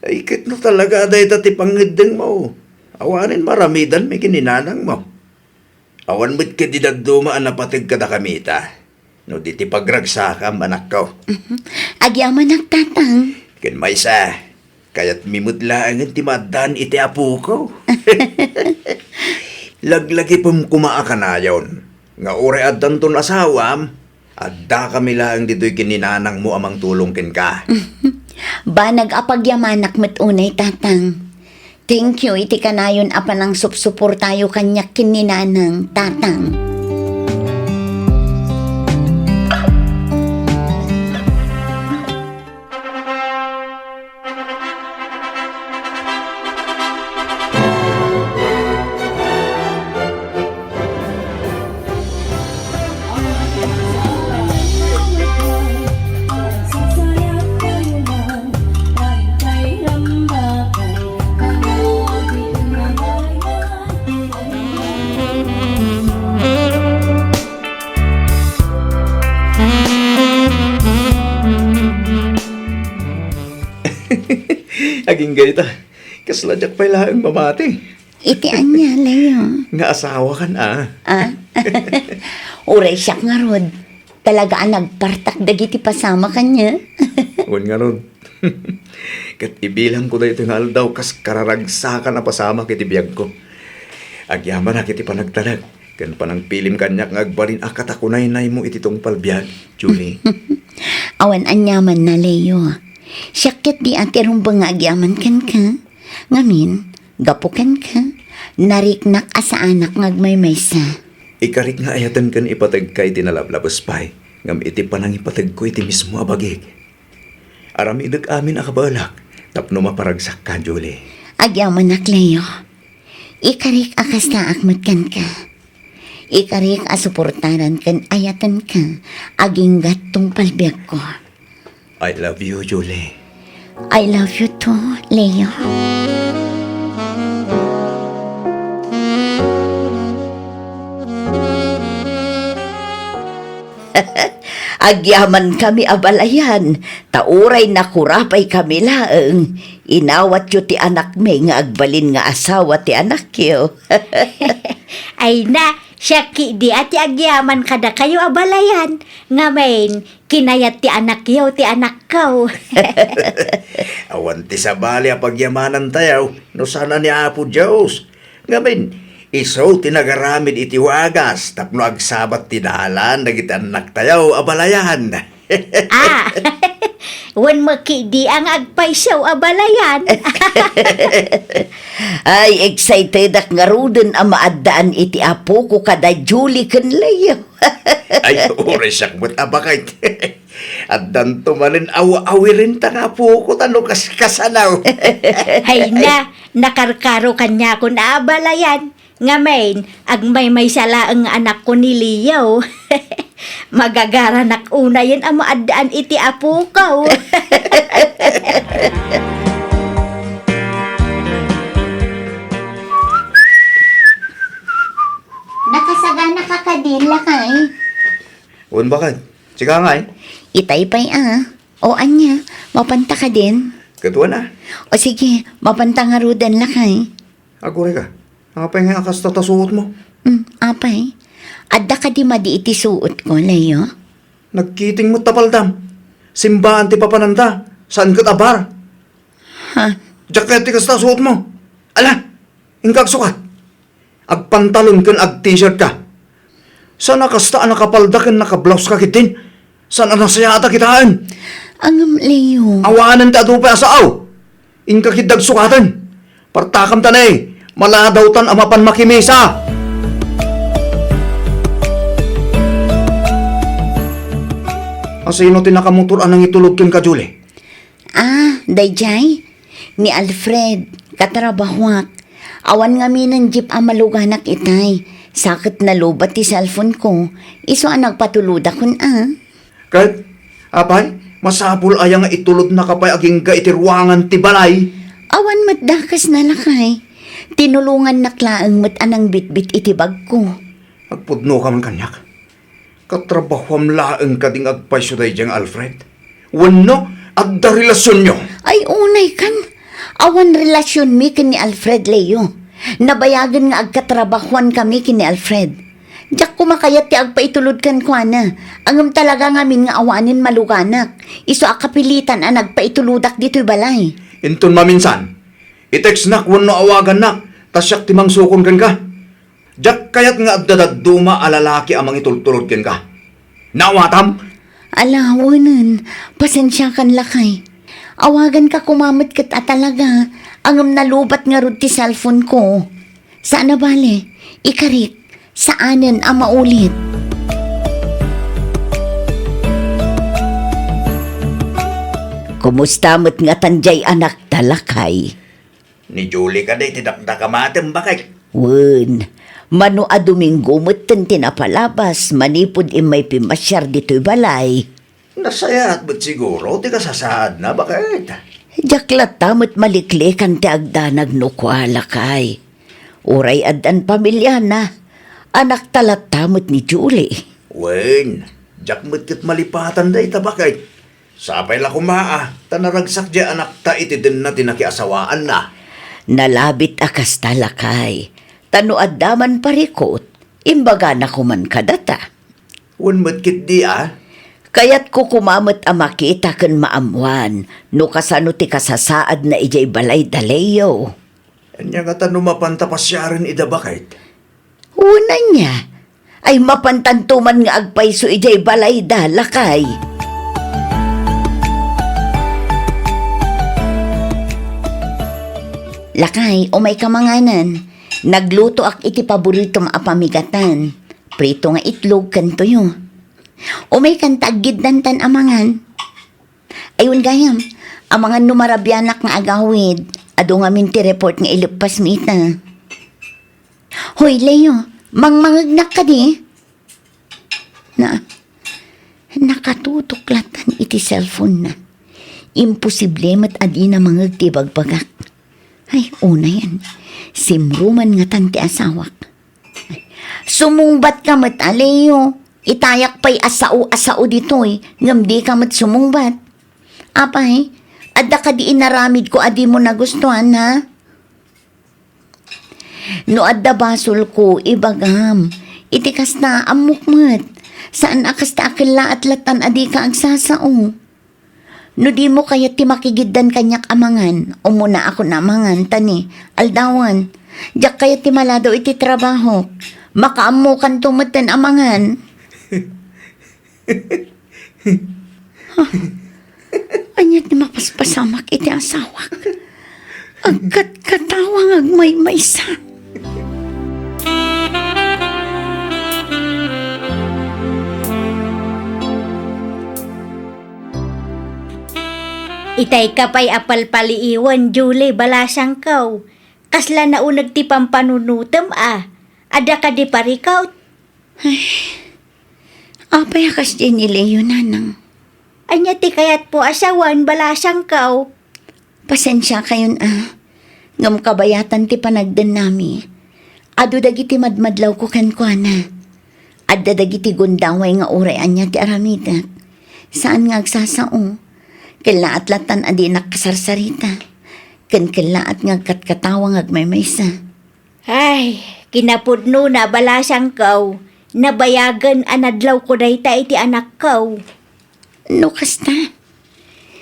Ay, ket no talaga a dayta ti pangngeddengmo, awanen maramidanmi ken ni nanangmo. Awan met ketdi dadduma a napateg kadakamita, no di ti pagragsakam, anakko. Mhm. Agyamanak, Tatang. Ken maysa, kayatmi met laengen ti maaddaan iti apoko. Laglagipem koma a kanayon nga uray addanton asawam, addakami laeng ditoy ken ni nanangmo a mangtulong kenka. Banag a pagyamanak met unay, Tatang. Thank you iti kanayon a panangsupsuportayo kaniak ken ni nanang, Tatang. Agingga ita, kasla diak pay laeng mamati. Iti ania, Leo? Nga asawakan, a. Ah? Uray siak ngarud. Talaga a nagpartak dagiti pasamak ania. Wen ngarud. Ket ibilangko daytoy nga aldaw kas kararagsakan a pasamak iti biagko. Agyamanak iti panagtalek ken panangpilim kaniak nga agbalin a katakunaynaymo iti tungpal biag, Julie. Awan aniamanna, Leo. Siak ketdi a ti rumbeng nga agyaman kenka. Ngamin, gapu kenka, nariknak a saanak nga agmaymaysa. Ikarik nga ayaten ken ipategka iti nalablabes pay, ngem iti panangipategko iti mismo a bagik. Aramidek amin a kabaelak tapno maparagsakka, Julie. Agyamanak, Leo. Ikarik a kastaak met kenka. Ikarik a suportaran ken ayatenka agingga tungpal biagko. I love you, Julie. I love you too, Leo. Agyamankami, abalayan, ta uray nakurapaykami laeng, inawatyo ti anakmi nga agbalin nga asawa ti anakyo. Ay na, siak ketdi a ti agyaman kadakayo, abalayan. Ngamin, kinayat ti anakyo ti anakko. Awan ti sabali a pagyamanantayo no saan a ni Apo Dios. Ngamin, isu ti nagaramid iti wagas tapno agsabat ti dalan dagiti annaktayo, abalayan. Ah, wen met ketdi a nga agpayso, abalayan. Ay, excitedak ngaruden a maaddaan iti apoko kada Julie ken Leo. Ay, uray siak met a baket. Addanto manen aw-awirenta nga apoko ta no kaskasano. Ay na, nakarkaro kaniakon a abalayan. Ngamin, agmaymaysa laeng nga anakko ni Leo. Magagaranak unayen a maaddaan iti apoko. Nakasagana ka kadin, lakay? Wen, baket. Sika ngay? Itay pay a. O ania, mapanta kadin? Ket wen a. O sige, mapanta ngaruden, lakay. Aguray ka. Apay nga a kasta ta suotmo? Hmm, apay. Adda kadi madi iti suotko, Leo? Nagkiting met ta paldam. Simbaan ti papananda. Saan ket a bar? Ha? Diak kayat ti kasta suotmo. Ala, inka agsukat. Agpantalon ken ag-t-shirt ka. Saan a kasta a nakapalda ken nakablauska ketdin? Saan a nasayaat a kitaen? Ngem, Leo. Awanen ti adu pay a sao. Inka ketdi agsukaten. Partakamta ne, maladawtan a mapan makimisa. Asino ti nakamotor a nangitulod kenka, Julie? Ah, daydiay? Ni Alfred, katrabahoak. Awan ngaminen jeep a maluganak itay. Sa ket nalubat ti cellphone ko. Isu a nagpatulodakon a. Ket, apay, masapul aya nga itulodnaka pay agingga iti ruangan ti balay? Awan met dakesna, lakay. Tinulongannak laeng met a nangbitbit iti bagko. Agpudnoka man kaniak. Katrabahoam laeng kadi nga agpayso daydiay nga Alfred? Wenno, adda relasionyo? Ay, unay kan. Awan relasionmi ken ni Alfred, Leo. Nabayagen nga agkatrabahoan kami ken ni Alfred. Diak koma kayat ti agpaitulod kenkuana. Ngem talaga ngamin nga awanen maluganak. Isu a kapilitan a nagpaitulodak ditoy balay. Inton maminsan, i-textnak wenno awagannak, ta siak ti mangsukon kenka. Diak kayat nga adda dadduma a lalaki a mangitultulod kenka. Naawatam? Ala, wenen, pasensiakan, lakay. Awaganka koma met ket a talaga, ngem nalubat ngarud ti cellphone ko. Saan a bale, ikarik, saanen a maulit. Kumusta met ngatan diay anakta, lakay? Ni Julie kadi ti dakdakamatem, baket? Wen, mano a Domingo metten ti napalabas manipud immay pimmasiar ditoy balay. Nasayaat met siguro ti kasasaadna, baket? Diak latta met maliklikan ti agdanag no kua, lakay. Uray addan pamiliana, anakta latta met ni Julie. Wen, diak met ket malipatan dayta, baket? Sapay la koma a, ta naragsak diay anakta iti denna ti nakiasawaanna. Nalabit a kasta, lakay. Ta no adda man parikut, imbagana koman kadata. Wen met ketdi a. Kayatko koma met a makita ken maammoan no kasano ti kasasaadna idiay balay da Leo. Ania ngata no mapanta pasiaren ida, baket? Wen ania? Ay, mapantanto man nga agpayso idiay balayda, lakay. Lakay, umayka manganen. Naglutoak iti paboritom a pamigatan. Prito nga itlog ken tuyo. Umaykan ta aggiddantan a mangan. Ay, wen gayam, amangan no marabianak nga agawid, adu ngamin ti report nga ileppasmi ita. Hoy, Leo, mangmangegnak kadi? Na, nakatutok latan iti cellphone na. Imposible met a dina mangeg ti ibagbagak. Ay, unayen, simruman ngatan ti asawak. Sumungbat ka met, a Leo. Itayak pay a sao a sao ditoy, ngem di ka met sumungbat. Apay, adda kadi inaramid ko a di mo nagustuhan, ha? No adda basol ko, ibagam. Iti kasta, ammok met. Saan a kasta a kellaat latan a di ka agsasao. No dimo kayat ti makigiddan kaniak a mangan, umuna akon a mangan, ta ni, aldawen. Diak kayat ti maladaw iti trabahok. Makaammokanto metten a mangan. Ania ti mapaspasamak iti asawak? Agkatkatawa nga agmaymaysa. Itay ka pay a palpaliiwen, Julie, balasangko. Kasla nauneg ti pampanunotem a. Adda kadi parikut? Ay, apay a kasdiay ni Leo, nanang? Ania ti kayatpo a sawen, balasangko? Pasensiakayon a, ngem kabayatan ti panagdennami. Adu dagiti madmadlawko kenkuana. Adda dagiti gundaway nga uray ania ti aramidek. Saan nga agsasao. Kellaat latan a dinak kasarsarita. Ken kellaat nga agkatkatawa nga agmaymaysa. Ay, kinapudnona, balasangko, nabayagen a nadlawko dayta iti anakko. No kasta,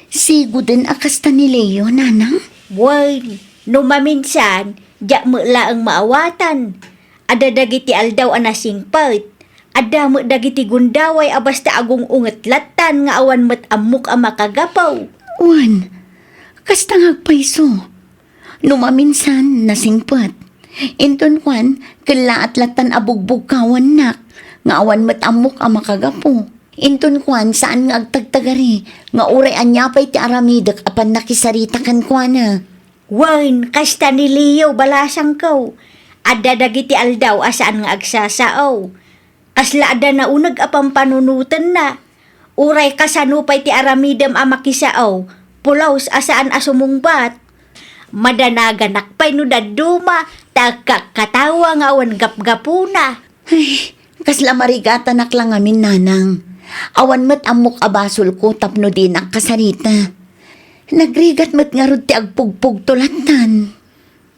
siguden a kasta ni Leo, nanang? Wen, no maminsan, diak met laeng maawatan. Adda dagiti aldaw a nasingpet, Adda met dagiti gundaway a basta agung-unget lattan nga awan met ammok a makagapu. Wen, kasta nga agpayso. No maminsan, nasingpet. Inton kuan, kellaat lattan a bugbugkawannak, nga awan met ammok a makagapu. Inton kuan, saan nga agtagtagari, nga uray ania pay ti aramidek a pannakisarita kenkuana. Wen, kasta ni Leo, balasangko. Adda dagiti aldaw a saan nga agsasao. Kasla adda nauneg a pampanunotenna. Uray kasano pay ti aramidem a makisao, pulos a saan a sumungbat. Madanaganak pay no dadduma, ta agkakkatawa nga awan gapgapuna. Ay, kasla marigatanak la ngamin, nanang. Awan met ammok a basolko tapno dinak kasarita. Nagrigat met ngarud ti agpugpugto lattan.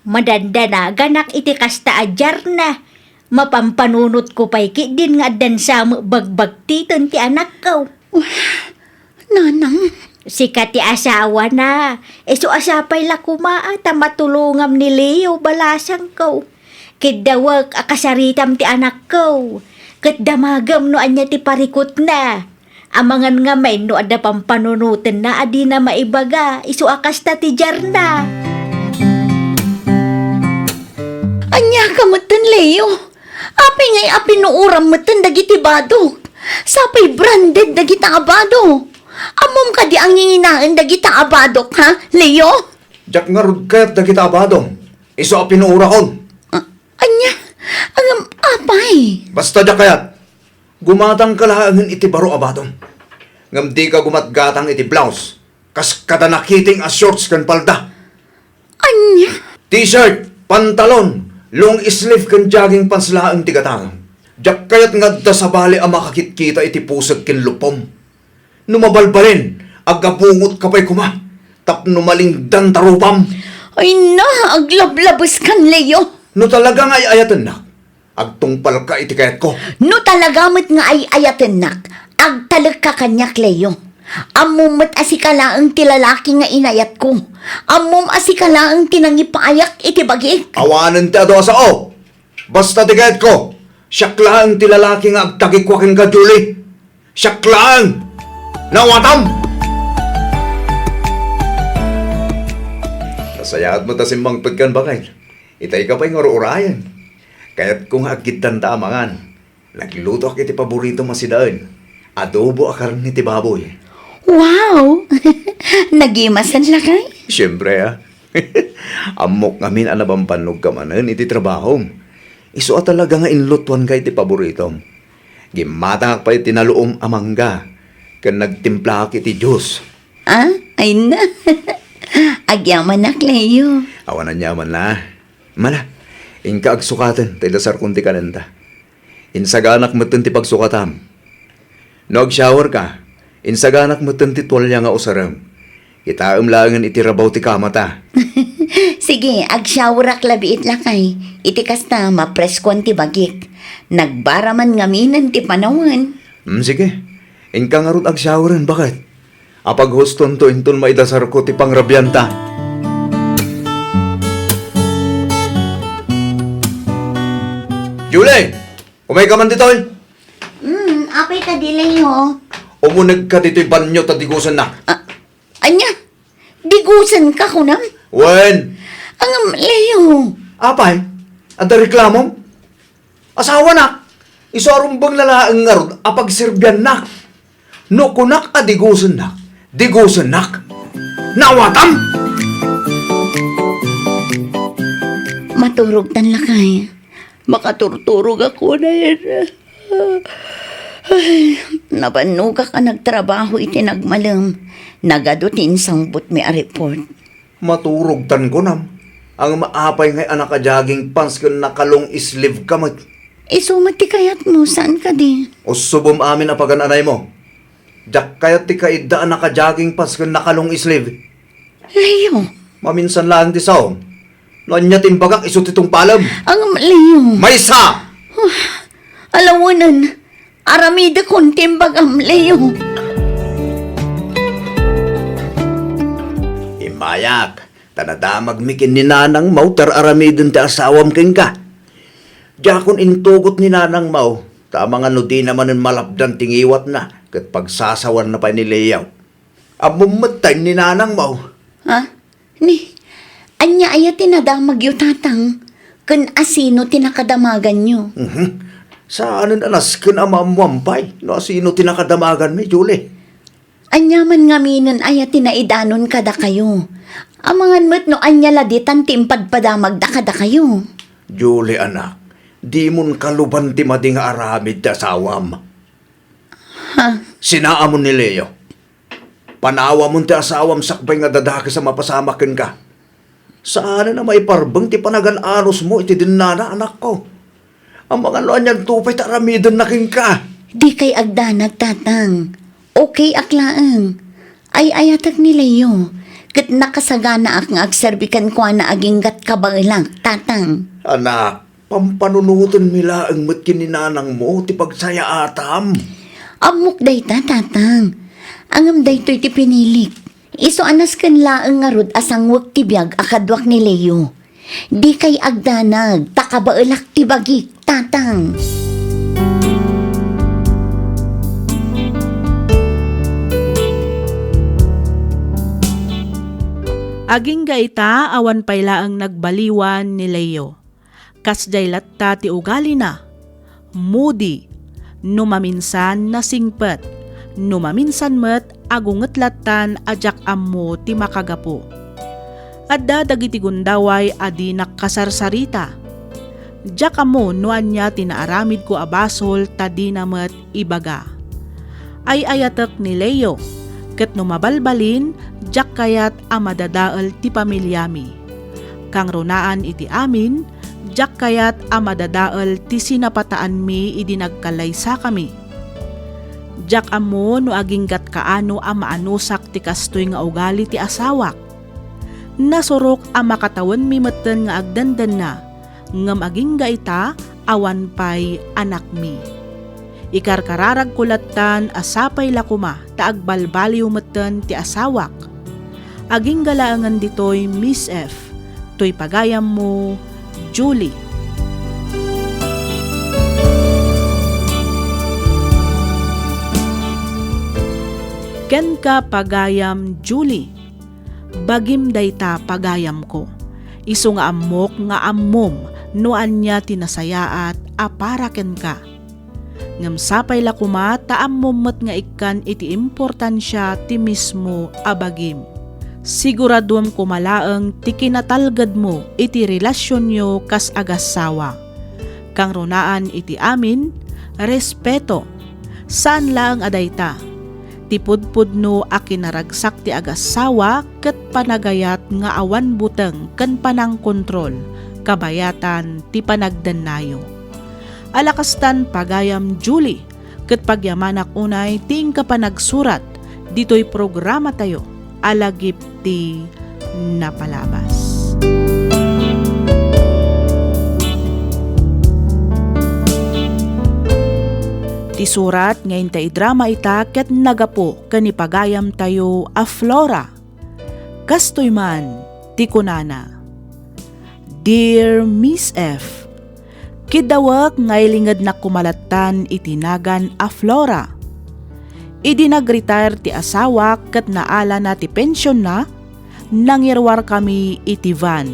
Madandanaganak iti kasta a diarna. Mapampanunotko pay ketdin nga addan sa met bagbagtiten ti anakko. Nanang. Sika ti asawana. Isu a sapay la koma a ta matulongam ni Leo, balasangko. Ket dawek a kasaritam ti anakko. Ket damagem no ania ti parikutna. Amangan ngamin no adda pampanunotenna a dina maibaga, isu a kasta ti diarna. Ania ka metten, Leo? Apay ngay a pinuoram metten dagiti badok? Sapay branded dagita a bado. Ammom kadi a nginginaen dagita a badok, ha, Leo? Diak ngarud kayat dagita a badom. Isu a pinuorakon. Ah, ania? Ngem apay? Basta diak kayat. Gumatangka laengen iti baro a badom. Ngem dika gumatgatang iti blouse, kas kada nakiting a shorts ken palda. Ania? T-shirt, pantalon, long sleeve ken jogging pants laeng ti gatangam. Diak kayat nga adda sabali a makakitkita iti pusek ken lupom. No mabalbalin, agabungotka pay koma, tapno malingdan ta rupam. Ay na, aglablabeskan, Leo. No talaga nga ay-ayatennak, agtungpalka iti kayatko. No talaga met nga ay-ayatennak, agtalekka kaniak, Leo. Ammom met a sika laeng ti lalaki nga inayatko. Ammom a sika laeng ti nangipaayak iti bagik. Awanen ti adu a sao. Basta ti kayatko, siak laeng ti lalaki nga agtagikua kenka, Julie. Siak laeng! Nawatam! Nasayaat met a simmangpetkan, baket. Itay ka pay nga ur-urayen. Kayatko nga agkiddanta a mangan. Naglutoak iti paboritom a sidaen. Adobo a karne ti baboy. Wow! Nagimasan, lakay? Siempre, a. Ammok ngamin a nabambannogka manen iti trabahom. Isu a talaga nga inlutuanka iti paboritom. Gimmatangak pay iti naluom a mangga, ken nagtimplaak iti juice. Ah, ay na. Agyamanak, Leo. Awan aniaman la. Mala, inka agsukaten ta idasarkon ti kanenta. Insaganak metten ti pagsukatam. No agshower ka, insaganak metten ti tualia nga usarem. Kitaem laengen iti rabaw ti kamata. Sige, agshowerak labiit, lakay. Iti kasta, mapreskoan ti bagik. Nagbaraman ngaminen ti panawen. Mm, sige. Inka ngarud agshoweren, baket. Apaghustonto inton maidasarko ti pangrabianta. Julie! Umayka man ditoy! Mm, apay kadi, Leo? Umunegka ditoy banyo ta digusennak. Ah, ania? Digusenka, kunam? Wen! Ngem, Leo. Apay? Adda reklamom? Asawanak, isu a rumbeng na laeng ngarud a pagserbiannak. No kunak a digusennak, digusennak. Nawatam! Maturogtan, lakay. Makaturturogak unay. Ay, nabannogak a nagtrabaho iti nagmalem. Nagadu ti insangbutmi a report. Maturogtan, kunam. Ngem apay ngay a naka-jogging pants ken naka-long sleeve ka met? Isu met ti kayatmo, saan kadi? Ussubem amin a pagan-anaymo. Diak kayat ti kaidda a naka-jogging pants ken naka-long sleeve. Leo! Maminsan laeng ti saom. No ania ti imbagak, isu ti tungpalem. Ngem, Leo. Maysa! Alawenen. Aramidekon ti imbagam, Leo. Immayak, ta nadamagmi ken ni Nanang Mau ti ar-aramiden ti asawam kenka. Diakon intugot ni Nanang Mau, Ta amangan no dina manen malapdan ti ngiwatna, ket pagsasawanna pay ni Leo. Ammom met ta ni nanangmo. Ha? Ni, ania aya ti nadamagyo, Tatang? Ken asino ti nakadamaganyo? Mhm. Saanen a nasken a maammoan pay no asino ti nakadamaganmi, Julie. Ania man ngaminen aya ti naidanon kadakayo? Amangan met no ania la ditan ti impadpadamagda kadakayo. Julie, anak, dimon kaluban ti madi nga aramid ti asawam. Ha? Sinaamon ni Leo. Panawamon ti asawam sakbay nga dadakes a mapasamak kenka. Saanen a maiparbeng ti panagan-anosmo iti dennana, anakko. Amangan no anianto pay ti aramidenna kenka. Dikay agdanag, Tatang. Okay ak laeng. Ay-ayatek ni Leo, ket nakasaganaak nga agserbi kenkuana aginggat kabaelak, Tatang. Anak, pampanunotenmi laeng met ken ni nanangmo ti pagsayaatam. Ammok dayta, Tatang. Ngem daytoy ti pinilik. Isu a nasken laeng ngarud a sangwek ti biag a kaduak ni Leo. Dikay agdanag, ta kabaelak ti bagik, Tatang. Agingga ita, awan pay laeng nagbaliwan ni Leo. Kasdiay latta ti ugalina. Moody. No maminsan, nasingpet. No maminsan met, agunget lattan a diak ammo ti makagapu. Adda dagiti gundaway a dinak kasarsarita. Diak ammo no ania ti naaramidko a basol ta dina met ibaga. Ay-ayatek ni Leo, ket no mabalbalin, diak kayat a madadael ti pamiliami. Kangrunaan iti amin, diak kayat a madadael ti sinapataanmi idi nagkalaysakami. Diak ammo no aginggat kaano a maanusak ti kastoy nga ugali ti asawak. Nasurok a makatawenmi metten nga agdendenna, ngem agingga ita, awan pay anakmi. Ikarkararagko lattan a sapay la koma ta agbalbaliw metten ti asawak. Agingga laengen ditoy, Miss F. Toy pagayammo, Julie. Kenka, pagayam Julie. Bagim dayta, pagayamko. Isu nga ammok nga ammom no ania ti nasayaat a para kenka. Ngem sapay la koma ta ammom met nga ikkan iti importansia ti mismo a bagim. Siguraduem koma laeng ti kinatalgedmo iti relasionyo kas agassawa. Kangrunaan iti amin, respeto. Saan laeng a dayta. Ti pudpudno a kinaragsak ti agassawa ket panagayat nga awan buteng ken panangkontrol, kabayatan ti panagdennayo. Ala kastan, pagayam Julie, ket pagyamanak unay ti inka panagsurat ditoy programatayo a lagip ti napalabas. Ti surat nga inta idrama ita ket nagapu ken ni pagayamtayo a Flora. Kastoy man ti kunana, Dear Miss F, kiddawek nga ilingednak koma lattan iti nagan a Flora. Idi nag-retire ti asawak ket naalana ti pensionna, nangiruarkami iti van.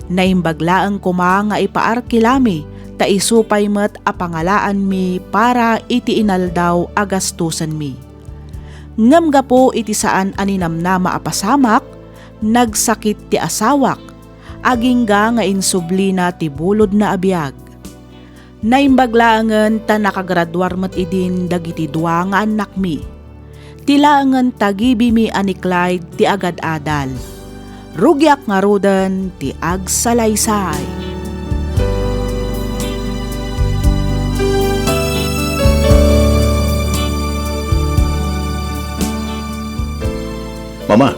Naimbag laeng koma nga ipaarkilami ta isu pay met a pangalaanmi para iti inaldaw a gastusenmi. Ngem gapu iti saan a ninamnama a pasamak, nagsakit ti asawak, agingga nga insublina ti bulodna a biag. Naimbag laengen ta nakagraduar met idin dagiti dua nga annakmi. Ti laengen tagibimi a ni Clyde ti agad-adal. Rugiak ngaruden ti agsalaysay. Mama,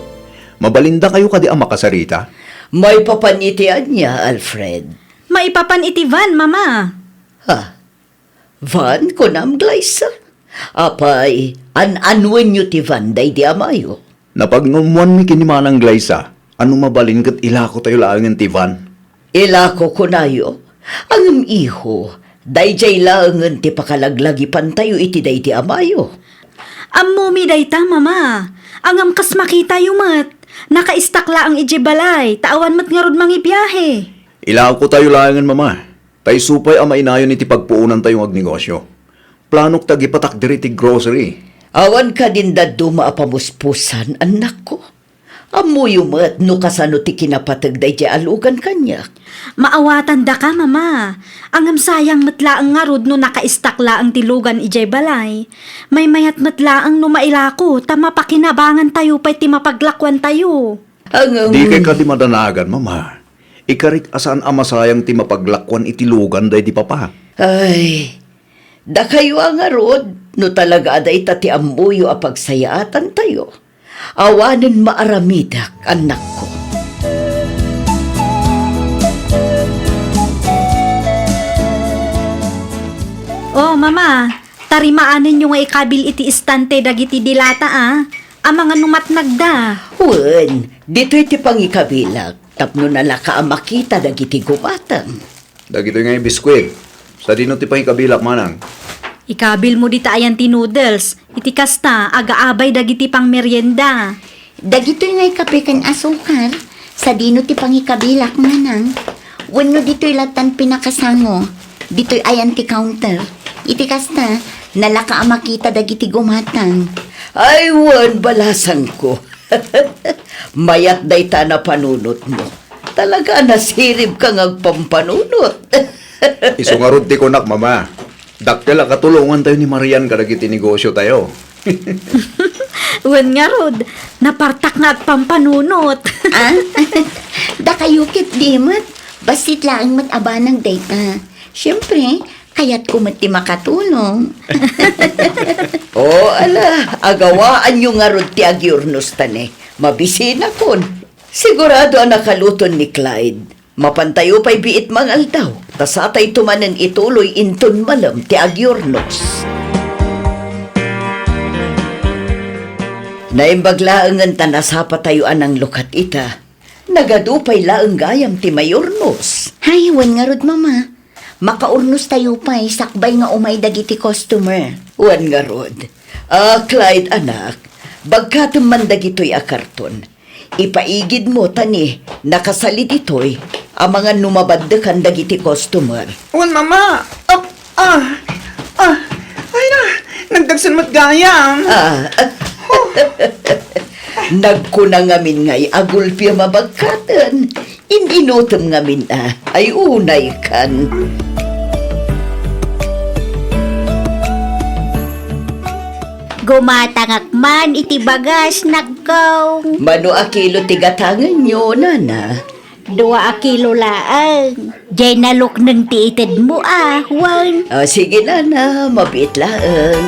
mabalindakayo kadi a makasarita? Maipapan iti ania, Alfred? Maipapan iti van, Mama. Ha? Van, kunam, Glyza? Apay, an-anuenyo ti van daydi amayo? Napagnunuanmi ken ni Manang Glyza a no mabalin ket ilakotayo laengen ti van. Ilako, kunayo? Ngem, iho, Daydiay laengen ti pakalaglagipantayo iti daydi amayo. Ammomi dayta, Mama. Ngem kas makitayo met, nakaistak laeng idiay balay, ta awan met ngarud mangibiahe. Ilakotayo laengen, Mama. Ta isu pay a mainayon iti pagpuonantayo nga agnegosio. Planok ti agipatak diri ti grocery. Awan kadin dadduma a pamuspusan, annakko. Ammoyo met no kasano ti kinapateg daydiay a lugan kaniak. Maawatandaka, Mama. Ngem sayang met laeng ngarud no nakaistak laeng ti lugan idiay balay. Maymayat met laeng no mailako ta mapakinabangantayo pay ti mapaglakuantayo. Ngem dikay kadi madanagan, Mama. Ikarik a saan a masayang ti mapaglakuan iti lugan daydi Papa. Ay, dakayo a ngarud, no talaga a dayta ti ammoyo a pagsayaatantayo, awanen maaramidak, annakko. Oh, Mama, tarimaanenyo nga ikabil iti istante dagiti dilata, a. Amangan no matnagda. Wen, ditoy ti pangikabilak, tapno nalaka a makita dagiti gumatang. Dagitoy nga biskuit. Sadino ti pangikabilak, Manang? Ikabilmo dita ayan ti noodles. Iti kasta, agaabay dagiti pangmerienda. Dagitoy nga kape ken asukar. Sadino ti pangikabilak, Manang? Wenno ditoy latan pinakasango? Ditoy ayan ti counter. Iti kasta, nalaka a makita dagiti gumatang. Ay, wen, balasangko. Mayat dayta a napanunotmo. Talaga a nasiribka nga agpampanunot. Isu ngarud ti kunak, Mama. Dakkel a katulongantayo ni Marian kadagiti negosiotayo. Wen ngarud, napartak nga agpampanunot. Ah? Dakayo ket di met. Bassit laeng met a banag dayta. Siempre, kayatko met ti makatulong. Oh, ala, agawaanyo ngarud ti agiurnos ta ne. Mabisinakon. Sigurado a nakaluton ni Clyde. Mapantayo pay biit nga aldaw, ta satayto manen ituloy inton malem ti agiurnos. Naimbag laengen ta nasapatayo a nanglukat ita. Nagadu pay laeng gayam ti maiurnos. Hay, wen ngarud, Mama. Makaurnostayo pay sakbay nga umay dagiti customer. Wen ngarud. Ah, Clyde, anak, bagkatem man dagitoy a karton. Ipaigidmo ta ni nakasalin ditoy amangan no mabaddekan dagiti customer. Wen, Mama. Ah, ah, ah. Ay na, nagdagsen met gayam. Ah, ah. Nagkuna ngamin ngay a gulpi a mabagkaten. In-inutem ngamin a. Ay, unay kan. Gumatangak man iti bagas, nakkaw. Mano a kilo ti gatangenyo, nana? Dua a kilo laeng. Jay nalukneng ti itedmo a, wen. Ah, sige, nana, mabiit laeng.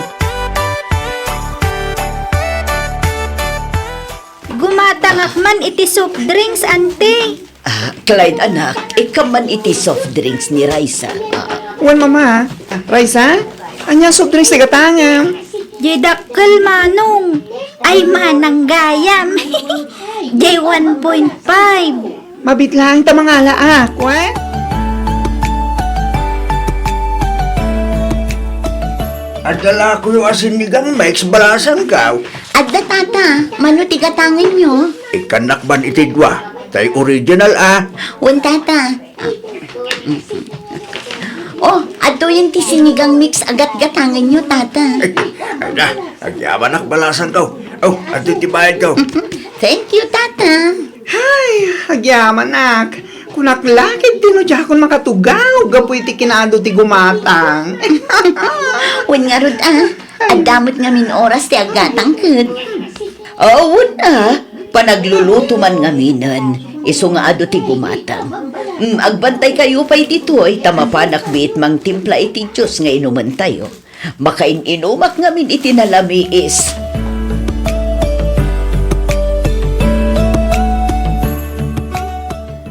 Gumatangak man iti soft drinks, ante. Ah, Clyde, anak, ikkam man iti soft drinks ni Raisa. Ah. Wen, Mama. Raisa? Ania soft drinks ti gatangem? Jay dakkel, Manong. Ay, manang gayam. Jay one point five. Mabiit laeng ta mangalaak, wen? Adda lakoyo a sinigang mix, balasangkaw. Adda, Tata. Mano ti gatangenyo? Ikkannak man iti dua. Tay original, a. Wen, Tata. Oh, adtoyen ti sinigang mix a gatgatangenyo, Tata. Ay na, agyamanak, balasangkaw. Oh, adtoy ti bayadko. Thank you, Tata. Hay, agyamanak. Kunak la ket ti no diakon makatugaw gapu iti kinaadu ti gumatang. Wen ngarud, a. Adda met ngamin oras ti aggatang ket. Awan a, panagluluto man ngaminen, isu nga adu ti gumatang. Mm, agbantaykayo pay ditoy, ta mapanak biit mangtimpla iti juice nga inumentayo. Makain-inumak ngamin iti nalamiis.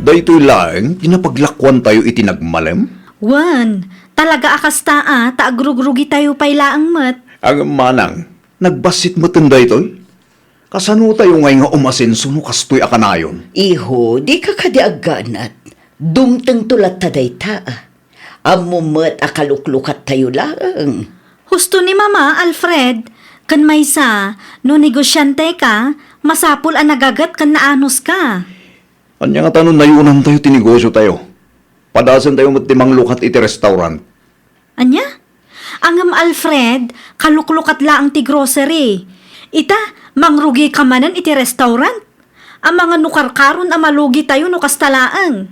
Daytoy laeng ti napaglakuantayo iti nagmalem? Wen, talaga a kasta a, ta agrugrugitayo pay laeng met. Ngem manang, nagbassit metten daytoy? Kasanotayo ngay nga umasenso no kastoy a kanayon? Iho, dika kadi agganat. Dumtengto latta dayta a. Ammom met a kaluklukattayo laeng. Husto ni Mama, Alfred. Ken maysa, no negosianteka, masapul a nagaget ken naanuska. Ania ngata no nayunantayo ti negosiotayo? Padasentayo met ti manglukat iti restaurant. Ania? Ngem Alfred, kaluklukat laeng ti grocery. Ita, mangrugika manen iti restaurant? Amangan no karkaron a malugitayo no kasta laeng.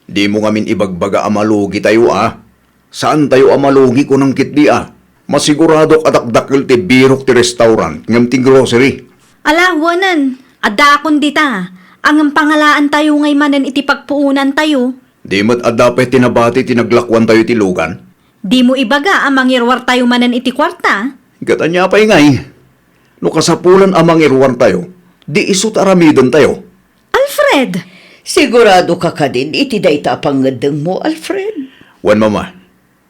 Dimo ngamin ibagbaga a malugitayo, a? Saantayo a malugi, kunam ketdi, a? Masiguradok a dakdakkel ti birok ti restaurant ngem ti grocery. Ala, wenen, addaakon dita. Ngem pangalaantayo ngay manen iti pagpuonantayo. Di met adda pay ti nabati ti naglakuantayo iti lugan? Dimo ibaga a mangiruartayo manen iti kuarta? Ket ania pay ngay? No kasapulan a mangiruartayo, di isu ti aramidentayo. Alfred! Siguradoka kadin iti dayta a pangngeddengmo, Alfred? Wen, Mama.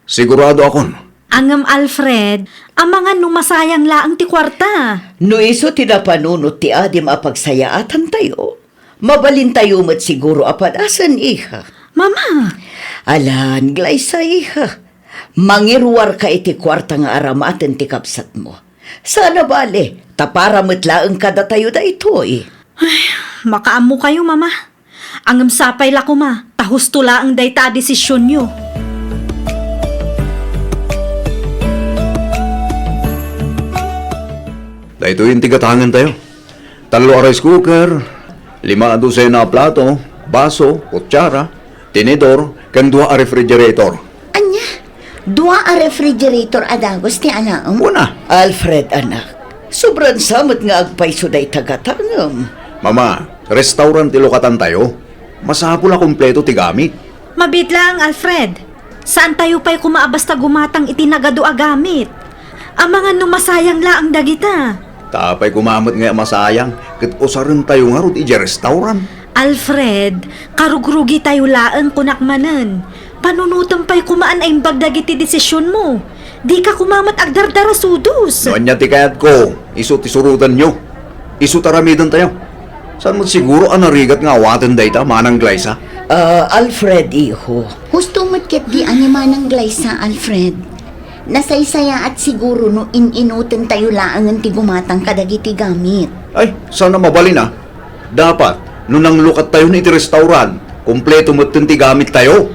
Siguradoakon. Ngem, Alfred, amangan no masayang laeng ti kuarta. No isu ti napanunot ti adim a pagsayaatantayo, mabalintayo met siguro a padasen, iha. Mama! Alan, Glyza, iha. Mangiruarka iti kuarta nga aramaten ti kabsatmo. Saan a bale, ta para met laeng kadatayo daytoy. Ay, makaammokayo, Mama. Ngem sapay la koma, ta husto laeng dayta a desisionyo. Daytoyen ti gatangentayo. Tallo a rice cooker, lima a dosena a plato, baso, kutsara, tinidor, ken dua a refrigerator. Ania? Dua a refrigerator a dagus ti alaem? Kuna. Alfred, anak, sobran sa met nga agpayso dayta gatangem. Mama, restaurant ti lukatantayo. Masapul a kompleto ti gamit. Mabiit laeng, Alfred. Saantayo pay koma a basta gumatang iti nagadu a gamit. Amangan no masayang laeng dagita. Ta apay koma met ngay a masayang ket usarentayo ngarud idiay restaurant? Alfred, karugrugitayo laeng, kunak manen. Panunotem pay koma a naimbag dagiti desisionmo. Dika koma met agdardarasudos. No ania ti kayatko, isu ti surotenyo. Isu ti aramidentayo. Saan met siguro a narigat nga awaten dayta, Manang Glyza? Ah, Alfred, iho. Husto met ketdi a ni Manang Glyza, Alfred. Nasaysayaat siguro no in-inutentayo laengen ti gumatang kadagiti gamit. Ay, saan a mabalin a. Dapat, no nanglukattayon iti restaurant, kompleto metten ti gamittayo.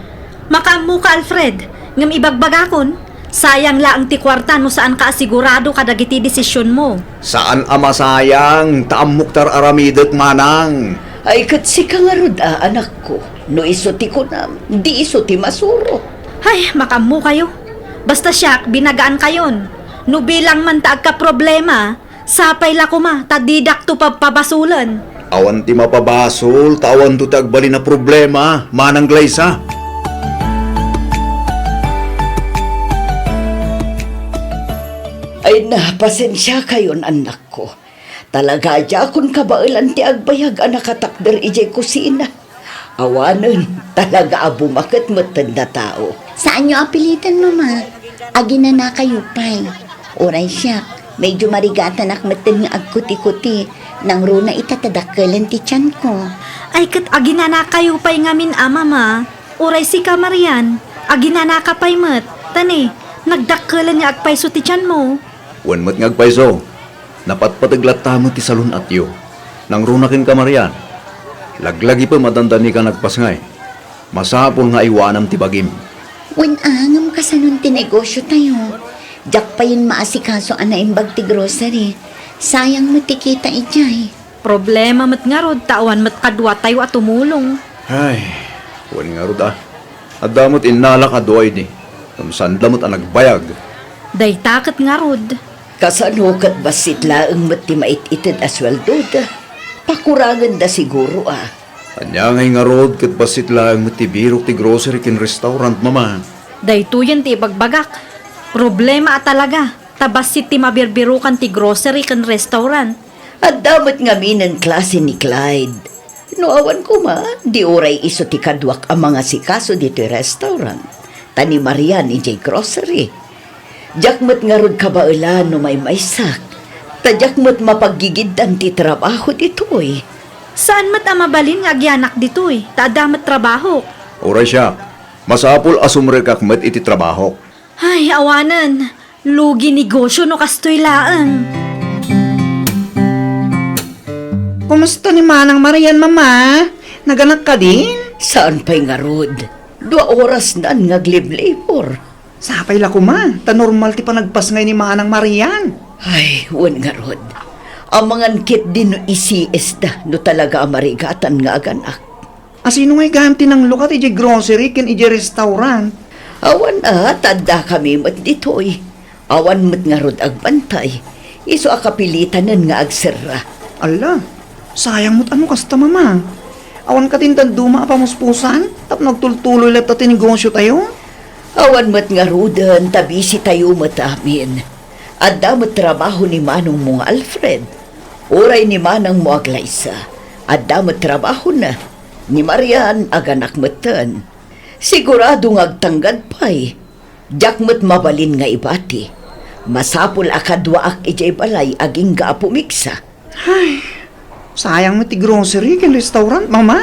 Makaammoka, Alfred, ngem ibagbagakon, sayang laeng ti kuarta no saanka a sigurado kadagiti desisionmo. Saan a masayang, ta ammok ti ar-aramidek, Manang. Ay, ket sika ngarud a, anakko, no isu ti kunam, di isu ti masuro. Ay, makaammokayo. Basta siak, binagaankayon. No bilang man ta agkaproblema, sapay la koma, ta didakto pabpabasolen. Awan ti mapabasol, ta awanto ti agbalin a problema, Manang Glyza. Ay na, pasensiakayon, annakko. Talaga a diakon kabaelan ti agbayag a nakatakder idiay kusina. Awanen, talaga a bumaket metten a tao. Saanyo a piliten, Mama. Aginanakayo pay. Uray siak, medyo marigatanak metten nga agkuti-kuti. Nangruna ita ta dakkelen ti tianko. Ay, ket aginanakayo pay ngamin a, Mama. Uray sika, Marian, aginanaka pay met. Ta ne, nagdakkelen nga agpayso ti tianmo. Wen met nga agpayso. Napatpateg latta met ti salun-atyo. Nangruna kenka, Marian. Laglagipem a dandani ka nagpasngay. Masapul nga aywanam ti bagim. Wen a, ngem kasanon ti negosiotayo? Diak payen maasikaso a naimbag ti grocery. Sayang met ti kita idiay. Problema met ngarud ta awan met kaduatayo a tumulong. Ay, wen ngarud a. Adda met innalak a dua idi. Ngem saan la met a nagbayag. Dayta ket ngarud. Kasano ket bassit laeng met ti mait-ited a sueldoda? Pakurangenda siguro a. Ania ngay ngarud ket bassit laeng met ti birok ti grocery ken restaurant, Mama? Daytoyen ti ibagbagak. Problema a talaga, ta bassit ti mabirbirokan ti grocery ken restaurant. Adda met ngaminen klase ni Clyde. No awan koma, di uray isu ti kaduak a mangasikaso ditoy restaurant, ta ni Marian idiay grocery. Diak met ngarud kabaelan no maymaysak, ta diak met mapaggigiddan ti trabaho ditoy. Saan met a mabalin nga agyanak ditoy, ta adda met trabahok. Uray siak, Masapul a sumrekak met iti trabahok. Ay, awanen. Lugi negosyo no kastoy laeng. Kumusta ni Manang Marian, Mama? Naganak kadin? Saan pay ngarud? Dua oras naan nga aglibor. Sapay la koma, ta normal ti panagpasngay ni Manang Marian. Ay, wen ngarud. Amangan ketdi no isiesda no talaga a marigatan nga aganak. Asino ngay gayam ti nanglukat idiay grocery ken idiay restaurant? Awan a, ta addakami met ditoy. Awan met ngarud agbantay. Isu a kapilitanen nga agserra. Alla, sayang met a no kasta, Mama. Awan kadin dadduma a pamuspusan tapno agtultuloy latta ti negosyotayo? Awan met ngaruden ta busy tayo met amin. Adda met trabaho ni manongmo nga Alfred. Uray ni manangmo a Glyza, adda met trabahona. Ni Marian, aganak metten. Sigurado nga agtanggad pay. Diak met mabalin nga ibati. Masapul a kaduaak idiay balay agingga a pumigsa. Ay, sayang met ti grocery ken restaurant, Mama.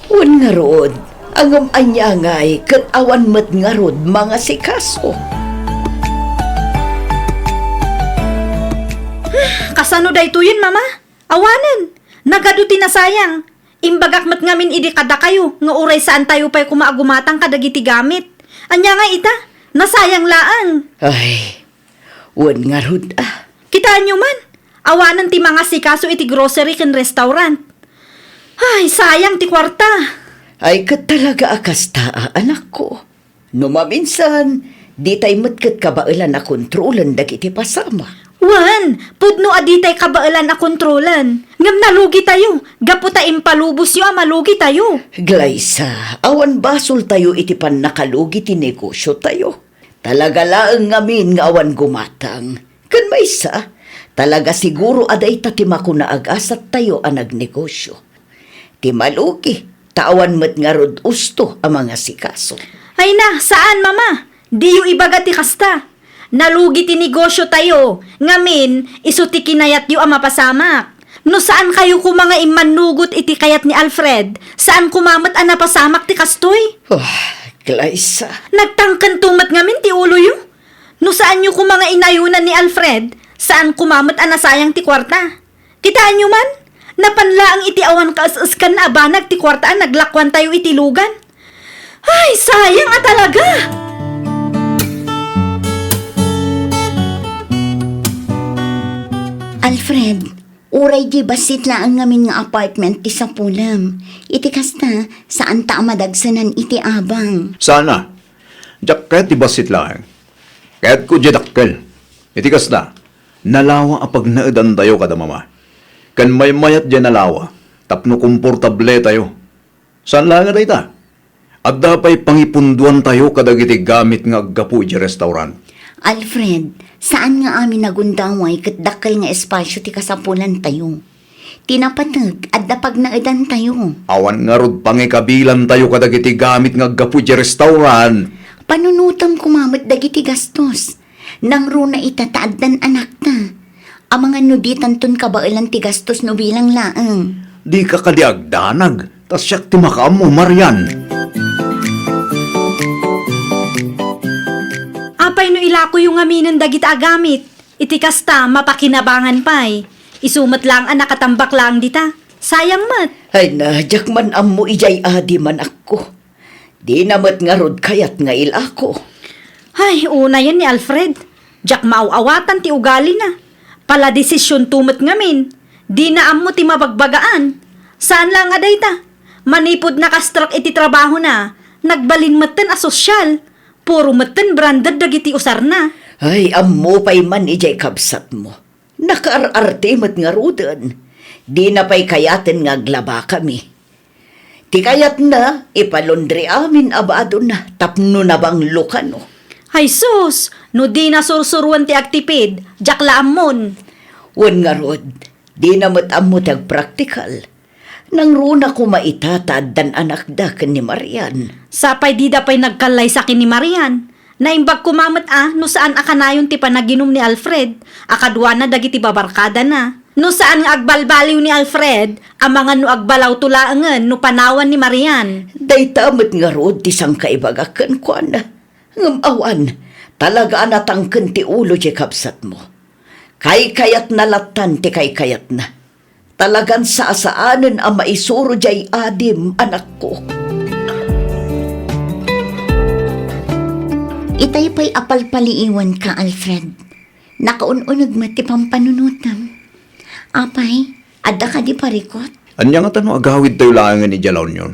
Wen ngarud, ngem ania ngay ket awan met ngarud mangasikaso. Kasano daytoyen, Mama? Awanen, nagadu ti nasayang. Imbagak met ngamin idi kadakayo nga uray saantayo pay koma a gumatang kadagiti gamit. Ania nga ita? Nasayang laeng. Ay, wen ngarud a. Kitaenyo man, awanen ti mangasikaso iti grocery ken restaurant. Ay, sayang ti kuarta. Ay, ket talaga a kasta a, anakko. No maminsan, ditay met ket kabaelan a kontrolen dagiti pasamak. Wen, pudno a ditay kabaelan a kontrolen. Ngem nalugitayo, gapu ta impalubosyo a malugitayo. Glyza, awan basoltayo iti pannakalugi ti negosyotayo. Talaga laeng ngamin nga awan gumatang. Ken maysa, talaga siguro a dayta ti makuna a gasattayo a nagnegosyo. Ti malugi, ta awan met ngarud usto a mangasikaso. Ay na, saan, Mama? Diyo ibaga ti kasta. Nalugi ti negosyotayo, ngamin, isu ti kinayatyo a mapasamak. No saan kayo koma nga immannugot iti kayat ni Alfred, saan koma met a napasamak ti kastoy? Ah, Glyza. Nagtangkento met ngamin ti uloyo. No saanyo koma nga inayonan ni Alfred, saan koma met a nasayang ti kuarta. Kitaenyo man, napan laeng iti awan kaes-eskan a banag ti kuarta a naglakuantayo iti lugan. Ay, sayang a talaga! Alfred, uray di bassit laeng ngamin nga apartment ti sapulem. Iti kasta, saanta a madagsenan iti abang. Sana. Diak kayat ti bassit laeng. Kayatko diay dakkel. Iti kasta, nalawa a pagnaedantayo kada mama. Ken maymayat diay nalawa tapno komportabletayo. Saan laeng a dayta? Adda pay pangipundoantayo kadagiti gamit nga aggapu idiay restaurant. Alfred, saan nga amin a gundaway ket dakkel nga espasio ti kasapulantayo. Ti napateg, adda pagnaedantayo. Awan ngarud pangikabilantayo kadagiti gamit nga aggapu idiay restaurant. Panunotem koma met dagiti gastos. Nangruna ita ta addan anakta. Amangan no ditanton kabaelan ti gastos no bilang laeng. Dika kadi agdanag, ta siak ti makaammo, Marian. Apay no ilakoyo ngaminen dagita a gamit? Iti kasta, mapakinabangan pay. Isu met laeng a nakatambak laeng dita. Sayang met. Ay na, diak man ammo idiay adi, manakko. Dina met ngarud kayat nga ilako. Ay, unayen ni Alfred. Diak maaw-awatan ti ugalina. Paladesisionto met ngamin. Dina ammo ti mabagbagaan. Saan laeng a dayta. Manipud nakastrek iti trabahona, nagbalin metten a sosyal. Puro metten branded dagiti usarna. Ay, ammo pay man idiay kabsatmo. Nakaar-arte met ngaruden. Dina pay kayaten nga aglabakami. Ti kayatna, ipalondri amin a badona tapno nabanglo kano. Ay sus, no dina sursuroen ti agtipid, diak la ammon. Wen ngarud, dina met ammo ti agpraktikal. Nangruna koma ita ta addan anakda ken ni Marian. Sapay dida pay nagkallaysa ken ni Marian. Naimbag koma met a no saan a kanayon ti panaginum ni Alfred a kaduana dagiti babarkadana. No saan nga agbalbaliw ni Alfred, amangan no agbalawto laengen no panawan ni Marian. Dayta met ngarud ti sangkaibagak kenkuana. Ngem awan, talaga a natangken ti ulo diay kabsatmo. Kaykayatna lattan ti kaykayatna. Talagan sasaanen a maisuro diay adim, anakko. Itay pay a palpaliiwanka, Alfred. Nakaun-uneg met ti pampanunotem. Apay, adda kadi parikut? Ania ngata no agawidtayo laengen idiay La Union?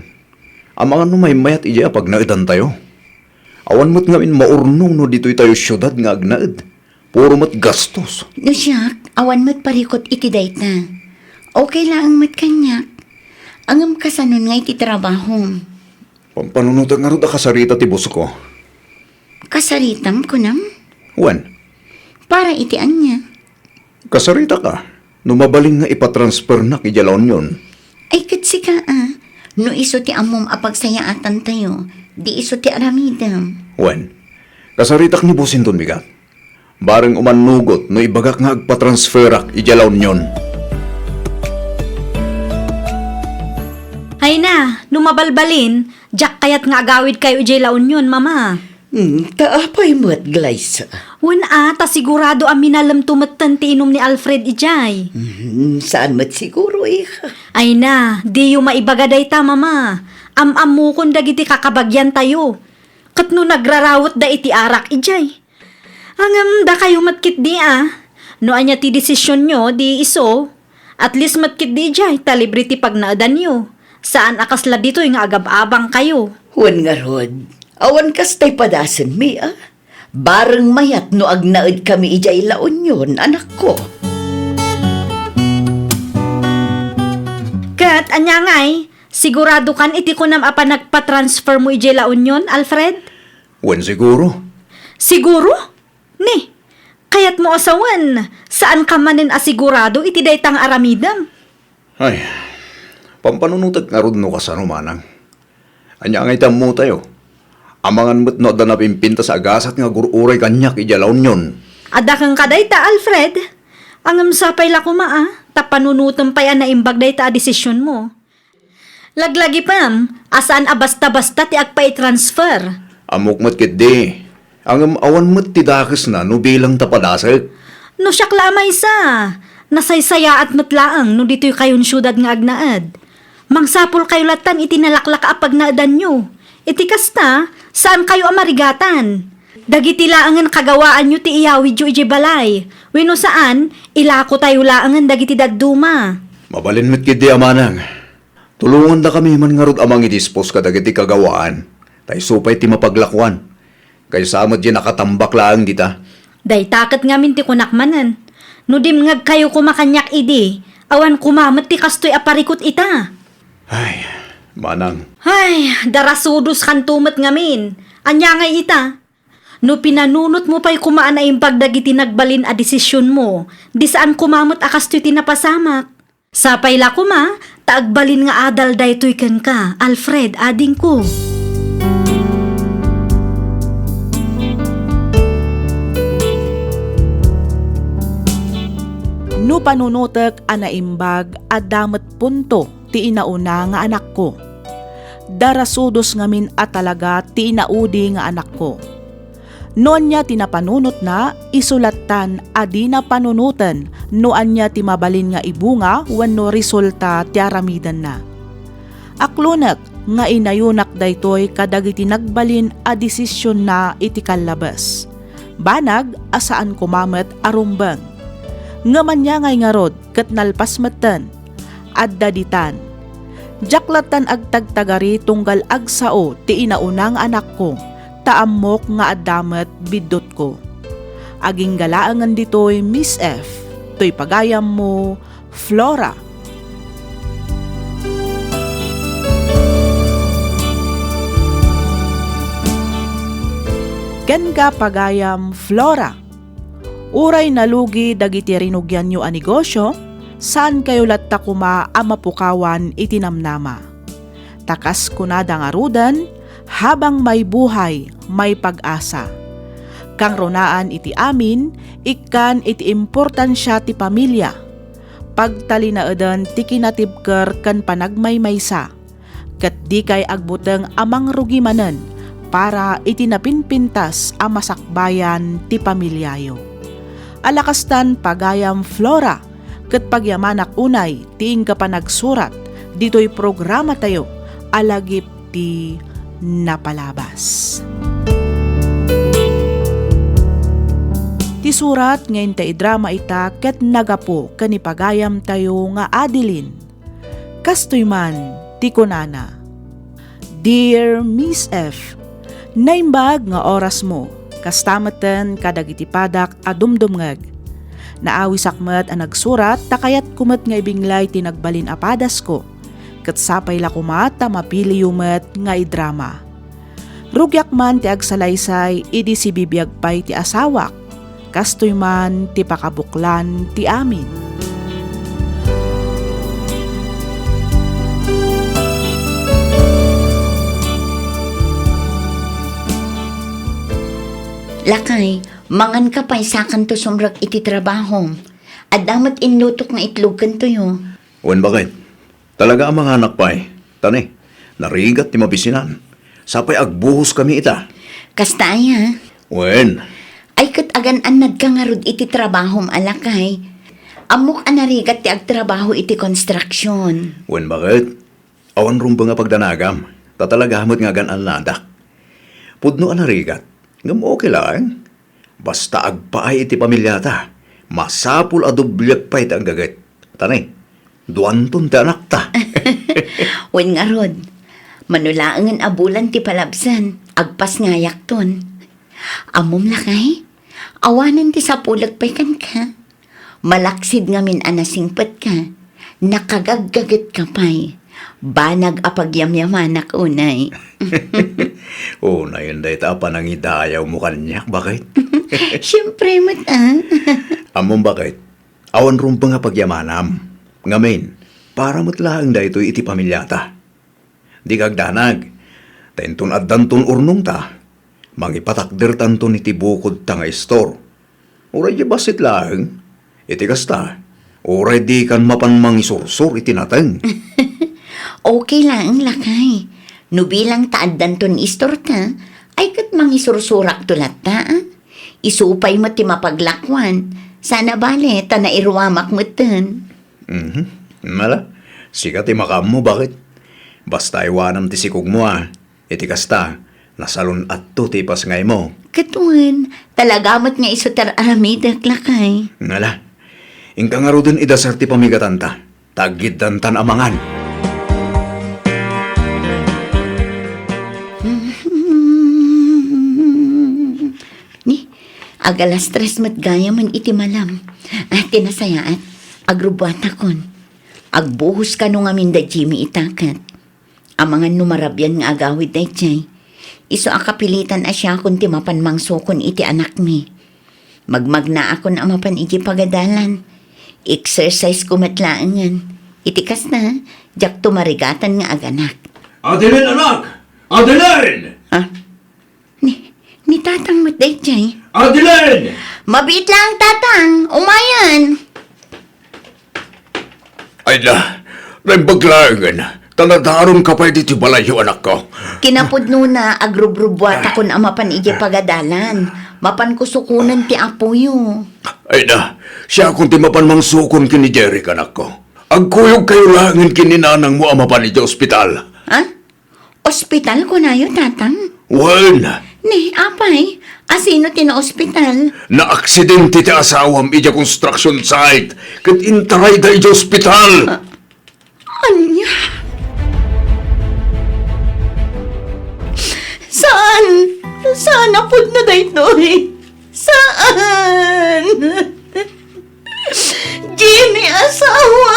Amangan no maymayat idiay a pagnaedantayo. Awan met ngamin maurnong no ditoytayo siudad nga agnaed. Puro met gastos. No siak, awan met parikut iti dayta. Okay laeng met kaniak. Ngem kasanon nga iti trabahom? Pampanunotek ngarud a kasarita ti bosko. Kasaritam, kunam? Wen. Para iti ania? Kasaritaka no mabalin nga ipatransfernak idiay La Union. Ay, ket sika a, no isu ti ammom a pagsayaatantayo, di isu ti aramidem. Wen, kasaritak ni Bosinton, bigat. Bareng umannugot no ibagak nga agpatransferak idiay La Union. Ay na, no mabalbalin, diak kayat nga agawidkayo idiay La Union, Mama. Hmm, ta apay met, Glyza? Wen a, ta sigurado a minalemto metten ti inum ni Alfred idiay. Hmm, saan met siguro, iha? Ay na, diyo maibaga dayta, Mama. Am-ammokon dagiti kakabagiantayo. Ket no nagrarawetda iti arak idiay. Ngem dakayo met ketdi a. No ania ti desisionyo, di isu. At least met ketdi idiay ta libre ti pagnaedanyo. Saan a kasla ditoy nga agab-abangkayo. Wen ngarud, awan kastay padasenmi a. Bareng mayat no agnaedkami idiay La Union, anakko. Ket ania ngay, siguradokan iti kunam a panagpatransfermo idiay La Union, Alfred? Wen, siguro. Siguro? Ni, kayatmo a sawen, saanka manen a sigurado iti dayta nga aramidem? Ay, pampanunotek ngarud no kasano, manang. Ania ngay ti ammotayo? Amangan met no adda napimpintas a gasat nga agur-uray kaniak idiay La Union. Adda kenka dayta, Alfred. Ngem sapay la koma a, ta panunotem pay a naimbag dayta a desisionmo. Laglagipem a saan a basta-basta ti agpaitransfer. Ammok met ketdi. Ngem awan met ti dakesna no bilang ta padasek. No siak la a maysa, nasaysayaat met laeng no ditoykayon siudad nga agnaed. Mangsapulkayo lattan iti nalaklaka a pagnaedanyo. Iti kasta, saankayo a marigatan. Dagiti laengen kagawaanyo ti iyawidyo idiay balay. Wenno saan, ilakotayo laengen dagiti dadduma. Mabalin met ketdi a manang. Tulongandakami man ngarud a mangidispos kadagiti kagawaan, ta isu pay ti mapaglakuan. Kaysa met diay nakatambak laeng dita. Dayta ket ngamin ti kunak manen. No dimngegkayo koma kaniak idi, awan koma met ti kastoy a parikut ita. Ay, manang. Ay, darasudoskanto met ngamin. Ania ngay ita? No pinanunotmo pay koma a naimbag dagiti nagbalin a desisionmo, di saan koma met a kastoy ti napasamak. Sapay la koma, ta agbalin nga adal daytoy kenka, Alfred, adingko. No panunotek a naimbag, adda met punto ti inauna nga anakko. Darasudos ngamin a talaga ti inaudi nga anakko. No ania ti napanunotna, isu lattan a dina panunoten no ania ti mabalin nga ibunga wenno resulta ti aramidenna. Aklonek nga inayonak daytoy kadagiti nagbalin a desisionna iti kallabes. Banag a saan koma met a rumbeng. Ngem ania ngay ngarud ket nalpas metten. Adda ditan. Diak lattan agtagtagari tunggal agsao ti inauna nga anakko, ta ammok nga adda met biddutko. Agingga laengen ditoy, Miss F, toy pagayammo, Flora. Kenka, pagayam, Flora. Uray nalugi dagiti rinugianyo a negosio, saankayo latta koma a mapukawan iti namnama. Ta kas kunada ngaruden, "Habang may buhay, may pag-asa." Kangrunaan iti amin, ikkan iti importansia ti pamilia. pagtalinaeden ti kinatibker ken panagmaymaysa, ket dikay agbuteng a mangrugi manen para iti napinpintas a masakbayan ti pamiliayo. Ala kastan, pagayam Flora, ket pagyamanak unay ti inka panagsurat ditoy programatayo a Lagip ti Napalabas. Ti surat nga inta idrama ita ket nagapu ken ni pagayamtayo nga Adeline. Kastoy man ti kunana, "Dear Miss F, naimbag nga orasmo, kasta metten kadagiti padak a dumdumngeg. Naawisak met a nagsurat ta kayatko met nga ibinglay ti nagbalin a padasko, ket sapay la koma ta mapiliyo met nga idrama. Rugiak man ti agsalaysay idi sibibiag pay ti asawak. Kastoy man ti pakabuklan ti amin." Lakay, manganka pay sakanto sumrek iti trabahom. Adda met inlutok nga itlog ken tuyo. Wen, baket. Talaga a manganak pay. Ta ne, narigat ti mabisinan. Sapay agbuhos kami ita. Kasta aya? Wen. Ay ket agan-annadka ngarud iti trabahom a lakay. Ammok a narigat ti agtrabaho iti construction. Wen, baket? Awan rumbeng a pagdanagam. Ta talaga met nga agan-annadak. Pudno a narigat. Ngem okay laeng. Basta agpaay iti pamiliata, masapul a dobliak pay ti aggaget. Ta ne, duanton ti anakta. Wen ngarud, mano laengen a bulan ti palabsen, agpasngayakton. Ammom lakay, awanen ti sapulek pay kenka. Malaksid ngamin a nasingpetka, nakagaggagetka pay. Banag a pagyamyamanak unay. Unayen dayta a panangidayawmo kaniak, baket? Siempre met, ah. Ammom, baket, awan rumbeng a pagyamanam. Ngamin, para met laeng daytoy iti pamiliata. Dika agdanag, ta inton addanton urnongta, mangipatakdertanton iti bukodta nga istor. Uray diay bassit laeng, iti kasta, uray dikan mapan mangisursor iti nateng. Okay laeng, lakay. No bilang ta addanton istorta, ay ket mangisursurakto latta, ah. Isu pay met ti mapaglakuan, saan a bale ta nairuamak metten. Mhm. Ala, sika ti makaammo, baket? Basta aywanam ti sikogmo, a. Iti kasta, nasalun-atto ti ipasngaymo. Ket wen, talaga met nga isu ti ar-aramidek, lakay. Ala, inka ngaruden idasar ti pamigatanta, ta aggiddantan a mangan. Ni, ag-alas tres met gayamen iti malam. Ah, ti nasayaat, agrubbuatakon. Agbuhos kano ngamin da Jimmy ita ket. Amangan no marabian nga agawid daydiay. Isu a kapilitan a siakon ti mapan mangsukon iti anakmi. Magmagnaakon a mapan idiay pagadalan. Exercise ko met laengen. Iti kasta, diakto marigatan nga aganak. Adeline, anak! Adeline! Ah? Ni, ni Tatang met daydiay. Adeline! Mabiit laeng, Tatang. Umayen. Ay na, naimbag laengen, ta nadaronka pay ditoy balayyo, anakko. Kinapudnona, agrubrubuatakon a mapan idiay pagadalan. Mapanko sukonen ti apoyo. Ay na, siakon ti mapan mangsukon ken ni Jeric, anakko. Agkuyogkayo laengen ken ni nanangmo a mapan idiay ospital. Ha? Ospital kunayo, Tatang? Wen. Ni, apay, asino ti naospital? Naaksidente ti asawam idiay construction site, ket intarayda idiay ospital. Ah, ania? Saan? Saan a pudno daytoy? Saan? Jimmy, asawa!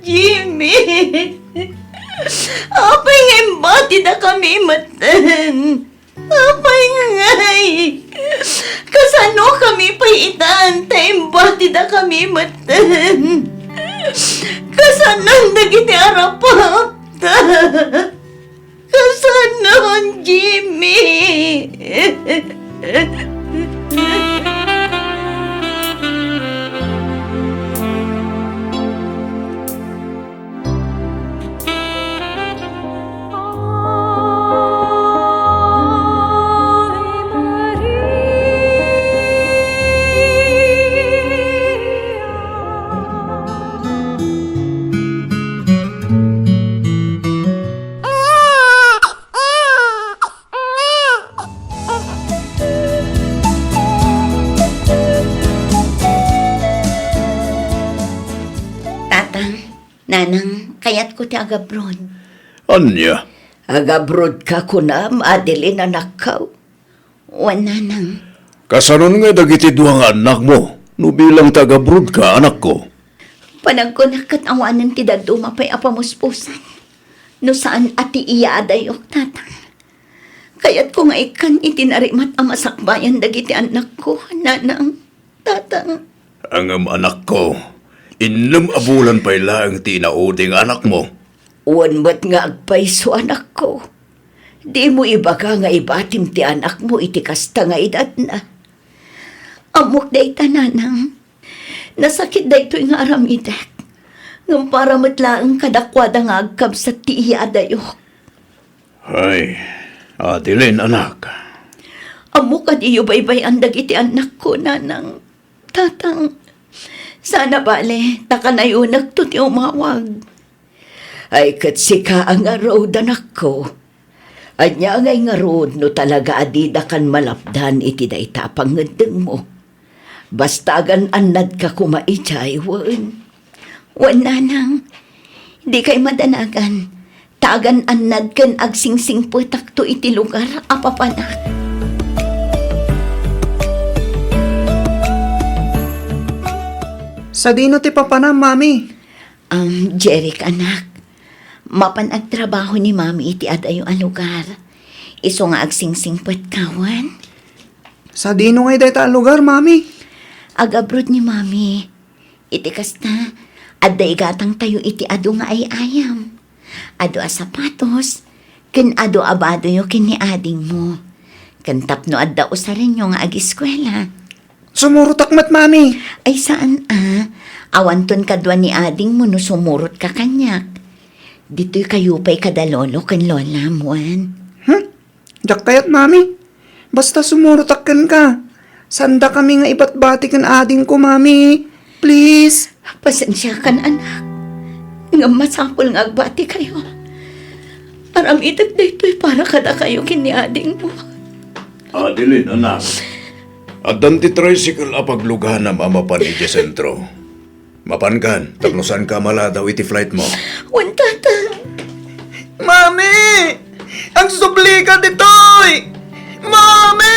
Jimmy! Apay nga imbatidakami metten? Apay ngay? Kasano kami pay itan ta imbatidakami metten? Kasanon dagiti arapapta? Kasanon, Jimmy? Nanang, kayatko ti agabroad. Ania? Agabroadka kunam, Adeline, anakko? Wen, Nanang. Kasanon ngay dagiti dua nga annakmo no bilang ti agabroadka, anakko? Panagkunak ket awanen ti dadduma pay a pamuspusan no saan a ti iyaadayok, Tatang. Kayatko nga ikkan iti narimat a masakbayan dagiti annakko, Nanang, Tatang. Ngem, anakko, innem a bulan pay laeng ti inaudi nga anakmo. Wen met nga agpayso, anakko. Dimo ibaga nga ibatim ti anakmo iti kasta nga edadna. Ammok dayta, Nanang. Nasakit daytoy nga aramidek. Ngem para met laeng kadakuada nga agkabsat ti iyaadayok. Ay, Adeline, anak. Ammok a diyo baybay-an dagiti annakko, Nanang, Tatang. Saan a bale, ta kanayonekto ti umawag. Ay, ket sika a ngarud, anakko. Ania ngay ngarud no talaga a didakan malapdan iti dayta a pangngeddengmo? Basta agan-annadka koma idiay, wen? Wen, Nanang. Dikay madanagan. Ta agan-annad ken agsingsingpetakto iti lugar a papanak. Sadino ti papanam, Mami? Um, Jeric, anak. Mapan agtrabaho ni Mami iti adayo a lugar. Isu nga agsingsingpetka, wen? Sadino ngay dayta a lugar, Mami? Agabroad ni Mami. Iti kasta, adda igatangtayo iti adu nga ay-ayam. Adu a sapatos, ken adu a badoyo ken ni adingmo. Ken tapno adda usarenyo nga agiskuela. Sumurotak met, Mami. Ay, saan a. Awanton kadua ni adingmo no sumurotka kaniak. Ditoy kayo pay kada lolo ken lolam, wen? Hmm? Diak kayat, Mami. Basta sumurotak kenka. Saandakami nga ibatbati ken adingko, Mami. Please. Pasensiakan, anak. Ngem masapul nga agbati kayo. Aramidek daytoy para kadakayo ken ni adingmo. Adeline, anak. Addan ti tricycle a pagluganam a mapan idiay sentro. Mapankan, tapno saanka a maladaw iti flightmo. Wen, Tatang. Mami! Agsublika ditoy! Mami!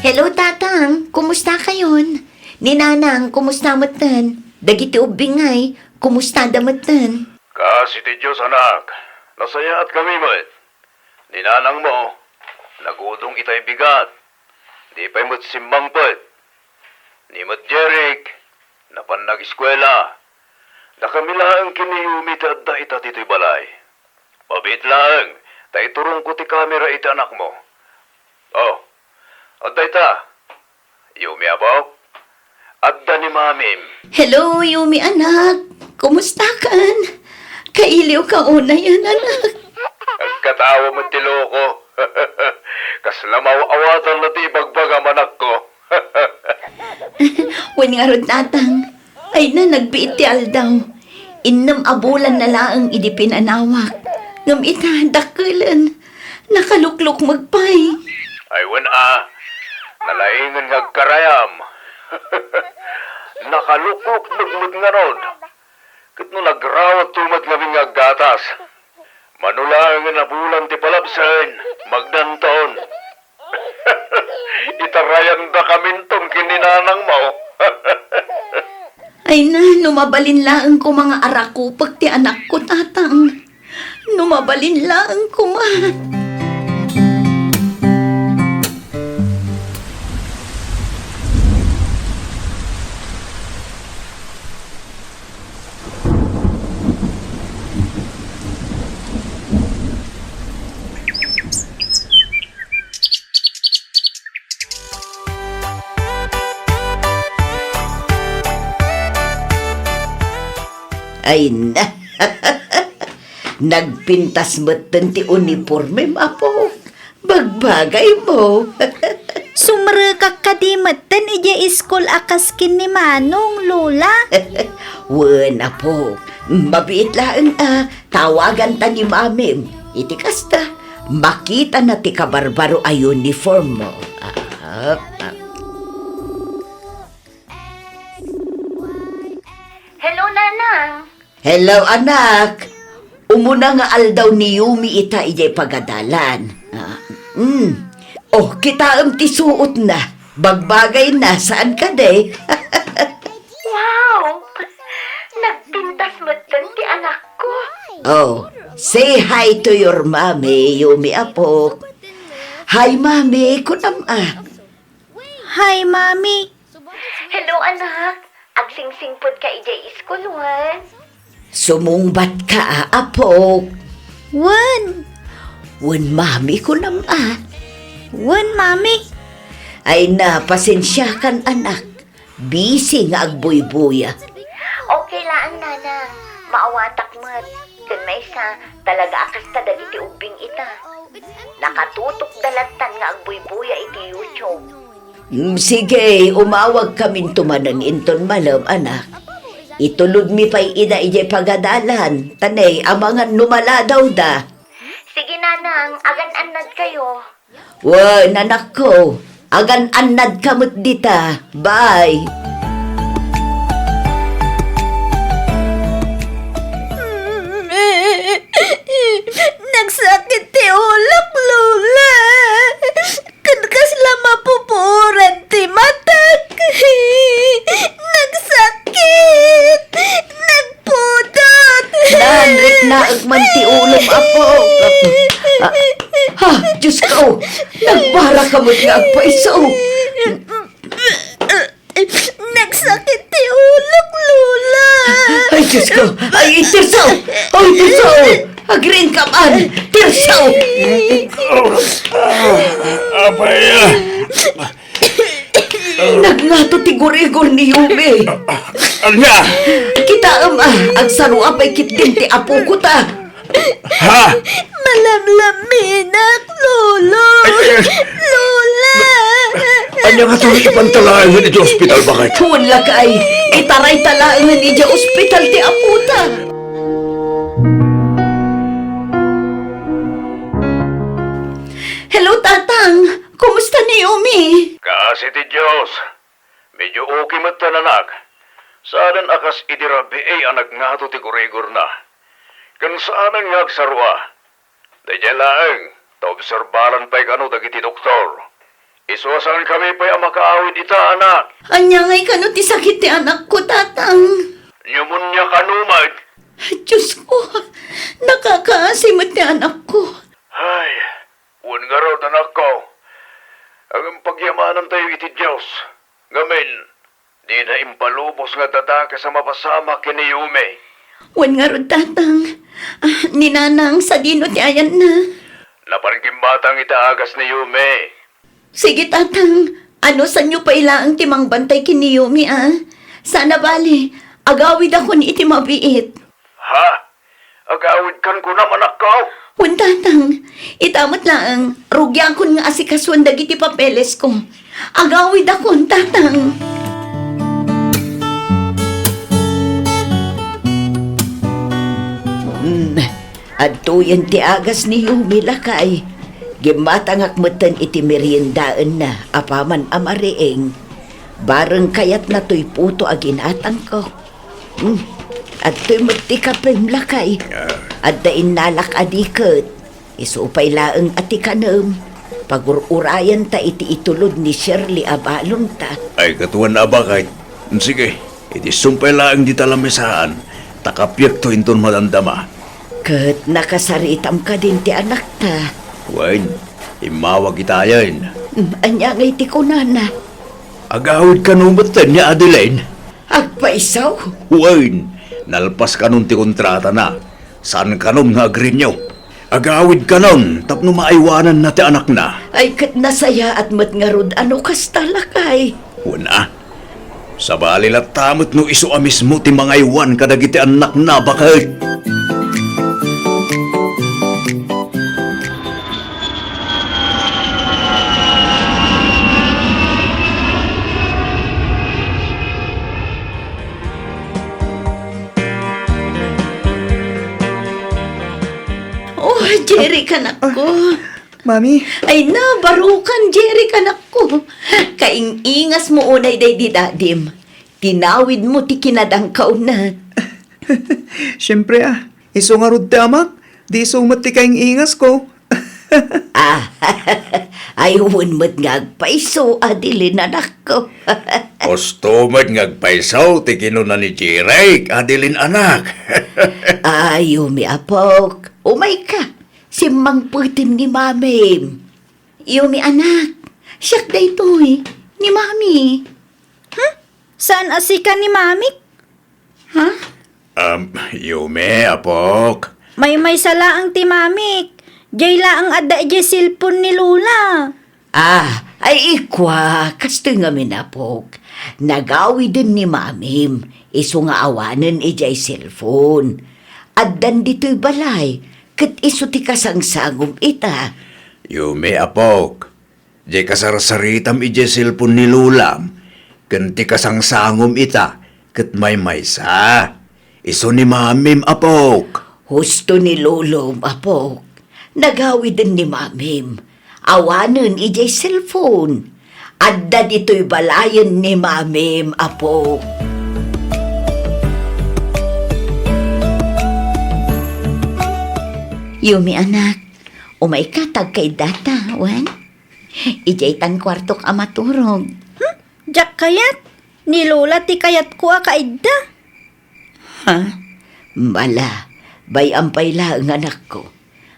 Hello, Tatang. Kumusta kayon? Ni Nanang, kumusta metten? Dagiti ubbing ngay, kumusta da metten? Kaasi ti Dios, anak. Nasayaat kami met. Ni Nanangmo, nagudong itay bigat. Di pay met simmangpet. Ni met Jeric, napan nagiskuela. Dakami laeng ken ni Yumi ti adda ita ditoy balay. Mabiit laeng, ta iturongko ti kamera iti anakmo. Oh, adda ita. Yumi, apo? Adda ni Mamim. Hello, Yumi, anak. Kumustakan? Kailiwka unayen, anak. Agkatawa met ti loko. Kasla maaw-awatanna ti ibagbagam, anakko. Wen ngarud, Tatang. Ay na, nagbiit ti aldaw. Innem a bulanna laeng idi pinanawak. Ngem ita, dakkelen. Nakaluklukmeg pay. Ay, wen a. Nalaingen nga agkarayam. Nakaluklukmeg met ngarud. Ket no nagrawatto met ngamin nga aggatas. Mano laengen a bulan ti palabsen, magdanton. Itarayandakaminton ken ni nanangmo. Ay na, no mabalin laeng koma nga arakupek ti anakko, Tatang. No mabalin laeng koma. Ay na. Nagpintas metten ti unipormem, apo. Bagbagaymo. Sumrekak kadi metten idiay iskul a kas ken ni Manong, Lola. Wen, apok. Mabiit laeng a tawaganta ni Mamim. Iti kasta, makitana ti kabarbaro a uniform mo. Ah, ah. Hello, Nanang. Hello, anak. Umuna nga aldaw ni Yumi ita idiay pagadalan. Ah, mm. Oh, kitaem ti suotna. Bagbagayna, saan kadi? Wow! Nagpintas metten ti anakko. Oh, say hi to your mommy, Yumi, apok. Hi, mommy, kunam a. Hi, mommy. Hello, anak. Agsingsingpet ka idiay iskul, wen? Sumungbat ka, a, apok. Wen. Wen, mami, kunam a. Wen, mami. Ay na, pasensiakan, anak. Busy nga agbuybuya. Okay laeng, Nanang. Maawatak met. Ken maysa, talaga a kasta dagiti ubbing ita. Nakatutok da lattan nga agbuybuya iti YouTube. Mm, sige, umawagkaminto manen inton malem, anak. Itulodmi pay ida idiay pagadalan, ta ne, amangan no maladawda. Sige, Nanang, agan-annadkayo. Wen, anakko, agan-annadka met dita. Bye. Nagsakit ti ulok, Lola. Ken kasla mapupuoran ti matak. Nagsakit. Nagpudot. Nanriknaek man ti ulom, apo. Ah, ha, Diyos ko. Nagbaraka met nga agpaiso. Nagsakit ti ulok, Lola. Ay, Diyos ko! Ay, Tirso! Ay, Tirso! Agriing ka man! Tirso! Apay, ah. Nagngato ti gurigor ni Yumi. Ania? Kitaem, ah, agsaro a pay ketdin ti apoko ta. Ha? Malamlaminak, Lolo! Ay, ay, ay. Lola! Ania nga tuloy ipantalaengen iti ospital, baket? Wen, lakay, itarayta laengen iti ospital ti apota. Hello, Tatang! Kumusta ni Yumi? Kaasi ti Dios. Medyo okay met ta, anak. Saanen a kas idi rabii a nagngato ti gurigorna. Ken saanen nga agsarua. Daydiay laeng, ta obserbaran pay kano dagiti doktor. Isu a saankami pay a makaawid ita, anak. Ania ngay kano ti sakit ti anakko, Tatang? Pneumonia kano met. Diosko, nakakaasi met ti anakko. Ay, wen ngarud, anakko. Agin pagyamanantayo iti Dios. Ngamin, dina impalubos nga dadakes a mapasamak ken ni Yumi. Wen ngarud, Tatang. Ah, ni Nanang, sadino ti ayanna? Napan gimmatang iti agas ni Yumi. Sige, Tatang. Anusanyo pay laeng ti mangbantay ken ni Yumi, a? Sana bali, agawidakon iti mabiit. Ha? Agawidkan kunam, anakko? Wen, Tatang. Ita met laeng, rugiakon nga asikasuen dagiti papelesko. Agawidakon, Tatang. Mm, adtoyen ti agas ni Yumi, lakay. Gimmatangak metten iti meriendaenna apaman a mariing. Bareng kayatna toy puto a ginatangko. Hmm, adtoy met ti kapem, lakay. Ah. Adda innalak a diket. Isu pay laeng a ti kanem. Pagur-urayanta iti itulod ni Shirley a balonta. Ay, ket wen a, baket. Sige, iti sumpay laeng dita lamesaan, ta kapiekto inton madamdama. Ket nakasaritam kadin ti anakta? Wen, immawag itayen. Hmm, ania ngay ti kunana? Agawid kano metten ni Adeline? Agpaiso? Wen, nalpas kanon ti kontratana. Saan kanon nga agrinyo. Agawid kanon tapno maaywananna ti anakna. Ay, ket nasayaat met ngarud a no kasta, lakay. Wen a. Sabali latta met no isu a mismo ti mangaywan kadagiti annakna, baket. Anakko. Mami? Ay na, barukan, Jeric, anakko. Kaing-ingasmo unay daydi dadim. Tinawidmo ti kinadangkawna. Siempre, ah. Isu ngarud ti amak, di isu met ti kaing-ingasko. Ah, ay, wen met nga agpayso, Adeline, anakko. Husto met nga agpayso ti kinuna ni Jeric, Adeline, anak. Ay, Yumi, apok. Umayka. Simmangpeten ni Mamim. Yumi, anak, siak daytoy, ni Mami. Hmm? Saan a sika ni Mamik? Ha? Um, Yumi, apok. Maymaysa laeng ti Mamik. Jay laeng adda idiay cellphone ni Lola. Ah, ay ikua, kastoy ngamin, apok. Nagawiden ni Mamim, isu nga awanen idiay cellphone. Addan ditoy balay, ket isu ti kasangsangom ita. Yumi, apok, diay kasarsaritam idiay cellphone ni Lolam, ken ti kasangsangom ita, ket maymaysa. Isu ni Mamim, apok. Husto ni Lolom, apok. Nagawiden ni Mamim. Awanen idiay cellphone. Adda ditoy balayen ni Mamim, apok. Yumi, anak, umayka ta agkaiddata, wen? Idiay tan kuartok a maturog. Hmm? Diak kayat. Ni Lola ti kayatko a kaidda. Ha? Mala, bay-am pay laeng, anakko.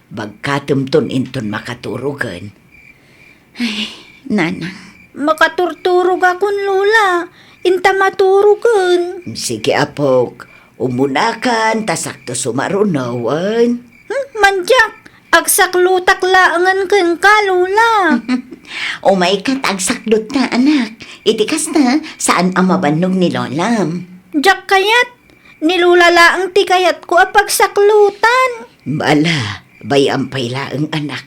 Bagkatemton inton makaturogen. Ay, nanang. Makaturturogakon, Lola. Inta maturogen. Sige, apok. Umunakan, ta sakto sumaruno, wen? Hmm, mandiak. Agsaklutak laengen kenka, Lola. Umayka ta agsakluta, anak. Iti kasta, saan a mabannog ni Lolam. Diak kayat. Ni Lola laeng ti kayatko a pagsaklutan. Bala, bay-am pay laeng, anak.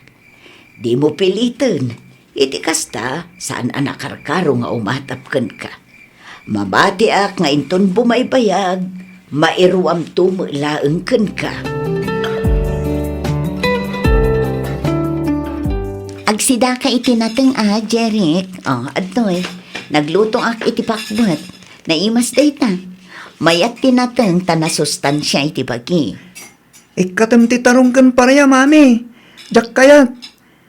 Dimo piliten. Iti kasta, saan a nakarkaro nga umatap kenka. Mamatiak nga inton bumaybayag, mairuamto met laeng kenka. Agsidaka iti nateng a, Jeric. O, adtoy. Naglutoak iti pakbet. Naimas dayta. Mayat ti nateng ta nasustansia iti bagi. Ikkatem ti tarong ken paria, Mami. Diak kayat.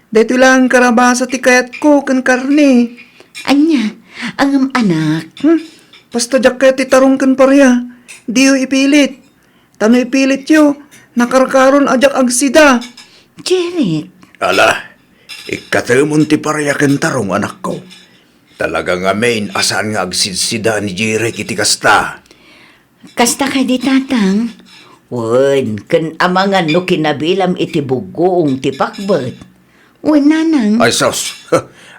Daytoy laeng karabasa ti kayatko ken karne. Ania? Ngem, anak. Hmm? Basta diak kayat ti tarong ken paria. Diyo ipilit. Ta no ipilityo, nakarkaron a diak agsida. Jeric. Ala, ikkatemon ti paria ken tarong, anakko. Talaga ngamin a saan nga agsidsida ni Jeric iti kasta. Kasta kadi, Tatang? Wen, ken amangan no kinabilam iti buggoong ti pakbet. Wen, Nanang? Ay, sus!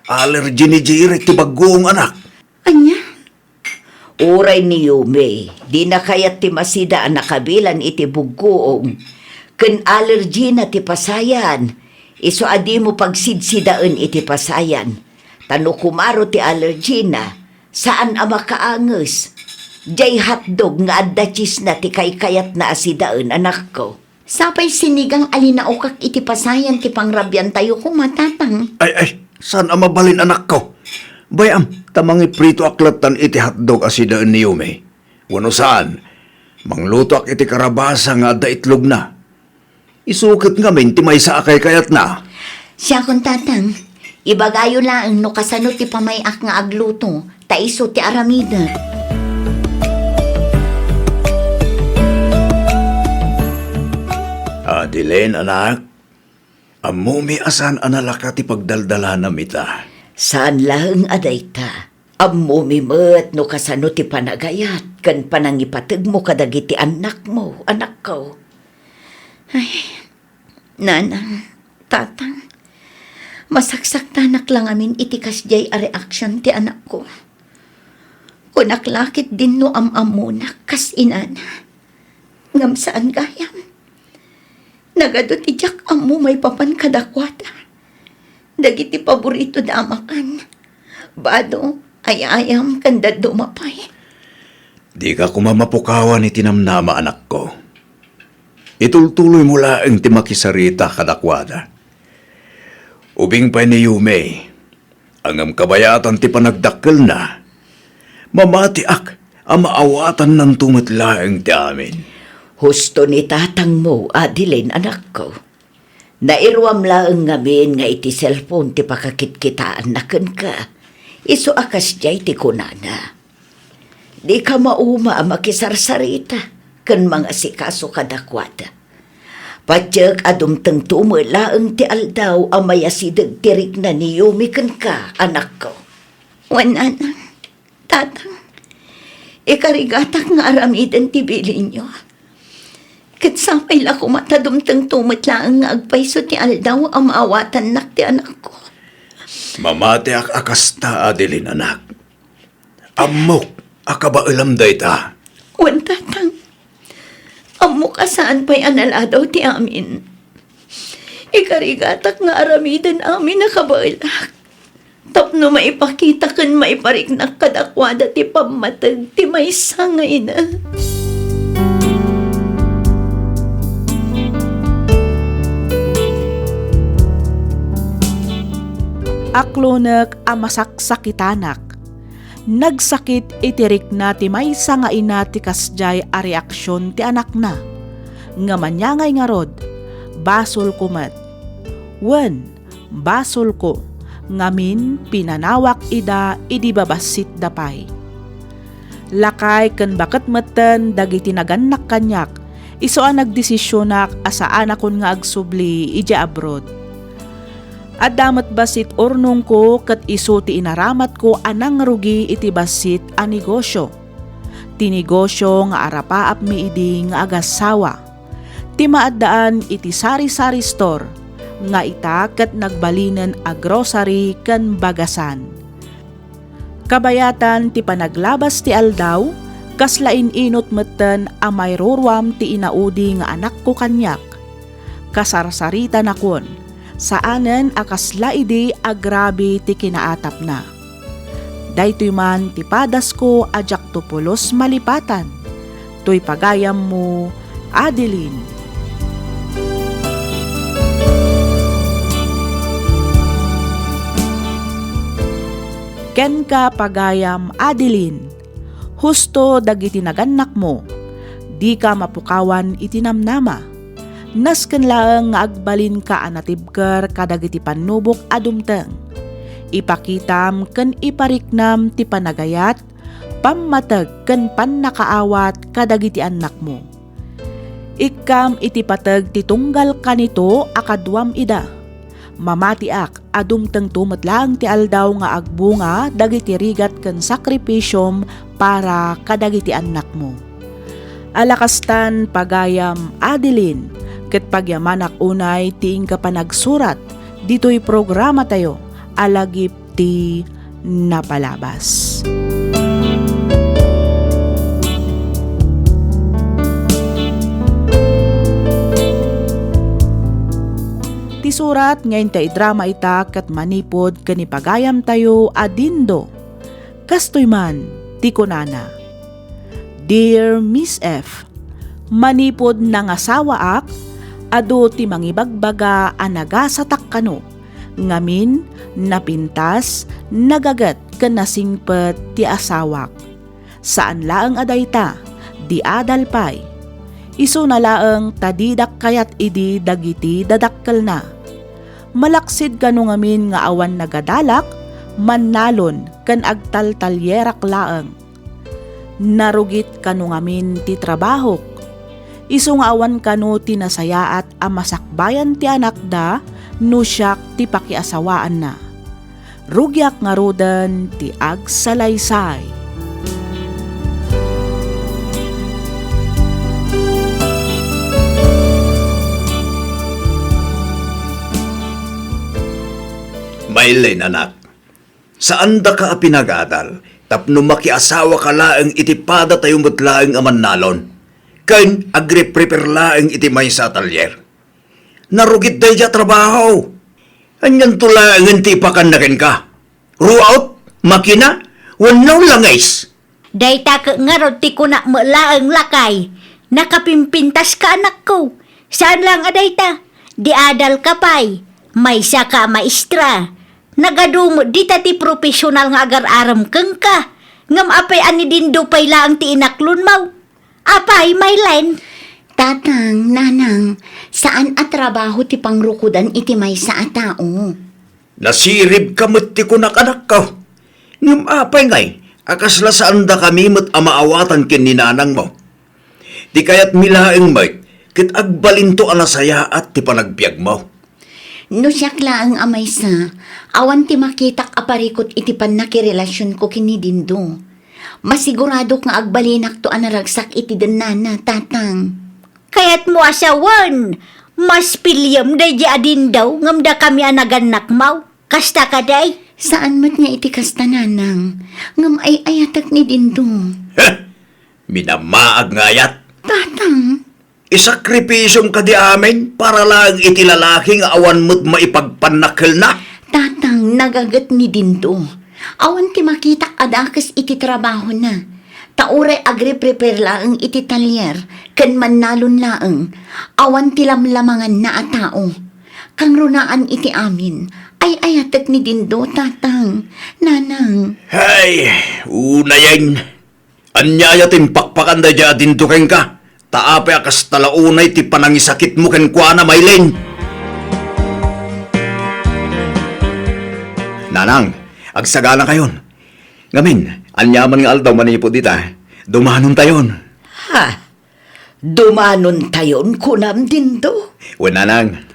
Allergy ni Jeric ti baggoong, anak. Ania? Uray ni Yumi, dina kayat ti masida a nakabilan iti buggoong. Ken allergy na ti pasayan. Isu a dimo pagsidsidaen iti pasayan. Ta no kumaro ti allergy na, saan a makaanges. Diay hotdog nga adda cheese na ti kaykayatna a sidaen, anakko. Sapay sinigang a linaokak iti pasayan ti pangrabiantayo koma, Tatang. Ay, ay, saan a mabalin, anakko? Bay-am, ta mangipritoak lattan iti hotdog a sidaen ni Yumi. Wenno saan, manglutoak iti karabasa nga adda itlogna. Isu ket ngamin ti maysa a kaykayatna. Siakon, Tatang, ibagayo laeng no kasano ti pamay-ak nga agluto, ta isu ti aramidek. Adeline, anak, ammomi a saan a nalaka ti pagdaldalanam ita. Saan laeng a dayta. Ammomi met no kasano ti panagayat ken panangipategmo kadagiti annakmo, anakko. Ay, Nanang, Tatang, masaksaktanak la ngamin iti kasdiay a reaksion ti anakko. Kunak la ketdin no am-ammonak kas inana. Ngem saan gayam. Nagadu ti diak ammo maipapan kadakuada. Dagiti paboritoda a makan, bado, ay-ayam, ken dadduma pay. Dika koma mapukawan iti namnama, anakko. Itultuloymo laeng ti makisarita kadakuada. Ubing pay ni Yumi, ngem kabayatan ti panagdakkelna, mamatiak a maawatannanto met laeng ti amin. Husto ni tatangmo, Adeline, anakko. Nairuam laeng ngamin nga iti cellphone ti pakakitkitaanna kenka. Isu a kasdiay ti kunana. Dika mauma a makisarsarita ken mangasikaso kadakuada. Patiek a dumtengto met laeng ti aldaw a mayasideg ti rikna ni Yumi kenka, anakko. Wen, nanang, tatang, ikarigatak nga aramiden ti bilinyo. Ket sapay la koma ta dumtengto met laeng nga agpayso ti aldaw a maawatannak ti anakko. Mamatiak a kasta, Adeline, anak. Ammok a kabaelam dayta. Wen, tatang. Ammok a saan pay a naladaw ti amin. Ikarigatak nga aramiden amin a kabaelak tapno maipakita ken maipariknak kadakuada ti pammateg ti maysa nga ina. Aklonek a masaksakitanak. Nagsakit iti rikna ti maysa nga ina ti kasdiay a reaksion ti anakna. Ngem ania ngay ngarud, basolko met. Wen, basolko, ngamin pinanawak ida idi babassitda pay. Lakay ken baket metten dagiti nagannak kaniak, isu a nagdesisionak a saanakon nga agsubli idiay abroad. Adda met bassit urnongko ket isu ti inaramatko a nangrugi iti bassit a negosio. Ti negosio nga arapaapmi idi nga agassawa. Ti maaddaan iti sari-sari store nga ita ket nagbalinen a grocery ken bagasan. Kabayatan ti panaglabas ti aldaw, kasla in-inut metten a mairuruam ti inaudi nga anakko kaniak. Kasarsaritanakon, saanen a kasla idi agrabe ti kinaatapna. Daytoy man ti padasko a diakto pulos malipatan. Toy pagayammo, Adeline. Kenka, pagayam Adeline, husto dagiti nagannakmo, dika mapukawan iti namnama. Nasken laeng nga agbalinka a natibker kadagiti pannubok a dumteng. Ipakitam ken ipariknam ti panagayat, pammateg ken pannakaawat kadagiti annakmo. Ikkam iti pateg ti tunggal kanito a kaduam ida. Mamatiak a dumtengto met laeng ti aldaw nga agbunga dagiti rigat ken sakripisiom para kadagiti annakmo. Ala kastan, pagayam Adeline, ket pagyamanak unay ti inka panagsurat ditoy programatayo a Lagip ti Napalabas. Ti surat nga inta idrama ita ket manipud ken ni pagayamtayo a Dindo. Kastoy man ti kunana, Dear Miss F, manipud nangasawaak, adu ti mangibagbaga a nagasatak kano, ngamin, napintas, nagaget ken nasingpet ti asawak. Saan laeng a dayta, di adal pay. Isuna laeng ta didak kayat idi dagiti dadakkelna. Malaksid kano ngamin nga awan nagadalak, mannalon ken agtaltalierak laeng. Narugit kano ngamin ti trabahok. Isu nga awan kano ti nasayaat a masakbayan ti anakda no siak ti pakiasawaanna. Rugiak ngaruden ti agsalaysay. Mailin, anak. Saandaka a pinagadal tapno makiasawaka laeng iti padatayo met laeng a mannalon, ken agreprepare laeng iti maysa a talyer. Narugit daydiay a trabaho. Anianto laengen ti ipakanna kenka? Ruot, makina, wenno langis? Dayta ket ngarud ti kunak met laeng, lakay. Nakapimpintaska, anakko. Saan laeng a dayta. Di adalka pay. Maysaka a maestra, nagadu met dita ti profesional nga agar-arem kenka, ngem apay a ni Dindo pay laeng ti inaklonmo? Apay, Maylen? Tatang, nanang, saan a trabaho ti pangrukodan iti maysa a tao. Nasiribka met ti kunak, anakko. Ngem apay ngay a kasla saandakami met a maawatan ken ni nanangmo? Ti kayatmi laeng met ket agbalinto a nasayaat ti panagbiagmo. No siak laeng a maysa, awan ti makitak a parikut iti pannakirelasionko ken ni Dindo. Masiguradok nga agbalinakto a naragsak iti dennana, tatang. Kayatmo a sawen, mas piliem daydi a Dindo ngem dakami a nagannakmo. Kasta kadi? Saan met nga iti kasta, nanang. Ngem ay-ayatek ni Dindo. Heh! Minamaag nga ayat. Tatang. Isakripisyom kadi amin para laeng iti lalaki nga awan met maipagpannakkelna? Tatang, nagaget ni Dindo. Awan ti makitak a dakes iti trabahona. Ta uray agriprepare laeng iti talyer ken mannalon laeng, awan ti lamlamanganna a tao. Kangrunaan iti amin, ay-ayatek ni Dindo, tatang, nanang. Hay, unayen. Ania aya ti impakpakan daydi a Dindo kenka? Ta apay a kasta la unay ti panangisakitmo kenkuana, Maylen? Nanang, agsaganakayon. Ngamin, aniaman nga aldaw manipud ita, dumanontayon. Ha? Dumanontayon, kunam, Dindo? Wen, nanang.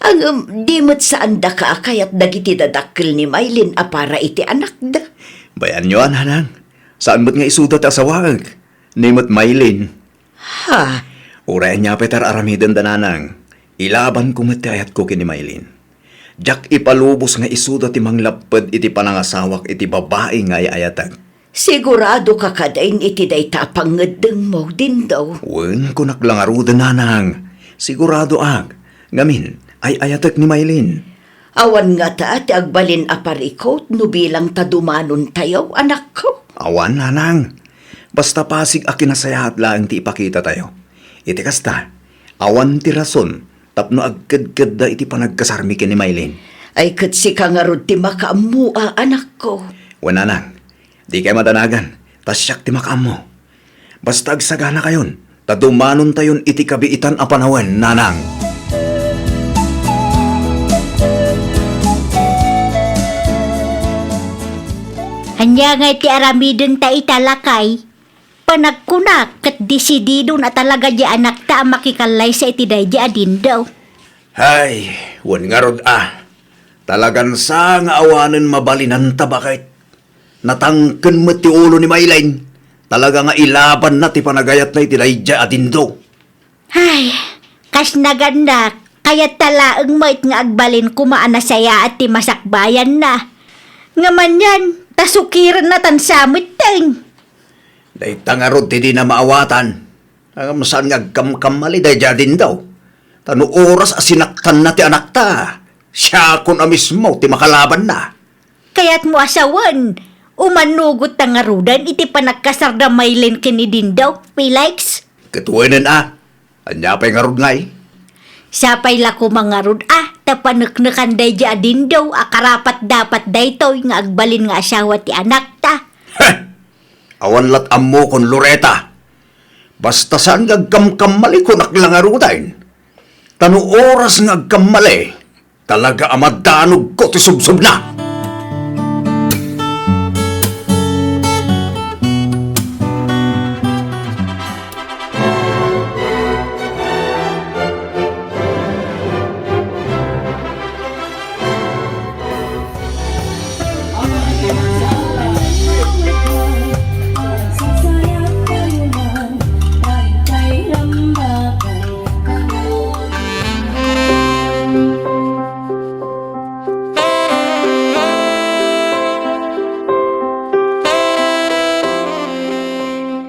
Ngem, di met saandaka a kayat dagiti dadakkel ni Maylen a para iti anakda? Bayanyo, a, nanang. Saan met nga isuda ti asawaek. Ni met Maylen. Ha? Uray ania pay ti ar-aramidenda, nanang, ilabanko met ti ayatko ken ni Maylen. Diak ipalubos nga isuda ti manglapped iti panangasawak iti babai nga ay-ayatek. Siguradoka kadin iti dayta a pangngeddengmo, Dindo? Wen, kunak la ngaruden, nanang. Siguradoak. Ngamin, ay-ayatek ni Maylen. Awan ngata ti agbalin a parikut no bilang ta dumanontayo, anakko? Awan, nanang. Basta pasig a kinasayaat laeng ti ipakitatayo. Iti kasta, awan ti rason tapno agkedkedda iti panagkasarmi ken ni Maylen. Ay, ket sika ngarud ti makaammo, a, anakko. Wen, nanang, dikay madanagan, ta siak ti makaammo. Basta agsaganakayon, ta dumanontayon iti kabiitan a panawen, nanang. Ania ngay ti aramidenta ita, lakay? Panagkunak ket desididon a talaga diay anakta a makikallaysa iti daydi a Dindo. Hay, wen ngarud a. Talagan sa nga awanen mabalinanta, baket. Natangken met ti ulo ni Maylen. Talaga nga ilabanna ti panagayatna iti daydi a Dindo. Ay, kas nagannak, kayatta laeng met nga agbalin koma a nasayaat ti masakbayanna. Ngem anian, ta sukirenna tan sa metten. Dayta ngarud ti dina maawatan. Ngem saan nga agkamkamali daydi a Dindo. Ta no oras a sinaktanna ti anakta, siakon a mismo ti makalabanna. Kayatmo a sawen, umanugotta ngaruden iti panagkasarda Maylen ken ni Dindo, Felix? Ket wenen a, ania pay ngarud ngay? Sapay la koma ngarud a, ta paneknekan daydi a Dindo a karapat-dapat daytoy nga agbalin nga asawa ti anakta. Heh! Awan lat ammokon, Loreta. Basta saan nga agkamkamali, kunak la ngaruden. Ta no oras nga agkammali, talaga a madanogko ti subsobna.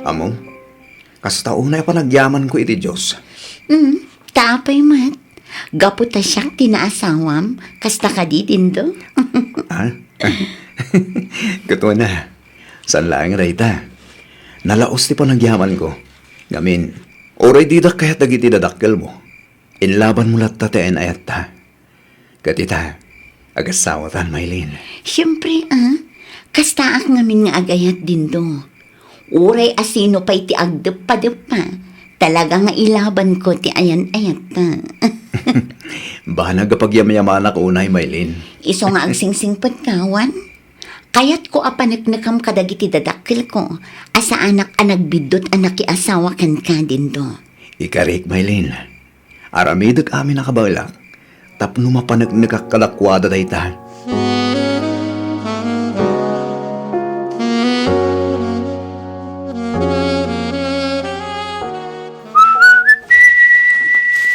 Among, kasta unay a panagyamanko iti Dios. Mm, ta apay met? Gapu ta siak ti naasawam, kasta kadi, Dindo? Ah? Ket wen a, saan laeng dayta. Nalaus ti panagyamanko. Ngamin, uray didak kayat dagiti dadakkelmo, inlabanmo latta ti ayan-ayatta. Ket ita, agasawatan, Maylin. Siempre, a. Kastaak ngamin nga agayat, Dindo. Uray a sino pay ti agdeppadeppa, talaga nga ilabanko ti ayan-ayatta. Banag a pagyamyamanak unay, Maylin. Isu nga agsingsingpet ka awan? Kayatko a paneknekam kadagiti dadakkelko a saanak a nagbiddut a nakiasawa kenka, Dindo. Ikarik, Maylin. Aramidek amin a kabaelak tapno mapaneknekak kadakuada dayta.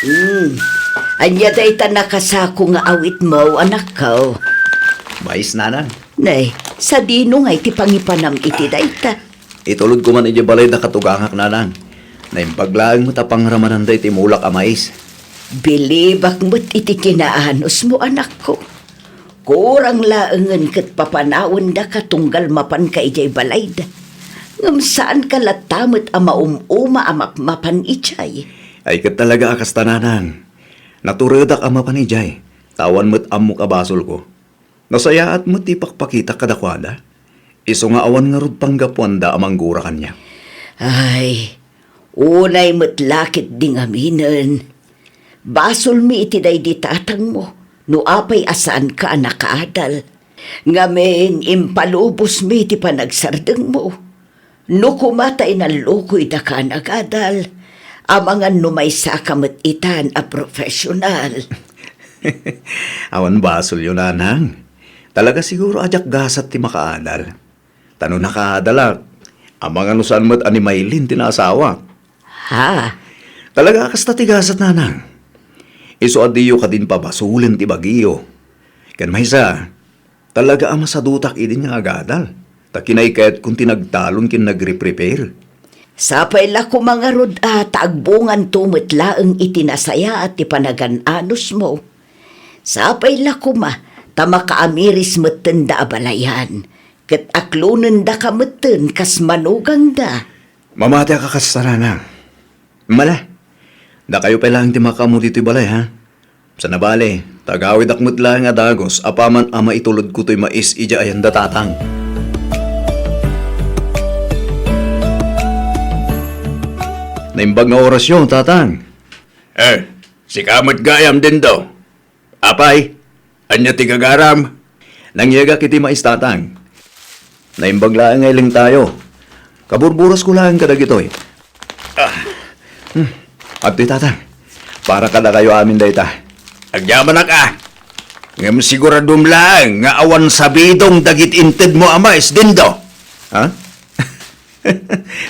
Hmm. Ania dayta nakasako nga awitmo, anakko? Mais, nanang. Nay, sadino ngay ti pangipanam iti dayta? Itulodko man idiay balay da katugangak, nanang. Naimbag laeng met a pangramananda iti mulak a mais. Bilibak met iti kinaanusmo, anakko. Kurang laengen ket papanawendaka tunggal mapanka idiay balayda. Ngem saanka latta met a maum-uma a mapmapan idiay. Ay, ket talaga a kasta, nanang. Naturedak a mapan idiay, ta awan met ammok a basolko. Nasayaat met ti ipakpakitak kadakuada. Isu nga awan ngarud panggapuanda a manggura kaniak. Ay, unay met la ketdi ngaminen. Basolmi iti daydi tatangmo no apay a saanka a nakaadal. Ngamin, impalubosmi ti panagsardengmo. No koma ta inallukoydaka a nagadal, amangan no maysaka met itan a profesional. Awan basolyo, nanang. Talaga siguro a diak gasat ti makaadal. Ta no nakaadalak, amangan no saan met a ni Maylin ti naasawak. Ha? Talaga a kasta ti gasat, nanang. Isu a diyo kadin pabasolen ti bagiyo. Ken maysa, talaga a masadutak idin nga agadal, ta kinaykayatkon ti nagtalon ken nagre-prepare. Sapay la koma ngarud a ta agbunganto met laeng iti nasayaat ti panagan-anusmo. Sapay la koma ta makaamiris metten da a balayan, ket aklonendaka metten kas manugangda. Mamatiak a kasta, nanang. Mala, dakayo pay laeng ti makaammo ditoy balay, ha? Sana bale, ta agawidak met laeng a dagus apaman a maitulodko toy mais idiay ayan da tatang. Naimbag nga orasyo, tatang. Eh, sika met gayam, Dindo. Apay, ania ti gagaram? Nangyegak iti mais, tatang. Naimbag laeng nga ilingtayo. Kaburburosko laeng kadagitoy. Ah. Hmm. Adtoy, tatang. Para kadakayo amin dayta. Agyamanak a. Ngem siguradom laeng nga awan sabidong dagiti intedmo a mais, Dindo. Ha?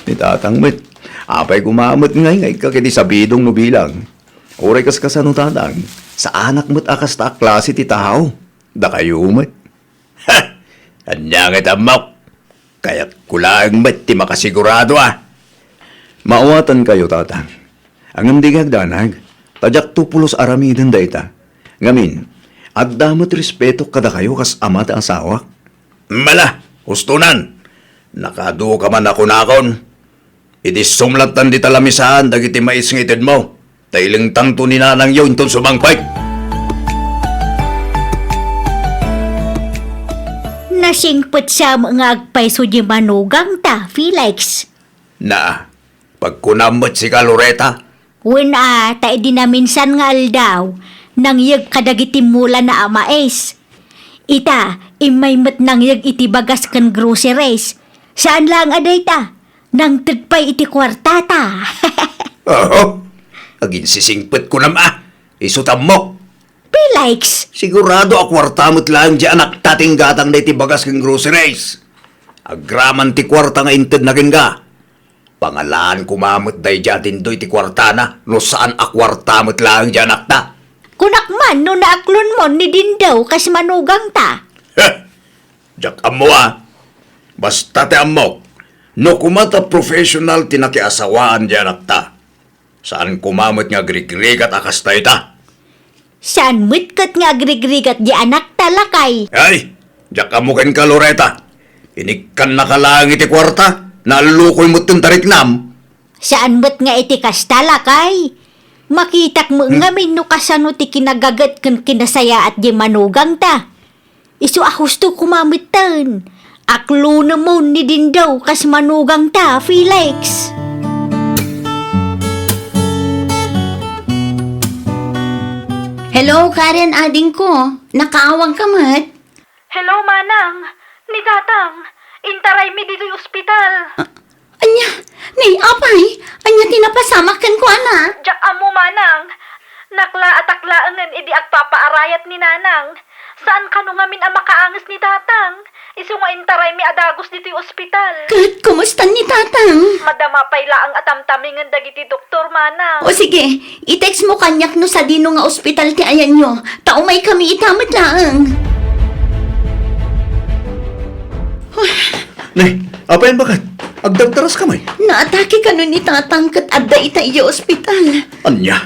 Ni tatang met. Apay koma met ngay nga ikka iti sabidong no bilang. Uray kaskasano, tatang, saanak met a kasta a klase ti tao. Dakayo met. Ha! Ania nga iti ammok? Kayatko laeng met ti makasigurado a. Maawatankayo, tatang. Ngem di nga agdanag, ta diakto pulos aramiden dayta. Ngamin, adda met respetok kadakayo kas ama ti asawak. Mala, hustonan. Nakaadu ka man a kunakon. Idi sumlattan dita lamisaan dagiti mais nga itedmo, ta ilingtanto ni nanangyo inton sumangpet. Nasingpet sa met nga agpayso di manugangta, Felix. Naa, pagkunam met sika, Loreta. Wen a, ta idi naminsan nga aldaw, nangyeg kadagiti mulana a mais. Ita, immay met nangyeg iti bagas ken groceries. Saan laeng a dayta, nangted pay iti kuartata. Oho, aginsisingpet kunam a, isu ti ammok. Felix! Sigurado a kuarta met laeng di anakta ti inggatangna iti bagas ken groceries. Agraman ti kuarta nga intedna kenka. Pangalaan koma met daydiay a Dindo iti kuartana no saan a kuarta met laeng di anakta. Kunak man no naaklonmon ni Dindo kas manugangta. Heh! Diak ammo a. Basta ti ammok, no koma ta professional ti nakiasawaan di anakta, saan koma met nga agrigrigat a kas dayta. Saan met ket nga agrigrigat di anakta, lakay. Ay, diak ammo kenka, Loreta. Inikkannaka laeng iti kuarta, naallukoy metten ta riknam. Saan met nga iti kasta, lakay. Makitak met ngamin no kasano ti kinagaget ken kinasayaat diay manugangta. Isu a husto koma metten. Aklunemon ni Dindo kas manugangta, Felix. Hello, Karen, adingko. Nakaawagka met? Hello, Manang. Ni Tatang, intaraymi ditoy ospital. Ah, ania? Ni, apay? Ania ti napasamak kenkuana? Diak ammo, Manang. Naklaatak laengen idi agpapaarayat ni Nanang. Saan kano ngamin a makaanges ni Tatang. Isu nga intaraymi a dagus ditoy ospital. Ket kumusta ni Tatang? Madama pay laeng a tamtamingen dagiti doktor, Manang. O sige, i-text mo kaniak no sadino nga ospital ti ayanyo. Ta umaykami ita met laeng. Nay, apay, baket? Agdagdaraska met? Naatake kano ni Tatang ket adda ita idiay ospital. Ania?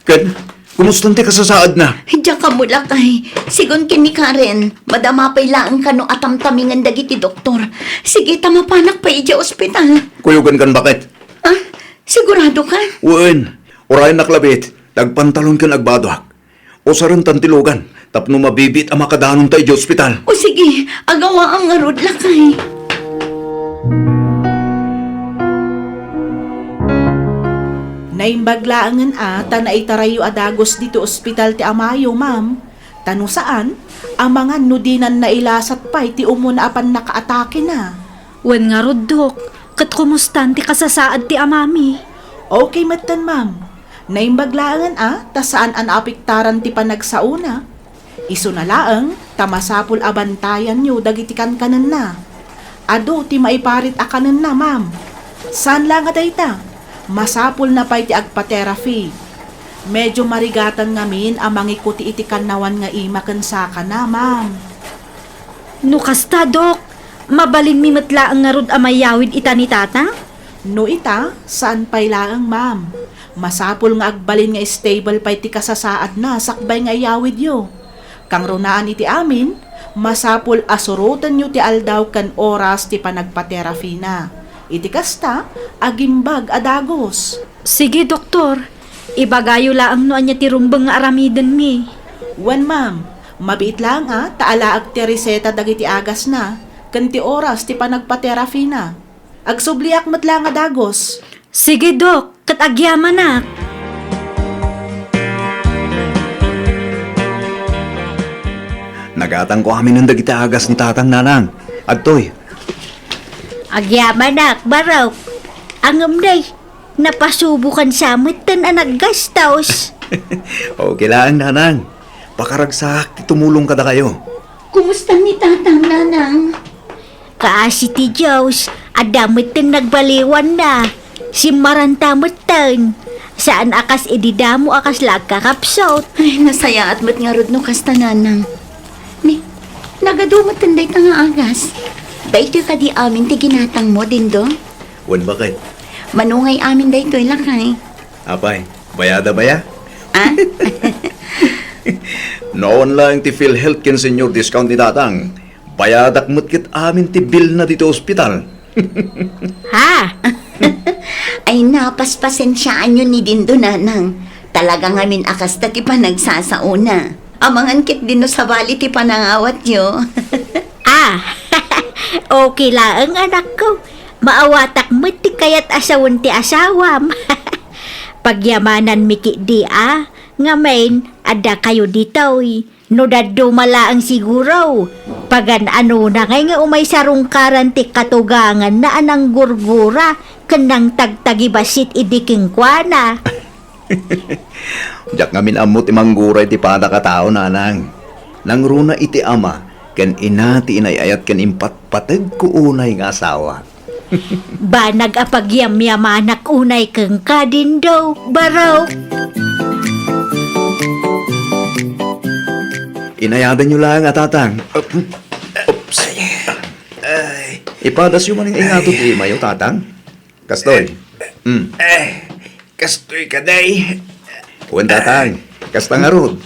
Ken, kumusta ti kasasaadna? Diak ammo, lakay. Sigun ken ni Karen, madama pay laeng kano a tamtamingen dagiti doktor. Sige, ta mapanak pay idiay ospital. Kuyogankan, baket? Ah, sigurado ka? Wen, urayennak labi, agpantalon ken agbadoak. Usaren tan ti lugan, tapno mabibiit a makadanonta idiay ospital. O sige, agawaam ngarud, lakay. Naimbag laengen a ta naitarayyo a dagus ditoy ospital ti amayo, ma'am. Ta no saan, amangan no dinan nailasat pay ti umuna a pannakaatakena. Wen ngarud, Dok, ket kumustan ti kasasaad ti amami? Okay metten, ma'am. Naimbag laengen a ta saan a naapektaran ti panagsaona. Isuna laeng ta masapul a bantayanyo dagiti kankanenna. Adu ti maiparit a kanenna, ma'am. Saan la nga dayta, masapulna pay ti agpa-therapy. Medyo marigatan ngamin a mangikuti iti kannawan nga ima ken sakana, ma'am. No kasta, Dok, mabalinmi met laeng ngarud a mayawid ita ni Tatang? No ita, saan pay laeng, ma'am. Masapul nga agbalin nga stable pay ti kasasaadna sakbay nga iyawidyo. Kangrunaan iti amin, masapul a surotenyo ti aldaw ken oras ti panagpa-therapyna. Iti kasta, agimbag a dagus. Sige, Doktor. Ibagayo laeng no ania ti rumbeng nga aramidenmi. Wen, ma'am. Mabiit laeng a ta alaek ti reseta dagiti agasna ken ti oras ti panagpa-therapyna. Agsubliak met laeng a dagus. Sige, Dok, ket agyamanak. Nagatangko aminen dagiti agas ni Tatang, Nanang. Adtoy. Agyamanak, Barok. Ngem, nay, napasubokan sa metten a naggastos. Okay laeng, Nanang. Pakaragsak ti tumulong kadakayo. Kumusta ni Tatang, Nanang? Kaasi ti Dios, adda metten nagbaliwanna. Simmaranta metten. Saan a kas idi damo a kasla agkakapsut. Ay, nasayaat met ngarud no kasta, Nanang. Ni, nagadu metten dayta nga agas. Daytoy kadi amin ti ginatangmo, Dindo? Wen, baket? Mano ngay amin daytoy, lakay? Apay, bayada baya? Ah? No awan laeng ti PhilHealth ken senior discount ni Tatang, bayadak met ket amin ti bilna ditoy ospital. Ha? Ay, napaspasensiaanyo ni Dindo, Nanang. Talaga ngamin a kasta ti panagsasaona. Amangan ketdi no sabali ti panangawatyo. Ah, okay laeng, anakko. Maawatak met ti kayat a sawen ti asawam. Pagyamananmi ketdi a, ngamin, adda kayo ditoy. No dadduma laeng siguro, pagan-anona ngay nga umay sarungkaran ti katuganganna a nanggurgura ken nangtagtagibassit idi kenkuana. Diak ngamin ammo ti manggura iti padak a tao, Nanang. Nangruna iti ama ken ina ti inay-ayat ken impatpategko unay nga asawa. Banag a pagyamyamanak unay kenka, Dindo, Barok. Inayadanyo laeng a Tatang. Oops. Ay. Ipadasyo man nga ingato ti imayo, Tatang. Kastoy. Mm. Eh, kastoy kadi. Wen, Tatang. Kasta ngarud.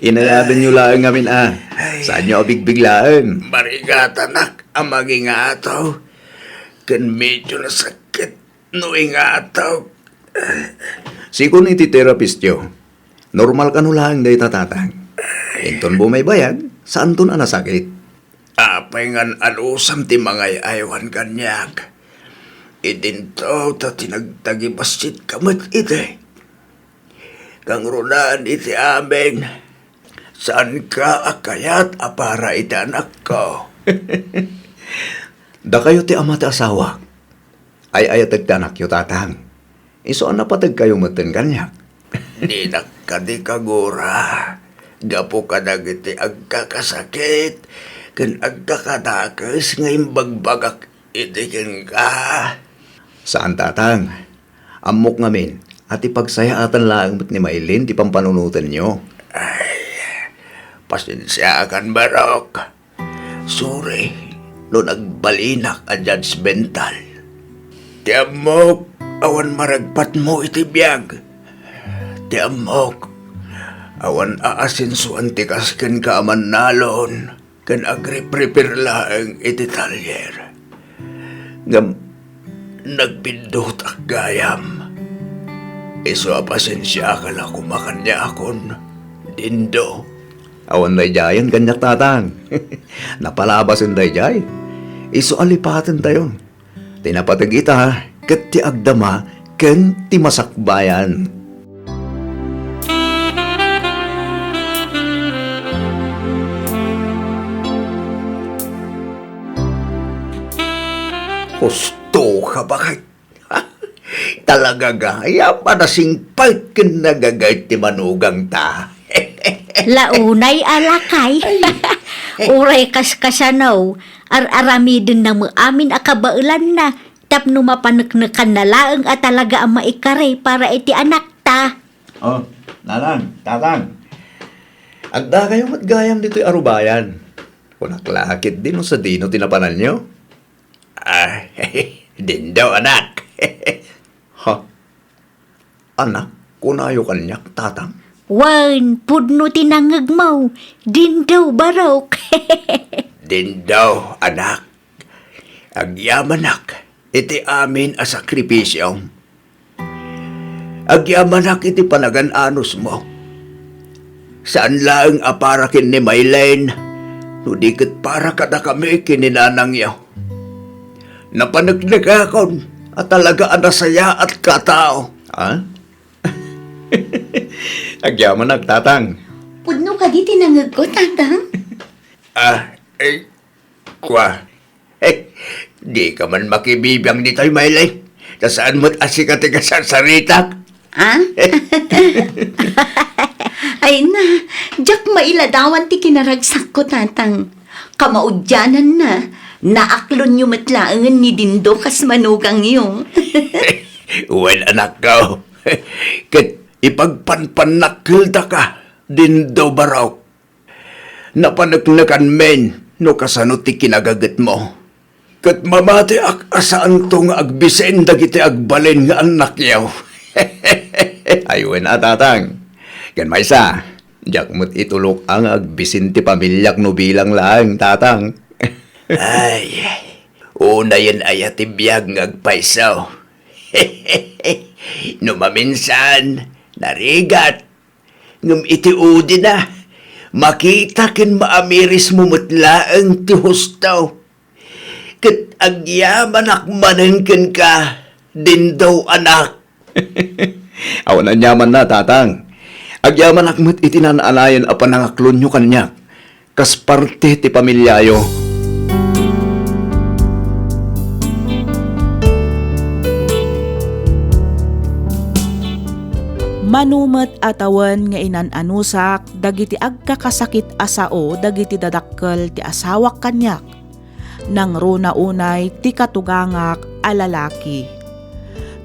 Inayadanyo laeng ngamin a. Ay. Saanyo a bigbiglaen? Marigatanak a mangingato. Ken medyo nasakit no ingato. Sigun iti terapistyo, normal kano laeng dayta, Tatang. Inton bumaybayag, saanton a nasakit. Apay ngan anusam ti mangay-aywan kaniak? Idinto ta tinagtagibassit ka met iti. Kangrunaan iti amin, saanka a kayat a para iti anakko? Dakayo ti ama ti asawak. Ay-ayatek ti anakyo, Tatang. Isu a napategkayo metten kaniak. Dinak kadi kagura, gapu kadagiti agkakasakit ken agkakadakes nga imbagbagak iti kenka. Saan, Tatang. Ammok ngamin a ti pagsayaatan laeng met ni Maylin ti pampanunotenyo. Ay, pasensiaakan, Barok. Sorry no nagbalinak a judgmental. Ti ammok, awan maragpatmo iti biag. Ti ammok, awan aasensoan ti kas kenka a mannalon ken agriprepare laeng iti talyer. Ngem nagbiddutak gayam. Isu a pasensiakan a kumakaniakon, Dindo. Awan daydiayen kaniak, Tatang. Napalabasen daydiay. Isu a lipatentayo. Ti napateg ita ket ti agdama ken ti masakbayan. Husto ka, bakit? Talaga gayam a nasingpet ken nagagayt ti manugangta. La unay a lakay. Ay. Uray kaskasano, ar-aramidenna met amin a kabaelanna tapno mapaneknekanna laeng a talaga a maikari para iti anakta. Oh, Nanang, Tatang. Addakayo met gayam ditoy arubayan. Kunak la ketdi no sadino ti napananyo? Ah, Dindo, anak. Ha? Anak, kunayo kaniak, Tatang? Wen, pudno ti nangngegmo, Dindo, Barok. Dindo, anak. Agyamanak iti amin a sakripisiom. Agyamanak iti panagan-anusmo. Saan laeng a para ken ni Maylin, no di ket para kadakami ken ni nanangyo. Napaneknekakon a talaga a nasayaatka a tao. Ha? Agyamanak, Tatang. Pudno kadi ti nangngegko, Tatang? Ah, eh, Kua, eh, dika man makibibiang ditoy, Maylin. Ta saan met a sika ti kasarsaritak? Ah? Ay na, diak mailadawan ti kinaragsakko, Tatang. Kamaudiananna, naaklonyo met laengen ni Dindo kas manugangyo. Wen, anakko. Ket ipagpanpannakkeldaka, Dindo Barok. Napaneknekanmin no kasano ti kinagagetmo. Ket mamatiak a saanto nga agbisin dagiti agbalin nga annakyo. Ay, wen a, Tatang. Ken maysa, diak met itulok a nga agbisin ti pamiliak no bilang laeng, Tatang. Ay, unayen aya ti biag nga agpayso? No maminsan, narigat. Ngem iti udina, makita ken maamirismo met laeng ti husto. Ket agyamanak manen kenka, Dindo, anak. Awan aniamanna, Tatang. Agyamanak met iti naan-anayon a panangaklonyo kaniak. Kas parte ti pamiliayo. Mano met a tawen nga inan-anusak dagiti agkakasakit a sao dagiti dadakkel ti asawak kaniak. Nangruna unay ti katugangak a lalaki.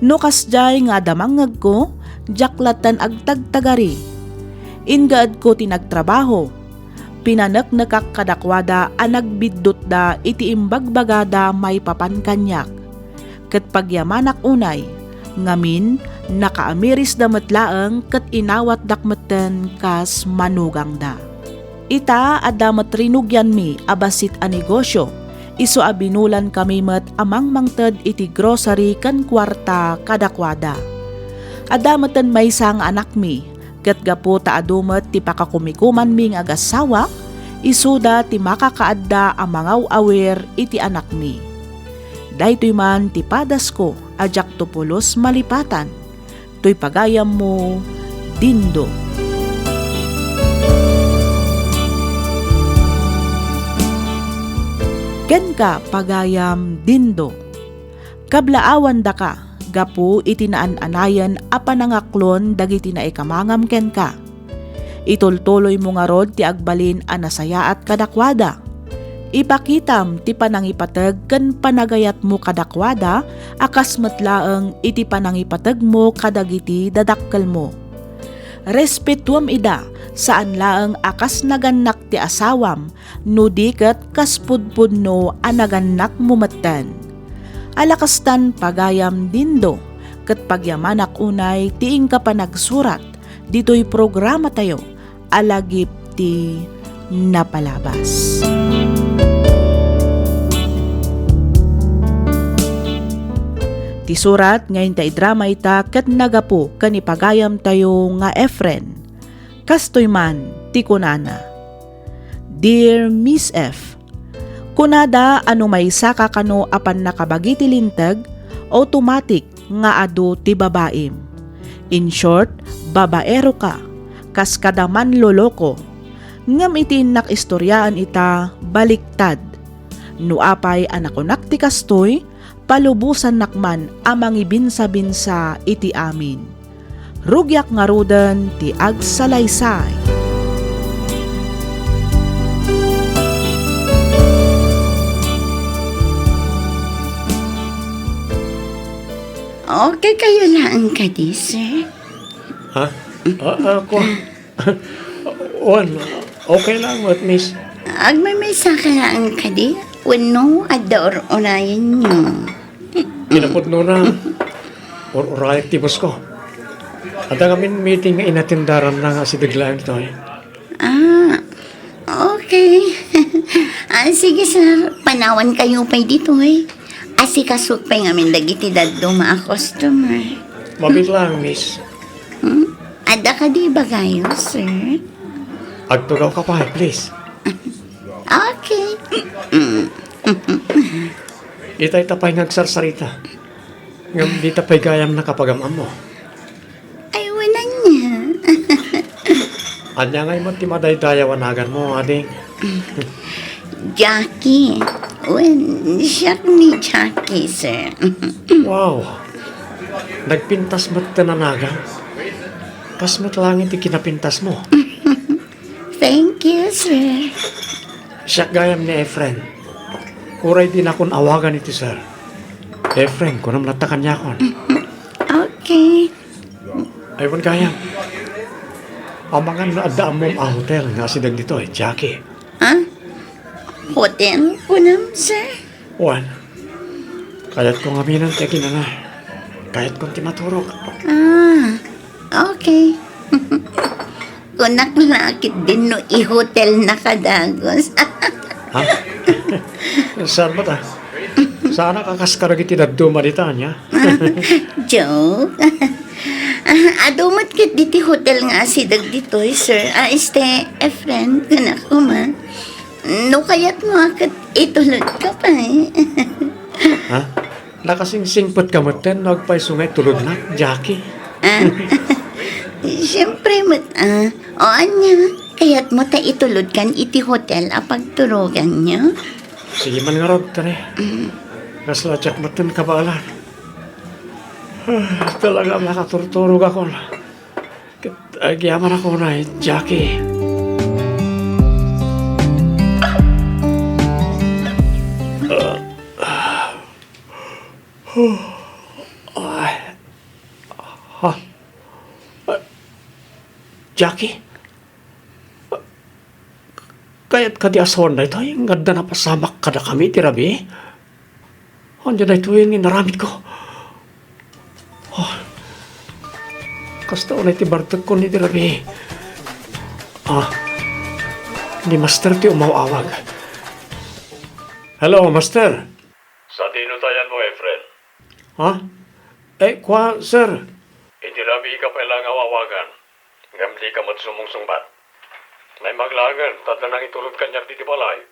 No kasdiay nga adda mangngegko, diak lattan agtagtagari. Ingaedko ti nagtrabaho. Pinaneknekak kadakuada a nagbiddutda iti imbagbagada maipapan kaniak. Ket pagyamanak unay, ngamin, nakaamirisda met laeng ket inawatdak metten kas manugangda. Ita, adda met rinugianmi a bassit a negosio, isu a binulankami met a mangmangted iti grocery ken kuarta kadakuada. Adda metten maysa nga anakmi, ket gapu ta adu met ti pakakumikumanmi nga agassawa, isuda ti makakaadda a mangaw-awir iti anakmi. Daytoy man ti padasko a diakto pulos malipatan. Toy pagayammo, Dindo. Kenka, pagayam Dindo. Kablaawandaka gapu iti naan-anayen a panangaklon dagiti naikamangam kenka. Itultuloymo ngarud ti agbalin a nasayaat kadakuada. Ipakitam ti panangipateg ken panagayatmo kadakuada a kas met laeng iti panangipategmo kadagiti dadakkelmo. Respetuem ida, saan laeng a kas nagannak ti asawam, no di ket kas pudpudno a nagannakmo metten. Alakastan pagayam Dindo, ket pagyamanak unay ti inka panagsurat ditoy programatayo a lagip ti napalabas. Ti surat nga inta idrama ita ket nagapu ken ni pagayamtayo nga Efren. Kastoy man ti kunana, "Dear Miss F, kunada a no maysaka kano a pannakabagi ti linteg, automatic nga adu ti babaim. In short, babaero ka, kas kada manloloko. Ngem iti innak istoriaan ita, baliktad. No apay a nakunak ti kastoy, palubosannak man a mangibinsabinsa iti amin. Rugiak ngaruden ti agsalaysay." Okay kayo laeng kadi, sir? Ha? Ah, ah, kua-, Wen, okay lang met, miss. Agmaymaysa ka laeng kadi? Wenno adda ur-urayenyo? Kinapudnona, ur-urayak ti boss ko. Adda ngamin meeting nga inatendaranna nga asideg laeng toy. Ah, okay. Ah, sige, sir. Panawan kayo pay ditoy. Asikasok pay ngamin dagiti dadduma a customer. Mabiit lang, miss. Hmm? Adda kadi ibagayo, sir? Agtugaw ka pay, please. Okay. Itay ta pay nga agsarsarita. Ngem dita pay gayam nakapagam-ammo. Ay, wala niya. Ania ngay met ti madaydayaw a naganmo, ading? Jackie. Wen, siak ni Jackie, sir. Wow. Nagpintas met ti nanagam. Kas met langit ti kinapintasmo. Thank you, sir. Siak gayam ni Efren. Uray dinakon awagan iti sir. Efren, kunam latta kaniakon. Okay. Ay, wen gayam. Amangan no adda ammom a hotel nga asideg ditoy, Jackie. Ha? Hotel? Kunam, sir? Wen. Kayatko ngamin ti aginana. Kayatko ti maturog. Ah, okay. Kunak la ketdin no i-hotel na ka dagus. Ha? Saan ba ta? Saan a kakas kadagiti dadduma dita, ania? Joke. Ah, adu met ketdi ti hotel nga asideg ditoy, sir. Ah, este, Efren, kunak koma. No kayatmo a ket itulod ka pay. Ha? Nakasingsingpet ka metten no agpayso nga itulodnak, Jackie. Ah, siyempre met, ah. O ania, kayatmo ta itulodkan iti hotel a pagturoganyo? Sige man ngarud, tare. Mm. Kasla diak metten kabaelan. Ah, talaga makaturturogakon. Ket agyamanak unay, Jackie. Ah, ah. Ay. Ha? Ah, Jackie? Kayat kadi a sawan daytoy nga adda napasamak kadakami iti rabii? Ania daytoy nga inaramidko? Oh, kasta unay ti bartekkon iti rabii. Ah, ni Master ti umaw-awag. Hello, Master. Sadino tayan mo, Efren? Ha? Eh, kua, sir. Iti rabii ka pay laeng a awagan, ngem dika met sumungsungbat. Naimbag laengen ta adda nangitulod kaniak ditoy balay.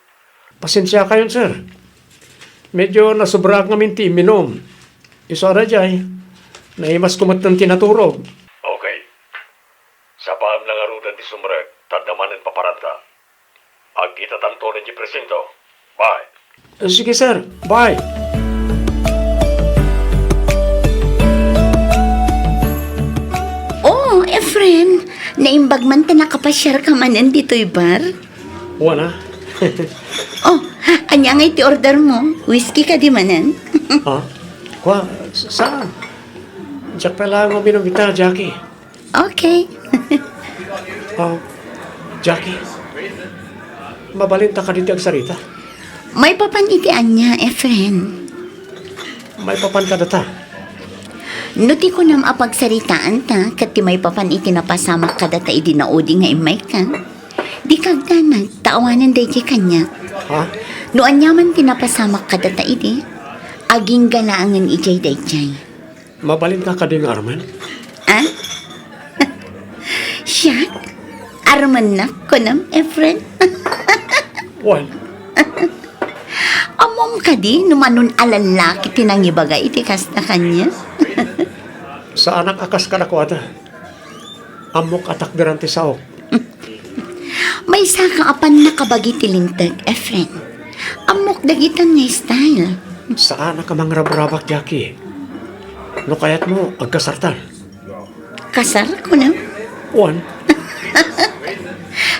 Pasensiakayon, sir. Medyo nasobraak ngamin ti imminum. Isu a daydiay, naimasko metten ti naturog. Okay. Sapaem la ngaruden ti sumrek, ta adda manen paparanta. Agkitatanto idiay presinto. Bye. Sige, sir. Bye. Oh, Efren, naimbag man ta nakapasiarka manen ditoy bar? Wen a. Oh, ania ngay ti order mo? Whisky kadi manen? Ha? Kua, sa-, saan? Diak pay laeng uminum ita, Jackie. Okay. Ah, Jackie, mabalinta kadi ti agsarita? Maipapan iti ania, Efren? Maipapan kadata? No ti kunam a pagsaritaanta ket ti maipapan iti napasamak kadata idi naudi nga immayka, dika agdanag ta awanen daydiay kaniak. Ha? No aniaman ti napasamak kadata idi, agingga laengen idiay daydiay. Mabalinka kadi nga armen? Ah? Siak? Armennak, kunam, Efren? Wen. Ammom kadi no mano a lallaki ti nangibaga iti kasta kaniak? Saanak a kas kadakuada. Ammok a takderan ti saok. Maysaka a pannakabagi ti linteg, Efren. Ammok dagitan nga style. Saanak a mangrabrabak, Jackie. No kayatmo, agkasartan. Kasar, kunam? Wen.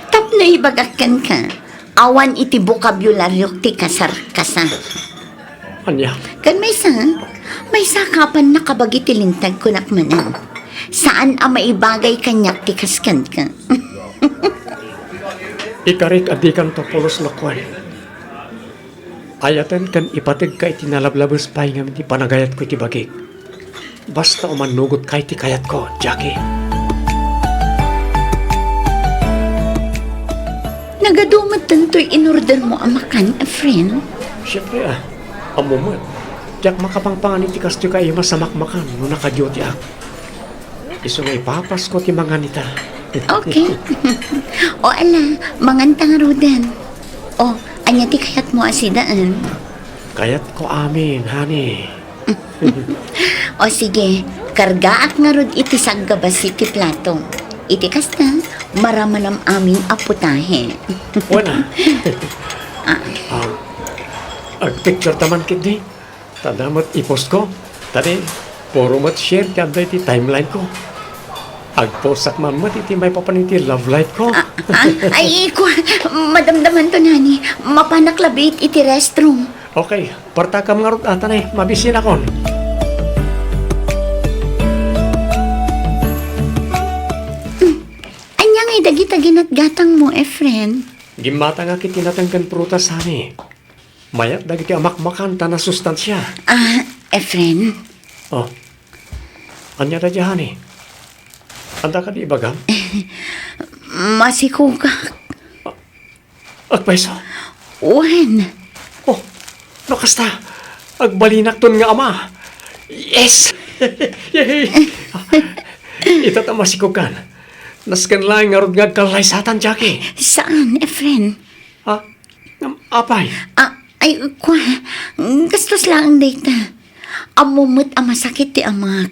Tapno ibagak kenka, awan iti bokabularyo ti kasar, kasar. Ania? Ken maysa, maysaka a pannakabagi ti linteg kunak manen. Saan a maibagay kaniak ti kas kenka. Ikarik a dikanto pulos no kuen. Ayaten ken ipategka iti nalablabes pay ngamin ti panagayatko iti bagik. Basta umannugotka iti kayatko, Jackie. Nagadu met daytoy inordermo a makan, Efren? Siempre, ah. Ammom met, diak makapangpangan iti kastoy a imas a makmakan no naka-dutyak. Isu nga ipapasko ti mangan ita. Okay. O ala, manganta ngaruden. O, ania ti kayatmo a sidaen? Kayatko amin, honey. O sige, kargaak ngarud iti saggabasi ti plato. Iti kasta, maramanam amin a putahe. Wen a. Ah. Ah, agpicture ta man ketdi. Ta adda met i-post ko. Ta di, puro met share ti adda iti timeline ko. Agpostsak man met iti maipapan iti love life ko. Ah, ah, ay, kua, madamdamanto, honey. Mapanak labi iti restroom. Okay, partakam ngarud ata ne, mabisinakon. Hmm. Ania ngay dagita ginatgatangmo, Efren? Gimmatangak iti nateng ken prutas, honey. Mayat dagiti a makmakan ta nasustansia. Ah, Efren? Oh. Ania daydiay, honey? Adda kadi ibagam? Masikogak. Agpayso? Wen. Oh, no kasta, agbalinakton nga ama. Yes! Yay! Ita ta masikogkan. Nasken laeng ngarud nga agkallaysatan, Jackie. Saan, Efren? Ha? Ngem apay? Ah, ay, kua, gastos laeng dayta. Ammom met a masakit ti amak.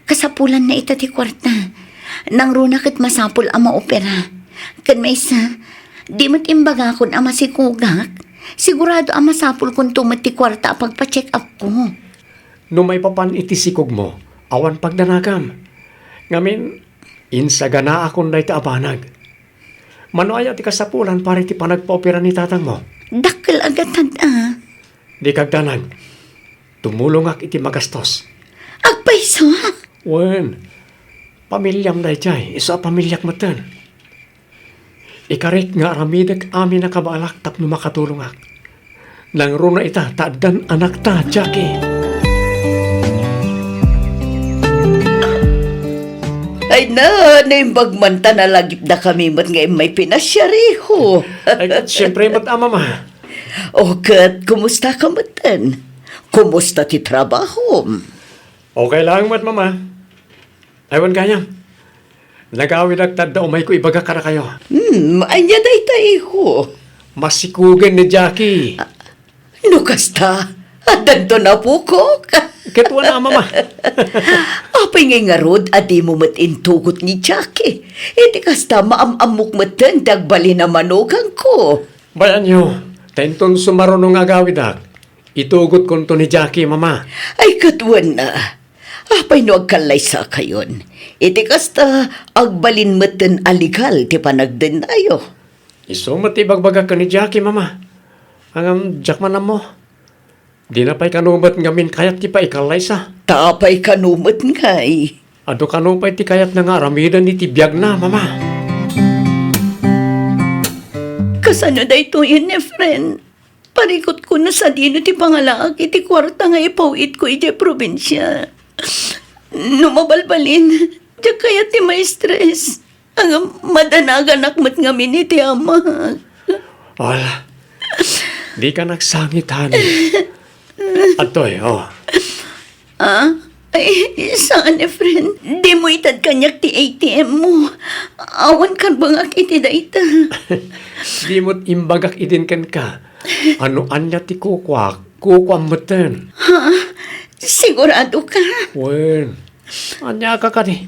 Kasapulanna ita ti kuarta. Nangruna ket masapul a maopera. Ken maysa, di met imbagakon a masikogak. Sigurado a masapulkonto met ti kuarta a pagpa-check-upko. No maipapan iti sikogmo, awan pagdanagam. Ngamin, insaganaakon dayta a banag. Mano aya ti kasapulan para iti panagpaopera ni tatangmo? Dakkel a gatad a. Dika agdanag. Tumulongak iti magastos. Agpayso? Wen, pamiliam daydiay, isu a pamiliak metten. Ikarik nga aramidek amin a kabaelak tapno makatulongak. Nangruna ita ta addan anakta, Jackie. Ay na, naimbag man ta nalagipdakami met nga immay pinasiar, iho. Ay, ket siyempre met a, Mama. O, ket kumusta ka metten? Kumusta ti trabahom? Okay laeng met, Mama. Ay, wen gayam. Nagawidak ta adda umayko ibaga kadakayo. Hmm, ania dayta, iko? Masikugen ni Jackie. No kasta, addanto napukok. Ket wen a, Mama. Apay ngay ngarud a dimo met intugot ni Jackie? Iti kasta, maam-ammok metten ti agbalin a manugangko. Bayanyo, ta inton sumaruno nga agawidak, itugotkonto ni Jackie, Mama. Ay, ket wen a. Apay no agkallaysakayon? Iti kasta, agbalin metten a legal ti panagdennayo. Isu met ti ibagbagak ken ni Jackie, Mama. Ngem diak man ammo. Dina pay kano met ngamin kayat ti paikallaysa. Ta apay kano met ngay? Adu kano pay ti kayatna nga aramiden iti biagna, Mama? Kasano daytoyen, Efren? Parikutko no sadino ti pangalaak iti kuarta nga ipaw-itko idiay probinsia. No mabalbalin, diak kayat ti maistres. Ngem madanaganak met ngamin iti amak. Ala, dika agsangit, honey. Adtoy, oh. Ah? Ay, saan, Efren? Dimo itad kaniak ti A T M mo. Awan karbengak iti dayta. Dimo imbagak idin kenka. No ania ti kukuak, kukuam metten. Ha? Sigurado ka? Wen. Ania ka kadi?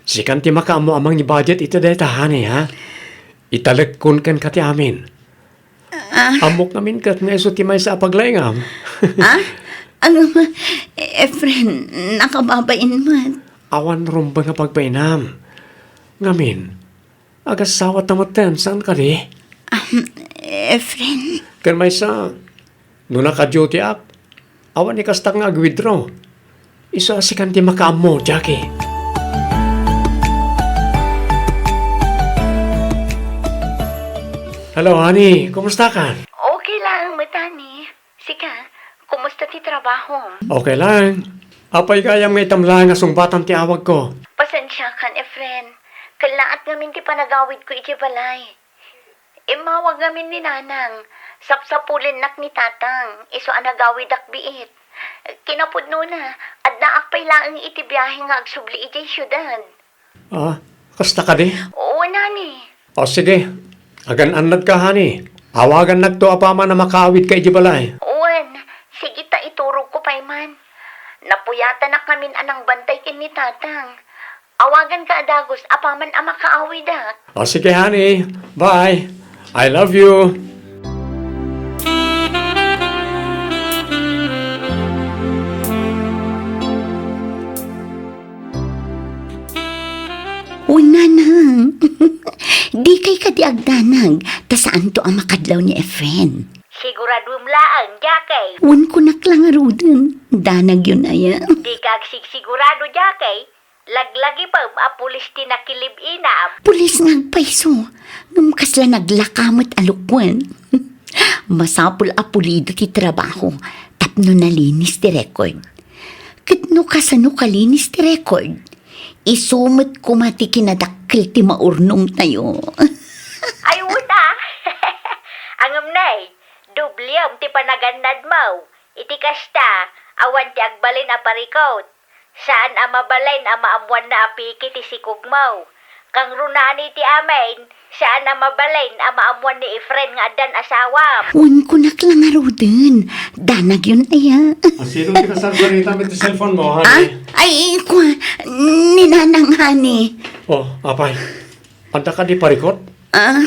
Sikan ti makaammo a mangi-budget iti dayta, honey, ha? Italekkon kenka ti amin. Ah. Ammok ngamin ket nga isu ti maysa a paglaingam. Ah? Ano, Efren, nakababain met. Awan rumbeng a pagbainam. Ngamin, agassawa ta metten, saan kadi? Ah, Efren. Ken maysa, no naka-dutyak, awan ikastak nga ag-withdraw. Isu a sikan ti makaammo, Jackie. Hello, honey. Kumusta ka? Okay lang, met, honey. Sika, kumusta ti trabaho? Okay lang. Apay gayam nga itam laeng a sungbatam ti awagko? Pasensiakan, Efren. Kellaat ngamin ti panagawidko idiay balay. Immawag ngamin ni Nanang, sapsapulennak ni Tatang, isu a nagawidak biit. Kinapudnona, addaak pay laeng iti biahe nga agsubli idiay siudad. Ah, kasta kadi? Oo, nani. O, sige. Agan-annadka, honey. Awagannakto apaman a makaawidka idiay balay. Wen, sige ta iturogko pay man. Napuyatanak ngamin a nangbantay ken ni Tatang. Awaganka a dagus apaman a makaawidak. O, sige, honey. Bye. I love you. O, Nanang, dikay kadi agdanag, ta saanto a makadlaw ni Efren. Siguraduem laeng, Jackie. Wen, kunak la ngaruden, danagyon aya. Dika agsigsigurado, Jackie. Laglagipem a pulis ti nakilib-inam. Pulis nga agpayso, ngem kasla naglaka met a lukuen. Masapul a pulido ti trabaho tapno nalinis ti record. Ket no kasano kalinis ti record, isu met koma ti kinadakkel ti maurnongtayo. Ay, wen a. Ngem nay, doblem ti panagannadmo. Iti kasta, awan ti agbalin a parikut. Saan a mabalin a maammoanna a piki ti sikugmo. Kangrunaan iti amin, saan a mabalin a maammoan ni Efren nga addan asawam. Wen, kunak la ngaruden, danagyon aya. Asino ti kasarbarita met ti cellphone mo, honey? Ah? Ay, kua, ni Nanang, honey. O, apay. Adda kadi parikut? Ah,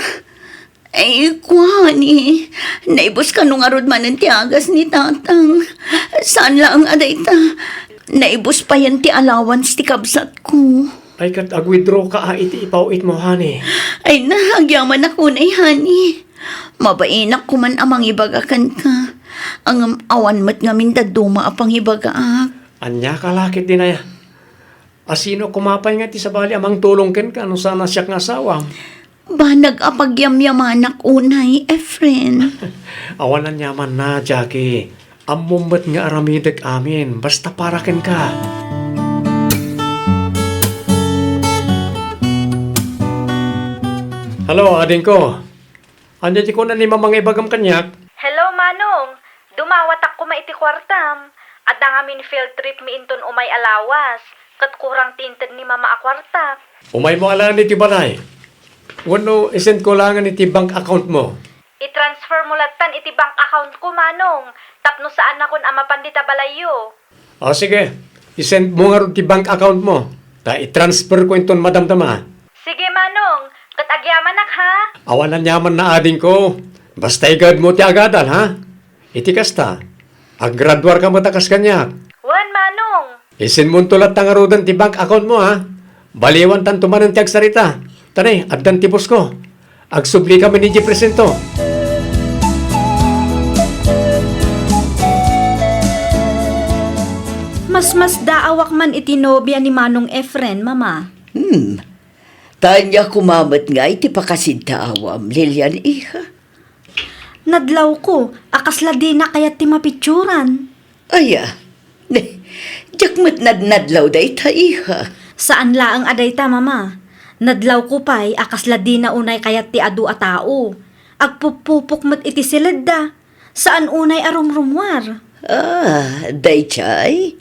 Ay, kua, honey, naibus kano ngarud manen ti agas ni Tatang. Saan laeng a dayta, naibus payen ti allowance ti kabsatko. Ay, ket ag-withdraw ka a iti ipaw-itmo, honey. Ay na, agyamanak unay, honey. Mabainak koman a mangibaga kenka. Ngem awan met ngamin dadduma a pangibagaak. Ania ka la ketdin aya? Asino koma pay nga ti sabali a mangtulong kenka no saan a siak nga asawam? Banag a pagyamyamanak unay, Efren. Awan aniamanna, Jackie. Ammom met nga aramidek amin, basta para kenka. Hello, adingko. Ania ti kuna ni Mama nga ibagam kaniak? Hello, Manong. Dumawatak koma iti kuartam. Adda ngamin field trip mi inton umay a lawas. Ket kurang ti inted ni Mama a kuarta. Umaymo a laeng iti balay. Wenno, i-send ko laengen iti bank account mo. I-transfer mo lattan iti bank account ko, Manong, tapno saannakon a mapan dita balayyo. O, sige. I-send mo ngarud ti bank account mo, ta i-transfer ko inton madamdama. Sige, Manong. Ket agyamanak, ha? Awan aniamanna, adingko. Basta igaedmo ti agadal, ha? Iti kasta, aggraduarka met a kas kaniak. Wen, Manong. I-send monto latta ngaruden ti bank account mo, ha? Baliwantanto manen ti agsarita. Ta ne, addan ti boss ko. Agsublikami ni Jefferson to. Masmasdaawak man iti nobia ni Manong Efren, Mama. Hmm. Ta ania koma met ngay ti pakasiddaawam, Lilian, iha? Nadlawko a kasla dina kayat ti mapitsuran. Aya, ne, diak met nadnadlaw dayta, iha. Saan laeng a dayta, Mama. Nadlawko pay a kasla dina unay kayat ti adu a tao. Agpuppupok met iti siledda. Saan unay a rumrumuar. Ah, daydiay?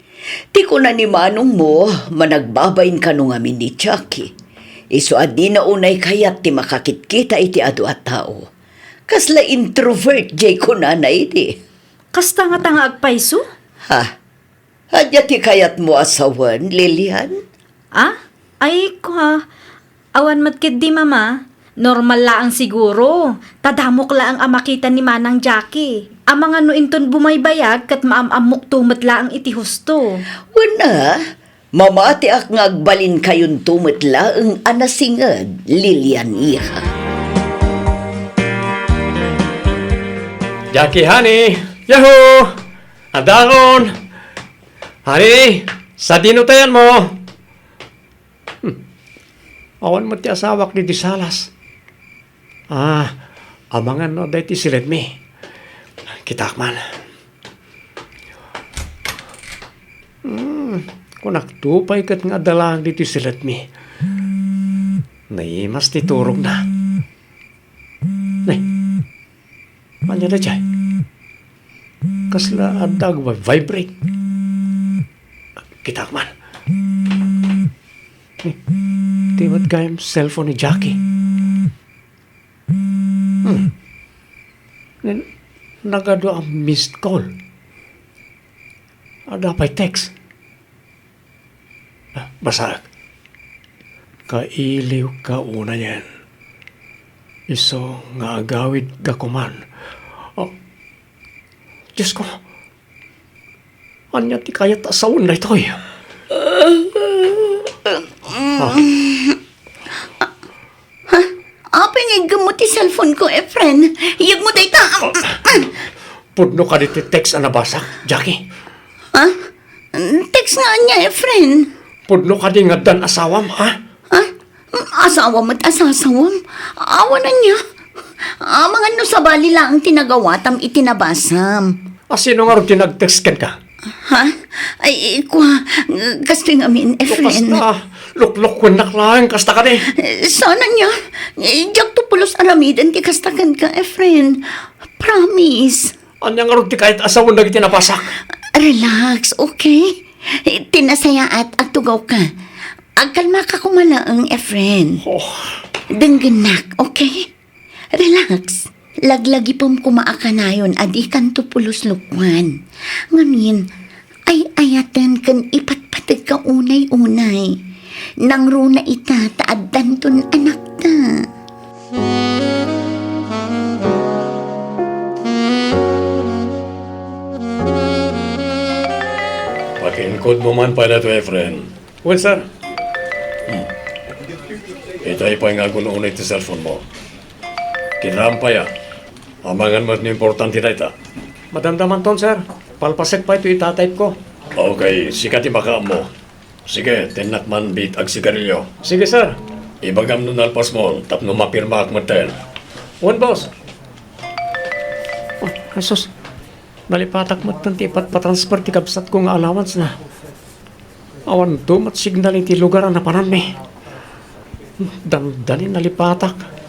Ti kuna ni manongmo, managbabain kano ngamin ni Jackie. Isu a dina unay kayat ti makakitkita iti adu a tao. Kasla introvert jay kunana idi. Kasta ngata nga agpayso? Ha? Ania ti kayatmo a sawen, Lilian? Ah? Ay, kua, awan met ketdi, Mama. Normal laeng siguro. Ta damok laeng a makita ni Manang Jackie. Amangan no inton bumaybayag ket maam-ammokto met laeng iti husto. Wen a, mamatiak nga agbalinkayon to met laeng a nasinged, Lilian, iha. Jackie, honey! Yahoo! Adaon! Honey, sadino tayan mo? Hmm. Awan met ti asawak didi salas. Ah, amangan no adda iti siledmi. Kitaak man. Hmm, kunakto pay ket nga adda laeng ditoy siledmi. Naimas ti turogna. Ne, ania daydiay? Kasla adda agvibrate. Kitaak man. Ne, ti met gayam cellphone ni Jackie. Hmm. Ne, nagadu a missed call. Adda pay text. Ah, basaek. Kailiwka unayen. Isu nga agawidka koman. Oh, Diosko, ania ti kayat a sawen daytoy? Ah. Ha? Apay nga iggemmo ti cellphone ko, Efren? Iyegmo dayta. Pudno kadi ti text a nabasak, Jackie? Ha? Text nga ania, Efren? Pudno kadi nga addan asawam, ha? Ha? Asawa met a sasawam? Awan ania. Amangan no sabali laeng ti nagawatam iti nabasam. A, sino ngarud ti nag-text kenka? Ha? Ay, kua, kastoy ngamin, Efren. Kasta, luklukwennak laeng, kasta kadi. Saan ania? Diakto pulos aramiden ti kasta kenka, Efren. Promise. Ania ngarud ti kayat a sawen dagiti nabasak? Relax, okay? Ti nasayaat, agtugawka. Agkalmaka koma laeng, Efren. Oh. Denggennak, okay? Relax. Laglagipem koma a kanayon a dikanto pulos lukuan. Ngamin, ay-ayaten ken ipatpategka unay-unay. Nangruna ita ta addanton anakta. Pakiinkodmo man pay daytoy, Efren. Wen, sir. Hmm. Itay pay nga agun-unay ti cellphone mo. Kitaem pay a. Amangan met no importante dayta. Madamdamanton, sir. Palpasek pay to ita-type ko. Okay, sika ti makaammo. Sige, tennak man biit agsigarilyo. Sige, sir. Ibagam no nalpasmon tapno mapirmaak metten. Wen, boss. Oh, Jesus. Nalipatak metten ti ipatpatransfer ti kabsatko nga allowance na. Awanto met signal iti lugar a napananmi. Dandani nalipatak.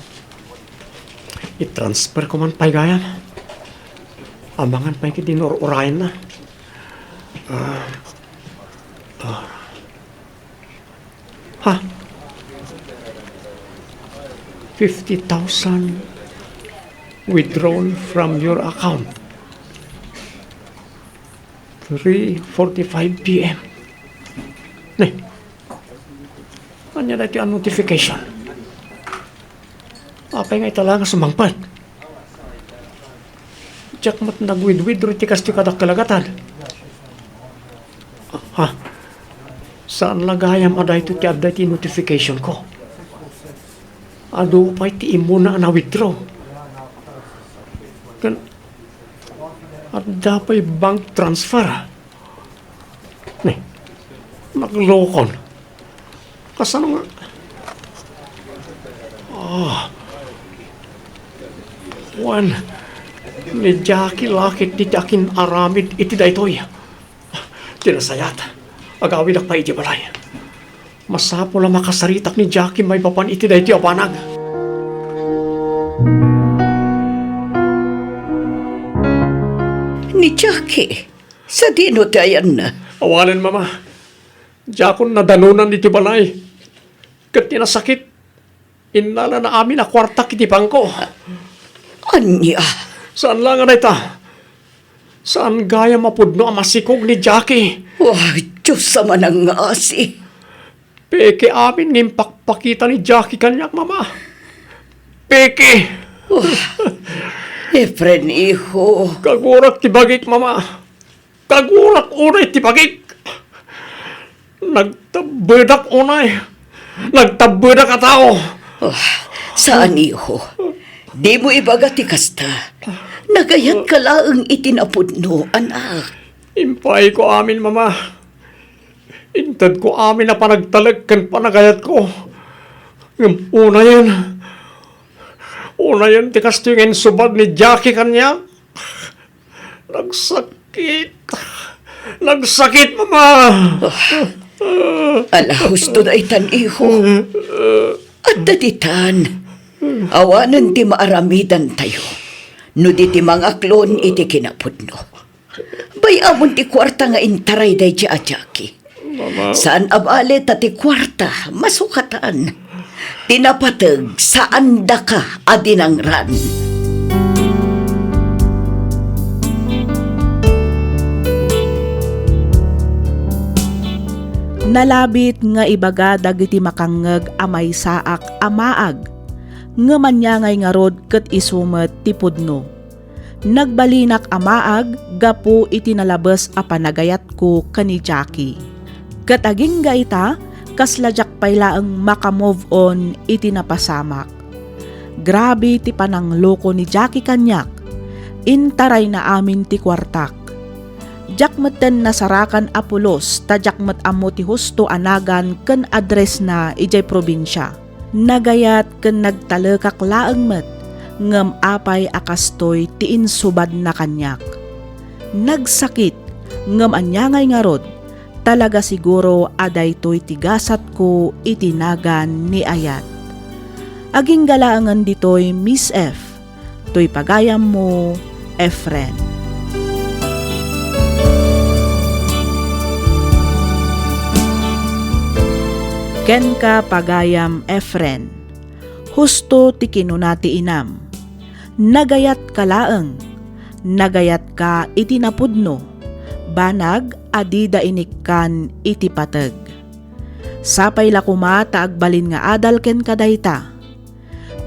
I-transfer ko man pay gayam. Amangan pay ket di nur-urayenna. Ah. Ah. Fifty thousand withdrawn from your account. Three forty-five P M. Ne. Ania daytoy a notification? Apay nga ita la nga sumangpet? Diak met nag-withdraw iti kastoy kadakkel a gatad. Ha? Saan la gayam a daytoy ti adda iti notification ko? Adu pay ti immuna a na-withdraw. Ken adda pay bank transfer. Ne, naglokon. Kasano nga? Ah. Wen, ni Jackie la ketdi ti akin-aramid iti daytoy. Ti nasayaat, agawidak pay iti balay. Masapul a makasaritak ni Jackie maipapan iti daytoy a banag. Ni Jackie, sadino ti ayanna? Awanen, Mama. Diakon nadanonan iti balay. Ket ti nasakit, innalana amin a kuartak iti bangko. Ania? Saan la nga dayta. Saan gayam a pudno a masikog ni Jackie. Wah, Diyos a manangngasi. Peke amin nga impakpakita ni Jackie kaniak, Mama. Peke. Wah, Efren, iho. Kagurak ti bagik, Mama. Kagurak unay ti bagik. Nagtabbedak unay. Nagtabbedak a tao. Ah, saan, iho? Dimo ibaga ti kasta. Nagayatka laeng iti napudno, anak. Impaayko amin, Mama. Intedko amin a panagtalek ken panagayatko. Ngem unayen, unayen ti kastoy nga insubad ni Jackie kaniak. Nagsakit. Nagsakit, Mama. Ala, husto daytan, iho. Adda ditan. Awanen ti maaramidantayo no di ti mangaklon iti kinapudno. Bay-amon ti kuarta nga intaray daydi a Jackie. Mama. Saan a bale ta ti kuarta, masukatan. Ti napateg, saandaka a dinangran. Nalabit nga ibaga dagiti makangngeg a maysaak a maag, ngem ania ngay ngarud ket isu met ti pudno. Nagbalinak a maag gapu iti nalabes a panagayatko ken ni Jackie. Ket agingga ita, kasla diak pay laeng maka-move on iti napasamak. Grabe ti panangloko ni Jackie kaniak. Intarayna amin ti kuartak. Diak metten nasarakan a pulos ta diak met ammo ti husto a nagan ken addressna idiay probinsia. Nagayat ken nagtalekak laeng met, ngem apay a kastoy ti insubadna kaniak? Nagsakit, ngem ania ngay ngarud, talaga siguro a daytoy ti gasatko iti nagan ni ayat. Agingga laengen ditoy, Miss F. Toy pagayammo, Efren. Kenka, pagayam Efren, husto ti kinuna ti inam. Nagayatka laeng, nagayatka iti napudno, banag a dida inikkan iti pateg. Sapay la koma ta agbalin nga adal kenka dayta.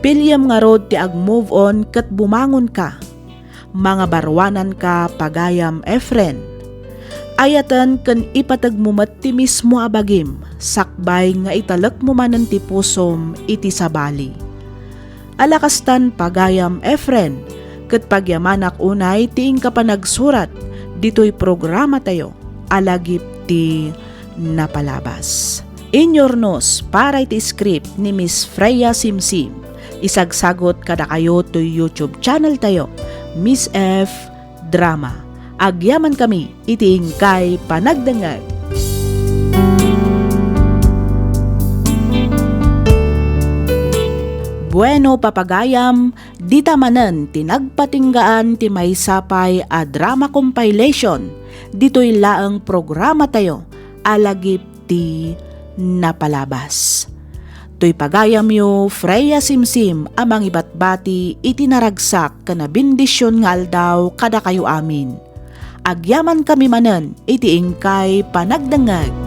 Piliem ngarud ti ag-move on ket bumangonka. Mangabaruananka, pagayam Efren. Ayaten ken ipategmo met ti mismo a bagim, sakbay nga italekmo manen ti pusom iti sabali. Ala kastan, pagayam Efren, ket pagyamanak unay ti inka panagsurat ditoy programatayo a Lagip ti Napalabas. Inyurnos para iti script ni Miss Freya Simsim. Isagsagot kadakayo toy YouTube channel tayo, Miss F Drama. Agyamankami iti inkay panagdengngeg. Bueno, papagayam, dita manen ti nagpatinggaan ti maysa pay a drama compilation ditoy laeng programatayo a Lagip ti Napalabas. Toy pagayamyo, Freya Simsim a mangibatbati iti naragsak ken a bendision nga aldaw kadakayo amin. Agyamankami manen iti inkay panagdengngeg.